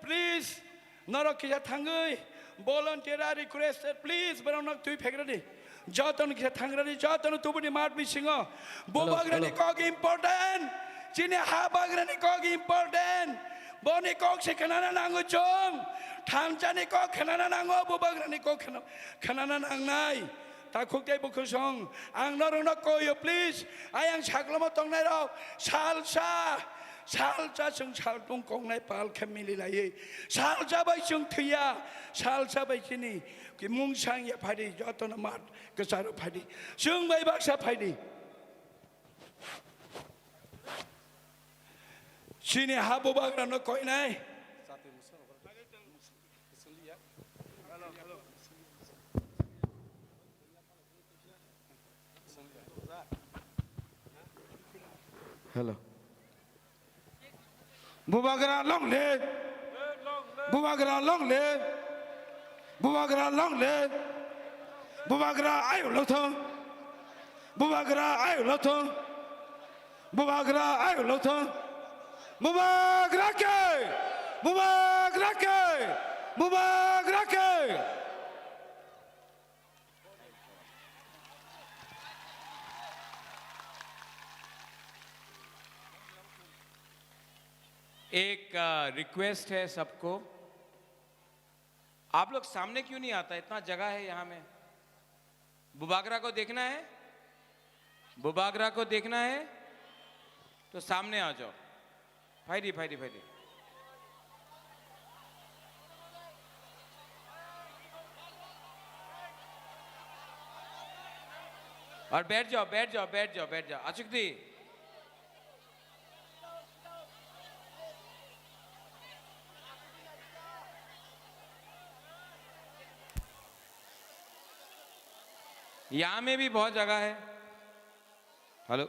please, norok kisa thangwi volunteer are requested, please, borokno twi phekradi. Jotono kisa thangradi, jotono tubuni mat bisingo. Hello, Bubagrani hello. Kok important. Chini ha bagrani kok important. Boni kok se khnana nango chwng. Thanchani kok khnana nango, bubagrani kok khna-, khnana nangnai. Takhuk tei bukhusong. Ang norokno koyo, please. Ayang saklomo tongnai rok. Salsa. Salsa chwng saltung kongnai pal khe mililaiwi. Salsa bai chwng thwiya, salsa bai chini kimung sangya phaidi, jotono mat kwcharo phaidi. Chwng bai baksa phaidi. Chini ha bubagrano koinai. Hello. Bubagra long live. Bubagra long live. Bubagra long live. Bubagra ayu lothong. Bubagra ayu lothong. Bubagra ayu lothong. Bubagra ke. Bubagra ke. Bubagra ke. एक, अ, रिक्वेस्ट है सबको, आप लोग सामने क्यों नहीं आता? इतना जगह है यहाँ में। बुबागरा को देखना है, बुबागरा को देखना है तो सामने आ जाओ। Phaidi, phaidi, phaidi. और बैठ जाओ, बैठ जाओ, बैठ जाओ, बैठ जाओ। Achuk di. यहाँ में भी बहुत जगह है। हेलो।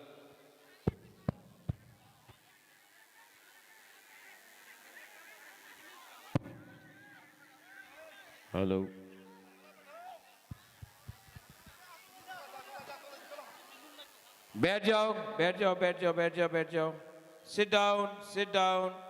हेलो। बैठ जाओ, बैठ जाओ, बैठ जाओ, बैठ जाओ, बैठ जाओ। Sit down, sit down.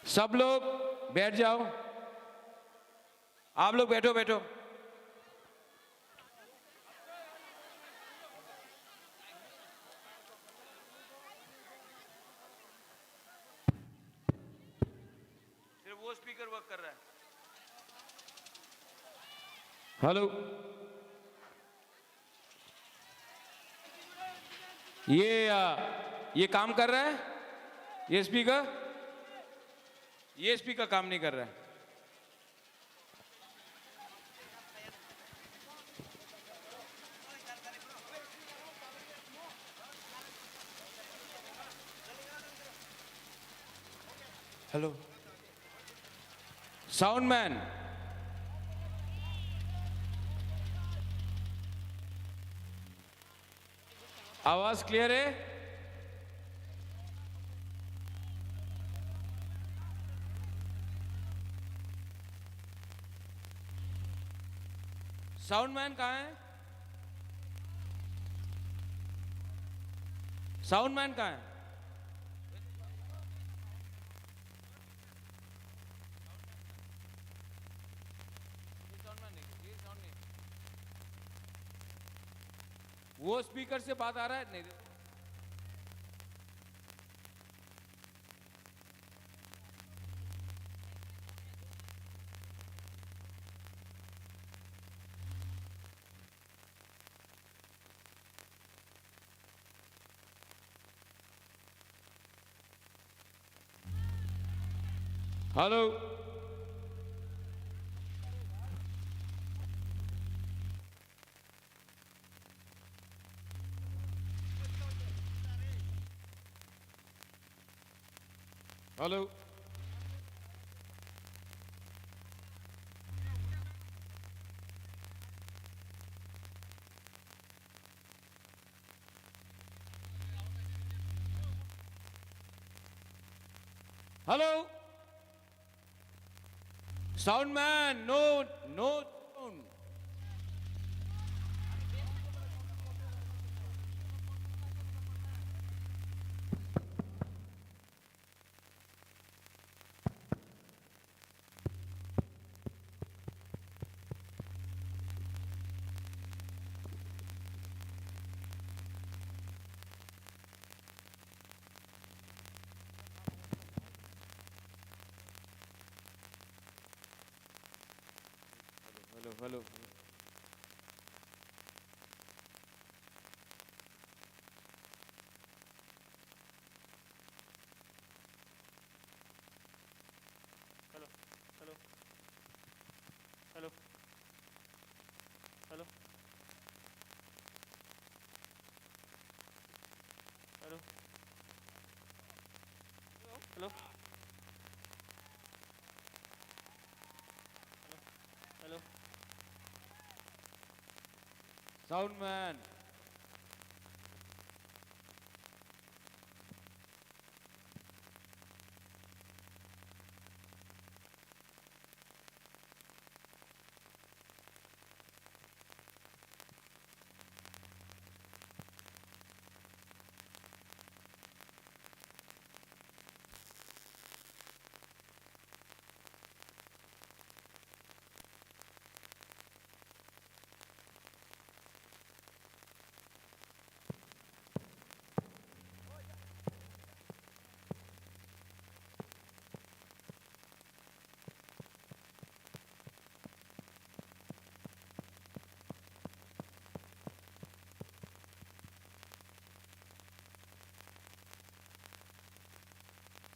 सब लोग बैठ जाओ। आप लोग बैठो, बैठो। सिर्फ वो स्पीकर वर्क कर रहा है। हेलो। ये, आ, ये काम कर रहा है? ये स्पीकर? ये स्पीकर काम नहीं कर रहा है। हेलो। साउंडमैन, आवाज क्लियर है? साउंडमैन कहाँ है? साउंडमैन कहाँ है? वो स्पीकर से बात आ रहा है? नहीं। Hello. Hello. Hello. Soundman, no, no sound. Hello. Hello. Hello. Hello. Hello. Hello. Hello. Hello. Sound man.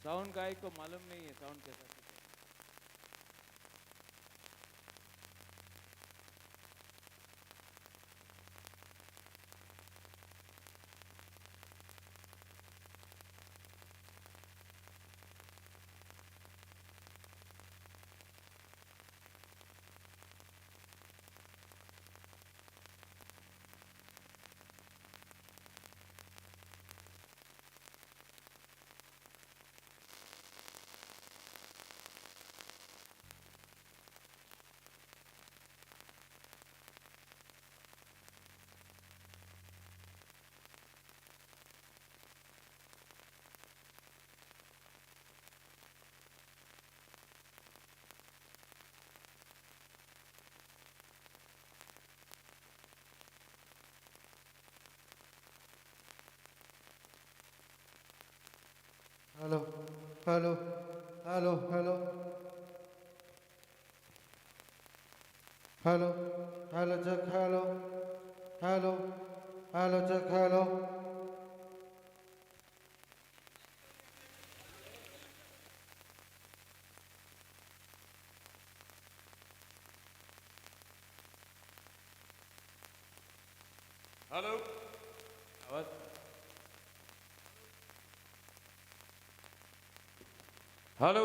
Sound guy को मालूम नहीं है साउंड कैसा। Hello, hello, hello, hello. Hello, hello, check, hello, hello, hello, check, hello. Hello. आवाज। Hello.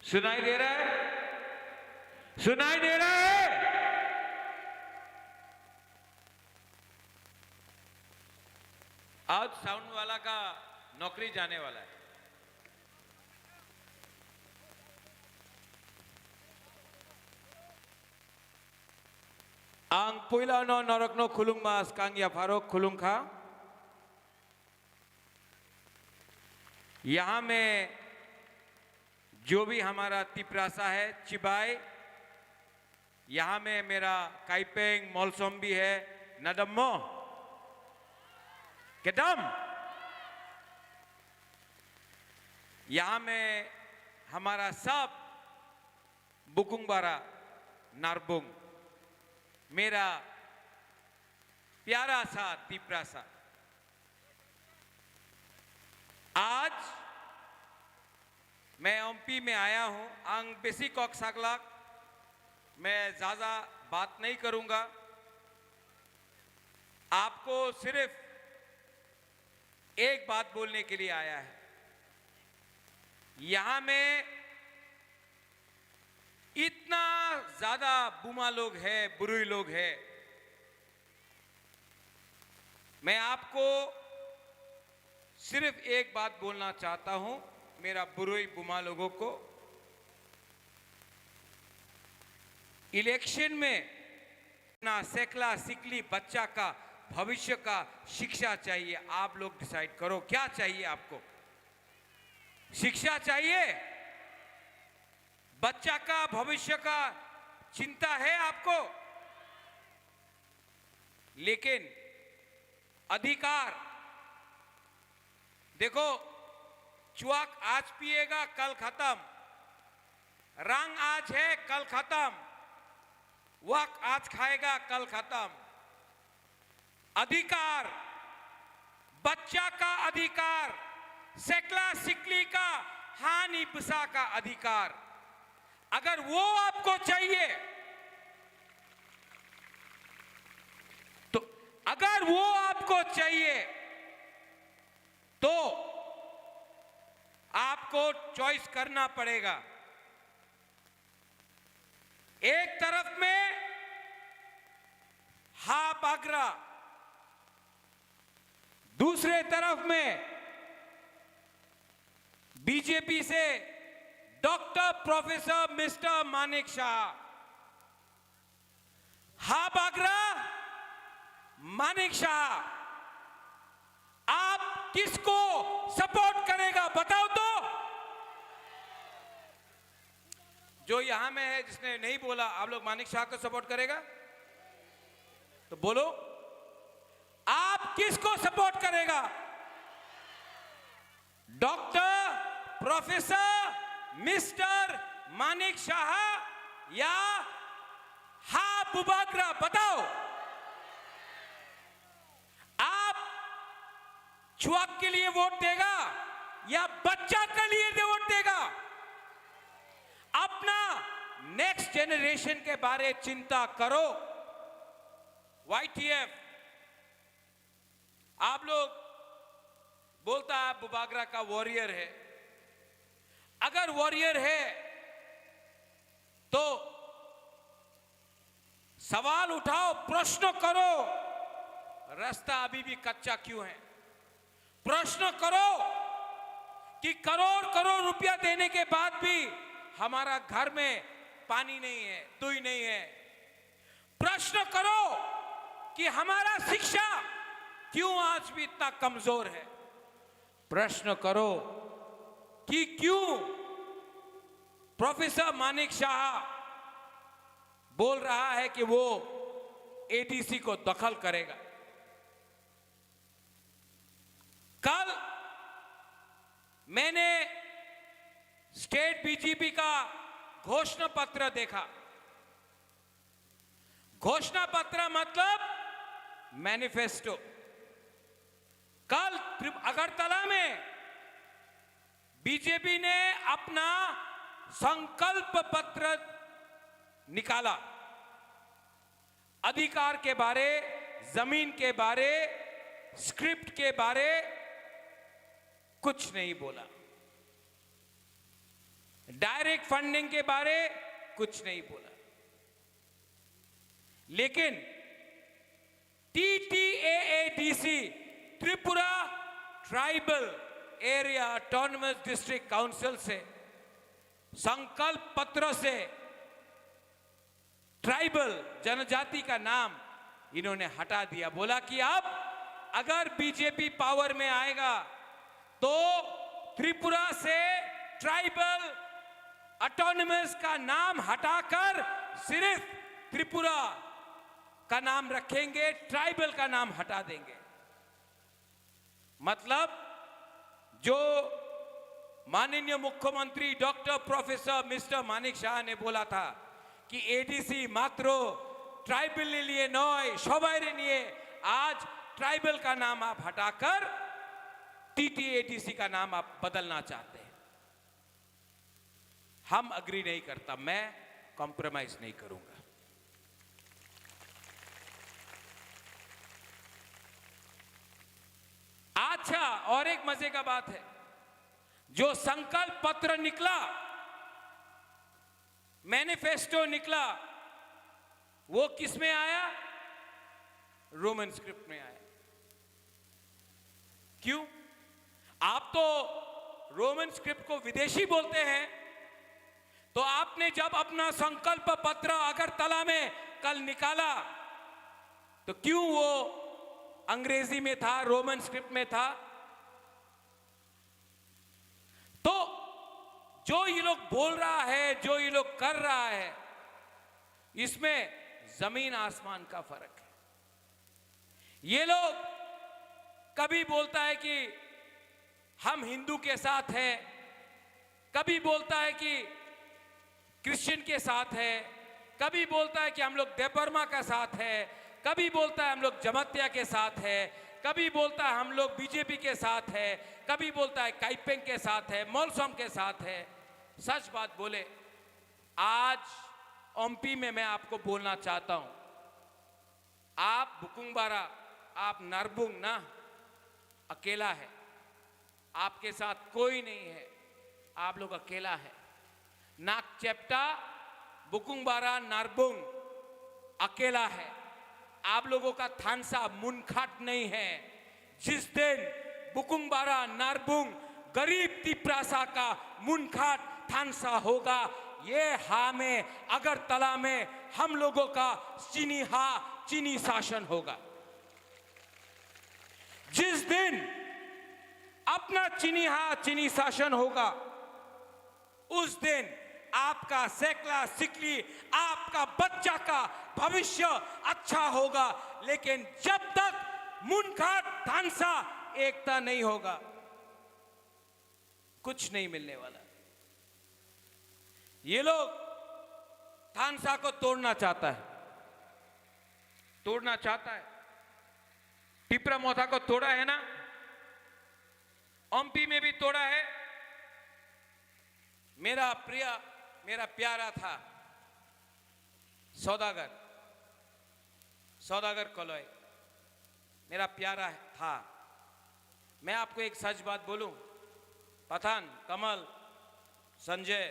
सुनाई दे रहा है? सुनाई दे रहा है? आज साउंड वाला का नौकरी जाने वाला है। Ang puilano norokno khulungma swkang yapharok khulungkha. यहाँ में जो भी हमारा तिप्रासा है, चिबाई, यहाँ में मेरा काइपेंग, मलसम भी है, नदम्मो, केदम। यहाँ में हमारा सब बुकुंगबारा, नारबुंग, मेरा प्यारा सा तिप्रासा। आज मैं ओम्पी में आया हूं, ang besi kok saglak, मैं ज्यादा बात नहीं करूंगा। आपको सिर्फ एक बात बोलने के लिए आया है। यहां में इतना ज्यादा बुमा लोग है, बुरुई लोग है, मैं आपको सिर्फ एक बात बोलना चाहता हूं, मेरा बुरुई बुमा लोगों को, इलेक्शन में ना सेकला सिकली बच्चा का भविष्य का शिक्षा चाहिए। आप लोग डिसाइड करो, क्या चाहिए आपको? शिक्षा चाहिए? बच्चा का भविष्य का चिंता है आपको? लेकिन अधिकार, देखो, चुआक आज पिएगा, कल खत्म। रंग आज है, कल खत्म। वक्त आज खाएगा, कल खत्म। अधिकार, बच्चा का अधिकार, सेकला सिकली का, हानि बसा का अधिकार, अगर वो आपको चाहिए, तो अगर वो आपको चाहिए, तो आपको चॉइस करना पड़ेगा। एक तरफ में हा बागरा, दूसरे तरफ में बीजेपी से डॉक्टर प्रोफेसर मिस्टर मानिक शाह। हा बागरा, मानिक शाह, आप किसको सपोर्ट करेगा, बताओ तो। जो यहां में है, जिसने नहीं बोला, आप लोग मानिक शाह को सपोर्ट करेगा तो बोलो, आप किसको सपोर्ट करेगा? डॉक्टर, प्रोफेसर, मिस्टर मानिक शाह या हा बुबागरा, बताओ। आप छुआ के लिए वोट देगा या बच्चा के लिए दे वोट देगा? अपना नेक्स्ट जनरेशन के बारे चिंता करो। वाईटीएफ, आप लोग बोलता है बुबागरा का वॉरियर है। अगर वॉरियर है तो सवाल उठाओ, प्रश्न करो, रास्ता अभी भी कच्चा क्यों है? प्रश्न करो कि करोड़ करोड़ रुपया देने के बाद भी हमारा घर में पानी नहीं है, दुई नहीं है। प्रश्न करो कि हमारा शिक्षा क्यों आज भी इतना कमजोर है। प्रश्न करो कि क्यों प्रोफेसर मानिक शाह बोल रहा है कि वो एडीसी को दखल करेगा। कल मैंने स्टेट बीजेपी का घोषणा पत्र देखा। घोषणा पत्र मतलब मैनिफेस्टो। कल त्रि-, अगरतला में बीजेपी ने अपना संकल्प पत्र निकाला। अधिकार के बारे, जमीन के बारे, स्क्रिप्ट के बारे कुछ नहीं बोला। डायरेक्ट फंडिंग के बारे कुछ नहीं बोला। लेकिन टीटीएएडीसी, Tripura tribal area autonomous district council से संकल्प पत्र से ट्राइबल जनजाति का नाम इन्होंने हटा दिया। बोला कि अब अगर बीजेपी पावर में आएगा तो त्रिपुरा से ट्राइबल ऑटोनमस का नाम हटाकर सिर्फ त्रिपुरा का नाम रखेंगे, ट्राइबल का नाम हटा देंगे। मतलब, जो माननीय मुख्यमंत्री डॉक्टर प्रोफेसर मिस्टर मानिक शाह ने बोला था कि एडीसी मात्र ट्राइबल के लिए नय, সবাইরে নিয়ে, आज ट्राइबल का नाम आप हटाकर टीटीएडीसी का नाम आप बदलना चाहते हैं। हम अग्री नहीं करता, मैं कॉम्प्रोमाइज नहीं करूंगा। अच्छा, और एक मजे का बात है, जो संकल्प पत्र निकला, मैनिफेस्टो निकला, वो किस में आया? रोमन स्क्रिप्ट में आया। क्यों? आप तो रोमन स्क्रिप्ट को विदेशी बोलते हैं, तो आपने जब अपना संकल्प पत्र अगरतला में कल निकाला, तो क्यों वो अंग्रेजी में था, रोमन स्क्रिप्ट में था? तो जो ये लोग बोल रहा है, जो ये लोग कर रहा है, इसमें जमीन आसमान का फर्क है। ये लोग कभी बोलता है कि हम हिंदू के साथ हैं, कभी बोलता है कि क्रिश्चियन के साथ है, कभी बोलता है कि हम लोग देबबर्मा का साथ है, कभी बोलता है हम लोग जमातिया के साथ है, कभी बोलता है हम लोग बीजेपी के साथ है, कभी बोलता है काइपेंग के साथ है, मोलसोम के साथ है। सच बात बोले, आज ओम्पी में मैं आपको बोलना चाहता हूं, आप बुकुंगबारा, आप नारबुंग ना, अकेला है, आपके साथ कोई नहीं है, आप लोग अकेला है। नाक चेप्टा, बुकुंगबारा, नारबुंग अकेला है। आप लोगों का थानसा मुनखाट नहीं है। जिस दिन बुकुंगबारा, नारबुंग, गरीब तिप्रासा का मुनखाट थानसा होगा, ये हा में, अगरतला में हम लोगों का चिनी हा, चिनी शासन होगा। जिस दिन अपना चिनी हा, चिनी शासन होगा, उस दिन आपका सेकला सिकली, आपका बच्चा का भविष्य अच्छा होगा। लेकिन जब तक मुनखाट थानसा एकता नहीं होगा, कुछ नहीं मिलने वाला। ये लोग थानसा को तोड़ना चाहता है, तोड़ना चाहता है। टिपरा मोथा को तोड़ा है ना, ओम्पी में भी तोड़ा है। मेरा प्रिय, मेरा प्यारा था सौदागर, सौदागर कलय, मेरा प्यारा था। मैं आपको एक सच बात बोलूं, पठान, कमल, संजय,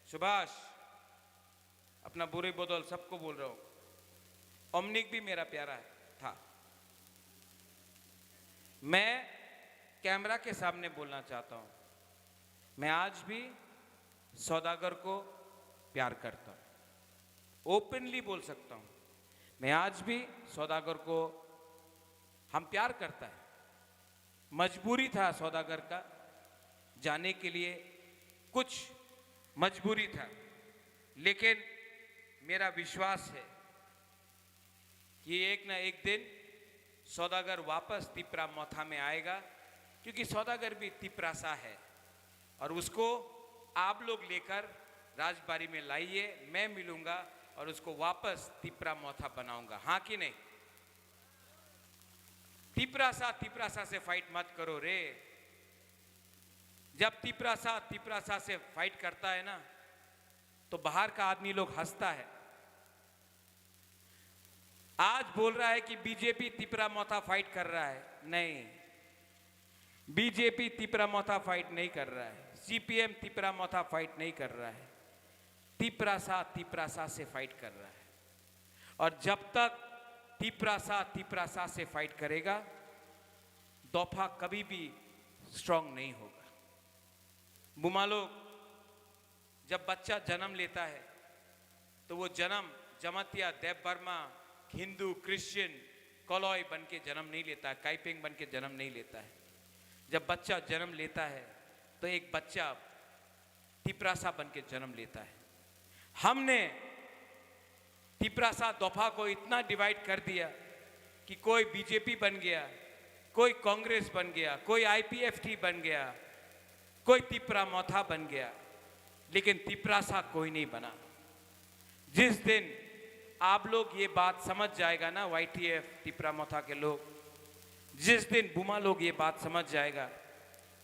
सुभाष, अपना बुरे बदल सबको बोल रहा हूं, ओमनिक भी मेरा प्यारा था। मैं कैमरा के सामने बोलना चाहता हूं, मैं आज भी सौदागर को प्यार करता हूं, ओपनली बोल सकता हूं, मैं आज भी सौदागर को हम प्यार करता है। मजबूरी था सौदागर का जाने के लिए, कुछ मजबूरी था, लेकिन मेरा विश्वास है कि एक ना एक दिन सौदागर वापस तिपरा मोथा में आएगा, क्योंकि सौदागर भी तिपरासा है और उसको आप लोग लेकर राजबाड़ी में लाइए, मैं मिलूंगा और उसको वापस तिपरा मोथा बनाऊंगा। हाँ कि नहीं? तिपरासा तिपरासा से फाइट मत करो रे। जब तिपरासा तिपरासा से फाइट करता है ना, तो बाहर का आदमी लोग हंसता है। आज बोल रहा है कि बीजेपी तिपरा मोथा फाइट कर रहा है। नहीं, बीजेपी तिपरा मोथा फाइट नहीं कर रहा है, सीपीएम तिपरा मोथा फाइट नहीं कर रहा है, तिपरासा तिपरासा से फाइट कर रहा है। और जब तक तिपरासा तिपरासा से फाइट करेगा, दोफा कभी भी स्ट्रांग नहीं होगा। बुमा लोग, जब बच्चा जन्म लेता है, तो वो जन्म जमातिया, देबबर्मा, हिंदू, क्रिश्चियन, कलॉय बन के जन्म नहीं लेता है, काइपेंग बन के जन्म नहीं लेता है। जब बच्चा जन्म लेता है, तो एक बच्चा तिपरासा बन के जन्म लेता है। हमने तिपरासा दोफा को इतना डिवाइड कर दिया कि कोई बीजेपी बन गया, कोई कांग्रेस बन गया, कोई आईपीएफटी बन गया, कोई तिपरा मोथा बन गया, लेकिन तिपरासा कोई नहीं बना। जिस दिन आप लोग ये बात समझ जाएगा ना, वाईटीएफ, तिपरा मोथा के लोग, जिस दिन बुमा लोग ये बात समझ जाएगा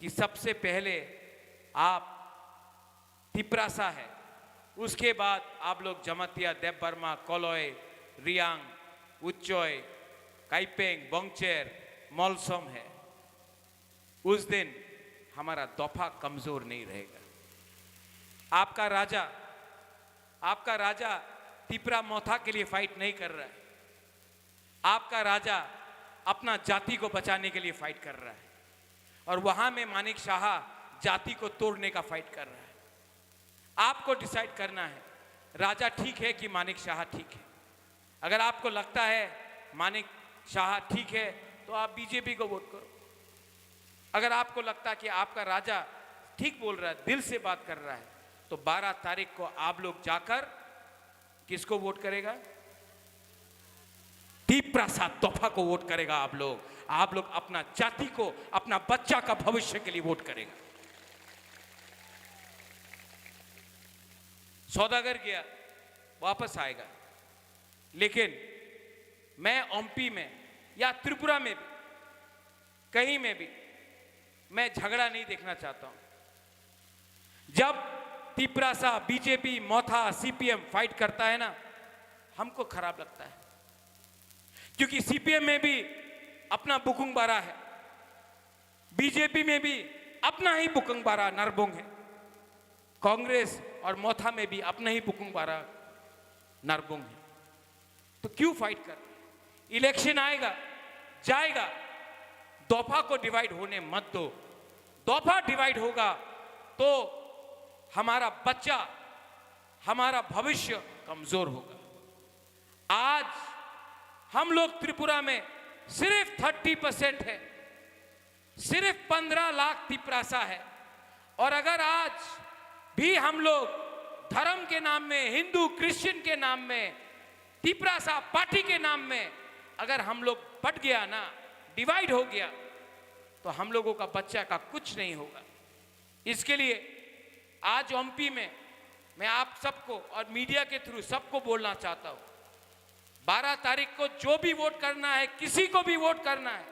कि सबसे पहले आप तिपरासा है, उसके बाद आप लोग जमातिया, देबबर्मा, कलॉय, रियांग, उच्चय, काइपेंग, बोंगचेर, मोलसोम है। उस दिन हमारा दोफा कमजोर नहीं रहेगा। आपका राजा, आपका राजा तिपरा मोथा के लिए फाइट नहीं कर रहा है। आपका राजा अपना जाति को बचाने के लिए फाइट कर रहा है, और वहां में मानिक शाह जाति को तोड़ने का फाइट कर रहा है। आपको डिसाइड करना है, राजा ठीक है कि मानिक शाह ठीक है। अगर आपको लगता है मानिक शाह ठीक है, तो आप बीजेपी को वोट करो। अगर आपको लगता है कि आपका राजा ठीक बोल रहा है, दिल से बात कर रहा है, तो बारह तारीख को आप लोग जाकर किसको वोट करेगा? तिपरासा दोफा को वोट करेगा आप लोग। आप लोग अपना जाति को, अपना बच्चा का भविष्य के लिए वोट करेगा। सौदागर गया, वापस आएगा। लेकिन मैं ओम्पी में या त्रिपुरा में भी, कहीं में भी मैं झगड़ा नहीं देखना चाहता हूं। जब तिपरासा, बीजेपी, मोथा, सीपीएम फाइट करता है ना, हमको खराब लगता है, क्योंकि सीपीएम में भी अपना बुकुंग बारा है, बीजेपी में भी अपना ही बुकुंग बारा नरबोंग है, कांग्रेस और मोथा में भी अपना ही बुकुंग बारा नरबोंग है। तो क्यों फाइट कर? इलेक्शन आएगा, जाएगा, दोफा को डिवाइड होने मत दो। दोफा डिवाइड होगा तो हमारा बच्चा, हमारा भविष्य कमजोर होगा। आज हम लोग त्रिपुरा में सिर्फ थर्टी परसेंट है, सिर्फ पन्द्रह लाख तिपरासा है। और अगर आज भी हम लोग धर्म के नाम में, हिंदू क्रिश्चियन के नाम में, तिपरासा पार्टी के नाम में अगर हम लोग बट गया ना, डिवाइड हो गया, तो हम लोगों का बच्चा का कुछ नहीं होगा। इसके लिए आज ओम्पी में मैं आप सबको और मीडिया के थ्रू सबको बोलना चाहता हूं, बारह तारीख को जो भी वोट करना है, किसी को भी वोट करना है,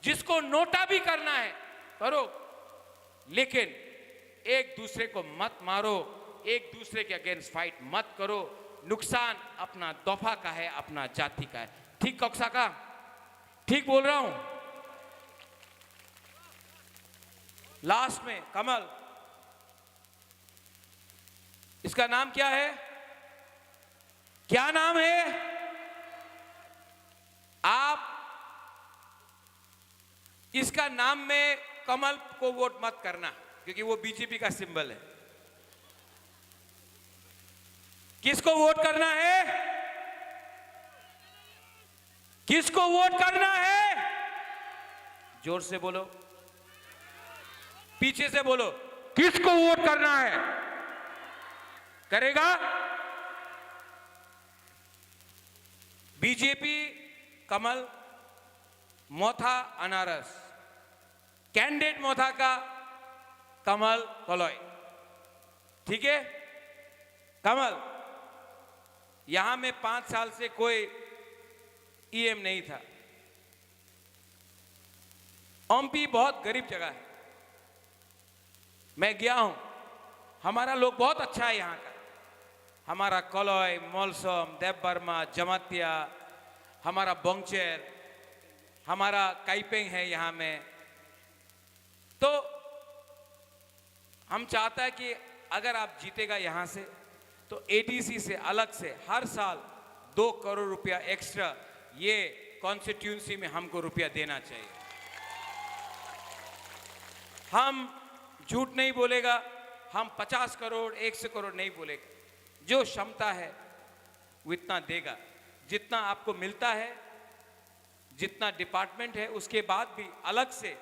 जिसको नोटा भी करना है, करो, लेकिन एक दूसरे को मत मारो, एक दूसरे के अगेंस्ट फाइट मत करो। नुकसान अपना दोफा का है, अपना जाति का है। ठीक कक्सा का? ठीक बोल रहा हूं? लास्ट में कमल, इसका नाम क्या है? क्या नाम है? आप इसका नाम में कमल को वोट मत करना, क्योंकि वो बीजेपी का सिंबल है। किसको वोट करना है? किसको वोट करना है? जोर से बोलो, पीछे से बोलो, किसको वोट करना है? करेगा बीजेपी, कमल, मोथा, अनारस। कैंडिडेट मोथा का कमल कलय। ठीक है? कमल, यहां में पांच साल से कोई ईएम नहीं था। ओम्पी बहुत गरीब जगह है। मैं गया हूं, हमारा लोग बहुत अच्छा है यहां का। हमारा कलय, मलसम, देव वर्मा, जमातिया, हमारा बोंगचेर, हमारा काइपेंग है यहां में। तो हम चाहता है कि अगर आप जीतेगा यहां से, तो एडीसी से अलग से हर साल दो करोड़ रुपया एक्स्ट्रा ये कॉन्स्टिट्यूएंसी में हमको रुपया देना चाहिए। हम झूठ नहीं बोलेगा, हम पचास करोड़, एक सौ करोड़ नहीं बोलेगा। जो क्षमता है, वो इतना देगा। जितना आपको मिलता है, जितना डिपार्टमेंट है, उसके बाद भी अलग से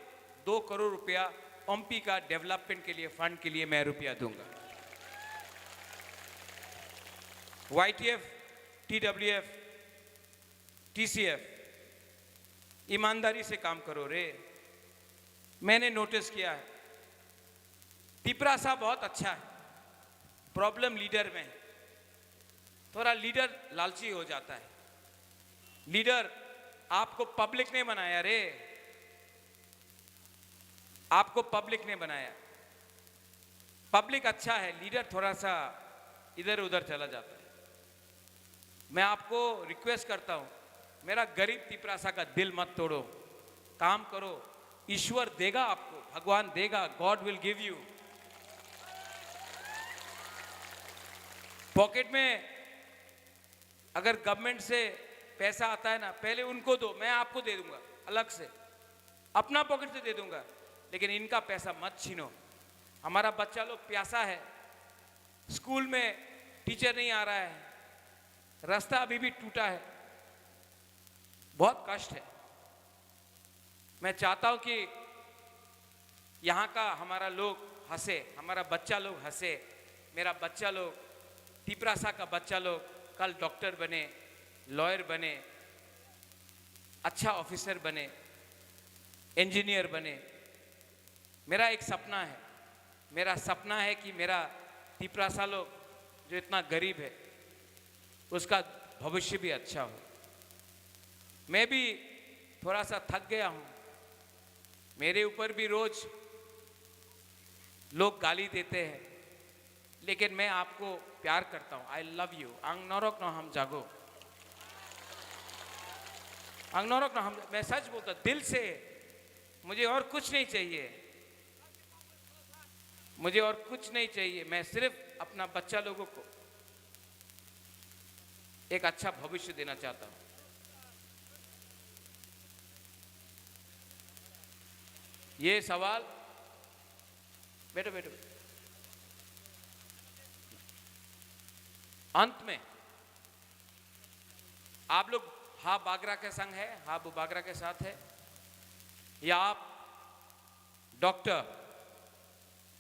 दो करोड़ रुपया ओम्पी का डेवलपमेंट के लिए, फंड के लिए मैं रुपया दूंगा। वाईटीएफ, टीडब्ल्यूएफ, टीसीएफ, ईमानदारी से काम करो रे। मैंने नोटिस किया है, तिपरासा बहुत अच्छा है, प्रॉब्लम लीडर में है। थोड़ा लीडर लालची हो जाता है। लीडर आपको पब्लिक ने बनाया रे, आपको पब्लिक ने बनाया। पब्लिक अच्छा है, लीडर थोड़ा सा इधर उधर चला जाता है। मैं आपको रिक्वेस्ट करता हूं, मेरा गरीब तिपरासा का दिल मत तोड़ो, काम करो, ईश्वर देगा आपको, भगवान देगा, God will give you। Pocket में अगर गवर्नमेंट से पैसा आता है ना, पहले उनको दो, मैं आपको दे दूंगा अलग से, अपना पॉकेट से दे दूंगा, लेकिन इनका पैसा मत छीनो। हमारा बच्चा लोग प्यासा है, स्कूल में टीचर नहीं आ रहा है, रास्ता अभी भी टूटा है, बहुत कष्ट है। मैं चाहता हूं कि यहाँ का हमारा लोग हंसे, हमारा बच्चा लोग हंसे, मेरा बच्चा लोग, तिपरासा का बच्चा लोग कल डॉक्टर बने, लॉयर बने, अच्छा ऑफिसर बने, इंजीनियर बने। मेरा एक सपना है, मेरा सपना है कि मेरा तिपरासा लोग जो इतना गरीब है, उसका भविष्य भी अच्छा हो। मैं भी थोड़ा सा थक गया हूँ, मेरे ऊपर भी रोज लोग गाली देते हैं, लेकिन मैं आपको प्यार करता हूँ। I love you. Ang norok no hamjago. Ang norok no ham, मैं सच बोलता, दिल से। मुझे और कुछ नहीं चाहिए, मुझे और कुछ नहीं चाहिए। मैं सिर्फ अपना बच्चा लोगों को एक अच्छा भविष्य देना चाहता हूं। ये सवाल, बैठो, बैठो। अंत में आप लोग हा बागरा के संग है, हा बुबागरा के साथ है, या आप डॉक्टर,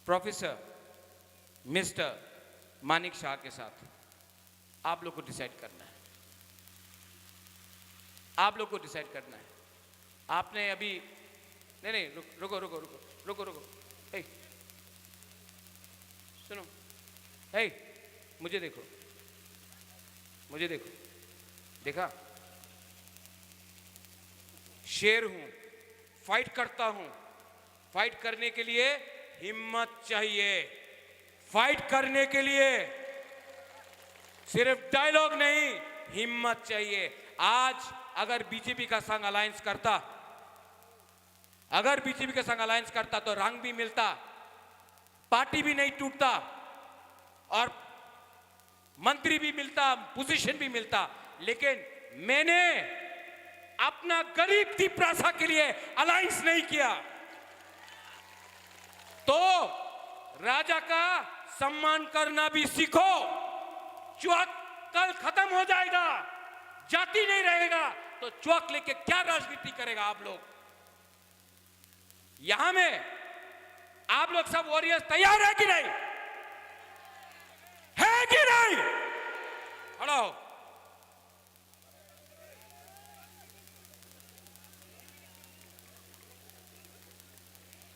प्रोफेसर, मिस्टर मानिक शाह के साथ? आप लोग को डिसाइड करना है, आप लोग को डिसाइड करना है। आपने अभी, नहीं, नहीं, रुक, रुको, रुको, रुको, रुको, रुको। ए, सुनो, ए, मुझे देखो, मुझे देखो, देखा, शेर हूं, फाइट करता हूं। फाइट करने के लिए हिम्मत चाहिए। फाइट करने के लिए सिर्फ डायलॉग नहीं, हिम्मत चाहिए। आज अगर बीजेपी का संग अलायंस करता, अगर बीजेपी का संग अलायंस करता तो रंग भी मिलता, पार्टी भी नहीं टूटता और मंत्री भी मिलता, पोजीशन भी मिलता, लेकिन मैंने अपना गरीब तिपरासा के लिए अलायंस नहीं किया। तो राजा का सम्मान करना भी सीखो। च्वक कल खत्म हो जाएगा, जाति नहीं रहेगा, तो च्वक लेके क्या राजनीति करेगा आप लोग? यहां में आप लोग सब वॉरियर्स तैयार है कि नहीं? है कि नहीं? खड़ा हो।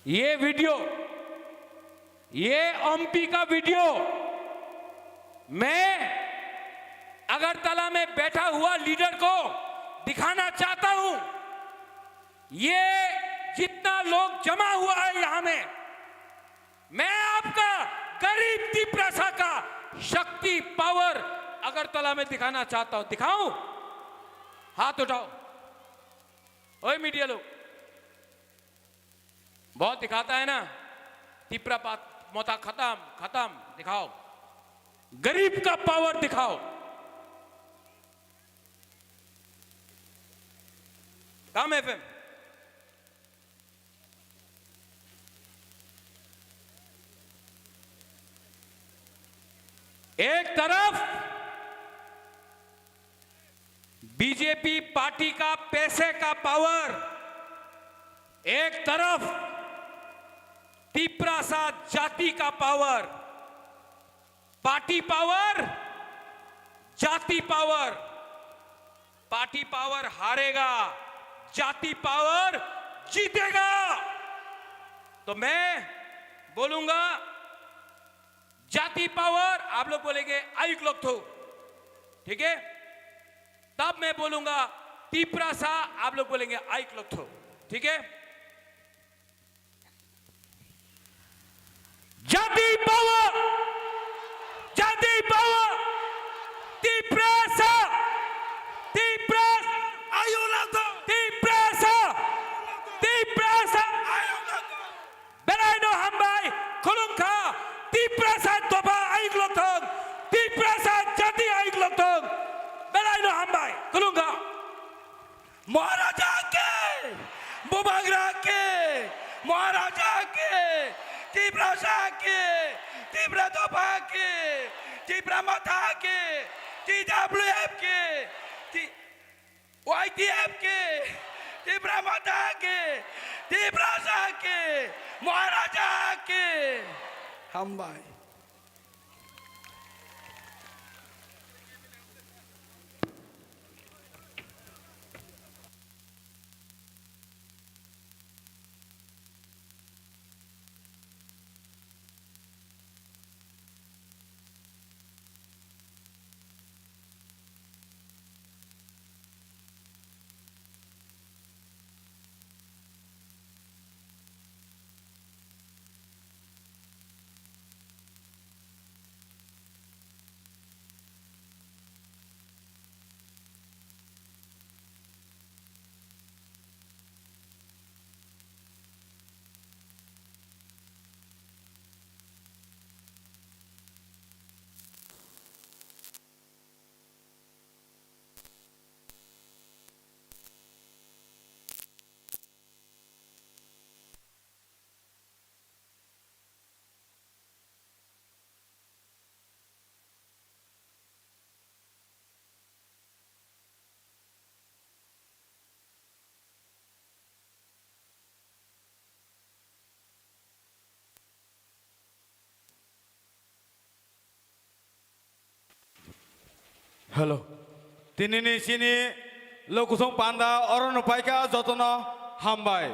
ये वीडियो, ये एमपी का वीडियो मैं अगरतला में बैठा हुआ लीडर को दिखाना चाहता हूं। ये जितना लोग जमा हुआ है यहां में, मैं आपका गरीब तिपरासा का शक्ति, पावर अगरतला में दिखाना चाहता हूं। दिखाऊं? हाथ उठाओ। ओए मीडिया लोग, बहुत दिखाता है ना, तिपरा पात-, मोता खत्म, खत्म, दिखाओ, गरीब का पावर दिखाओ। काम एफएम। एक तरफ बीजेपी पार्टी का पैसे का पावर, एक तरफ तिपरासा जाति का पावर। पार्टी पावर, जाति पावर। पार्टी पावर हारेगा, जाति पावर जीतेगा। तो मैं बोलूंगा, जाति पावर, आप लोग बोलेंगे आयुक लोग थो, ठीक है? तब मैं बोलूंगा तिपरासा, आप लोग बोलेंगे आयुक लोग थो, ठीक है? जाति पावर, जाति पावर, तिपरासा, तिपरासा, आयुक लोग थो। तिपरासा, तिपरासा, आयुक लोग थो। Belai no hambai, khulumkha, Tiprasa dopha ayuk lokthong, Tiprasa jati ayuk lokthong, belai no hambai, khulumkha. Maharaja ke, Bubagra ke, Maharaja ke, Tiprasa ke, Tipra dopha ke, Tipra motha ke, T W F ke, Ti-, Y T F ke, Tipra motha ke, Tiprasa ke, Maharaja ke. Hambai. Hello. Tinini chini lokusong panda orono paikha jotono hambai.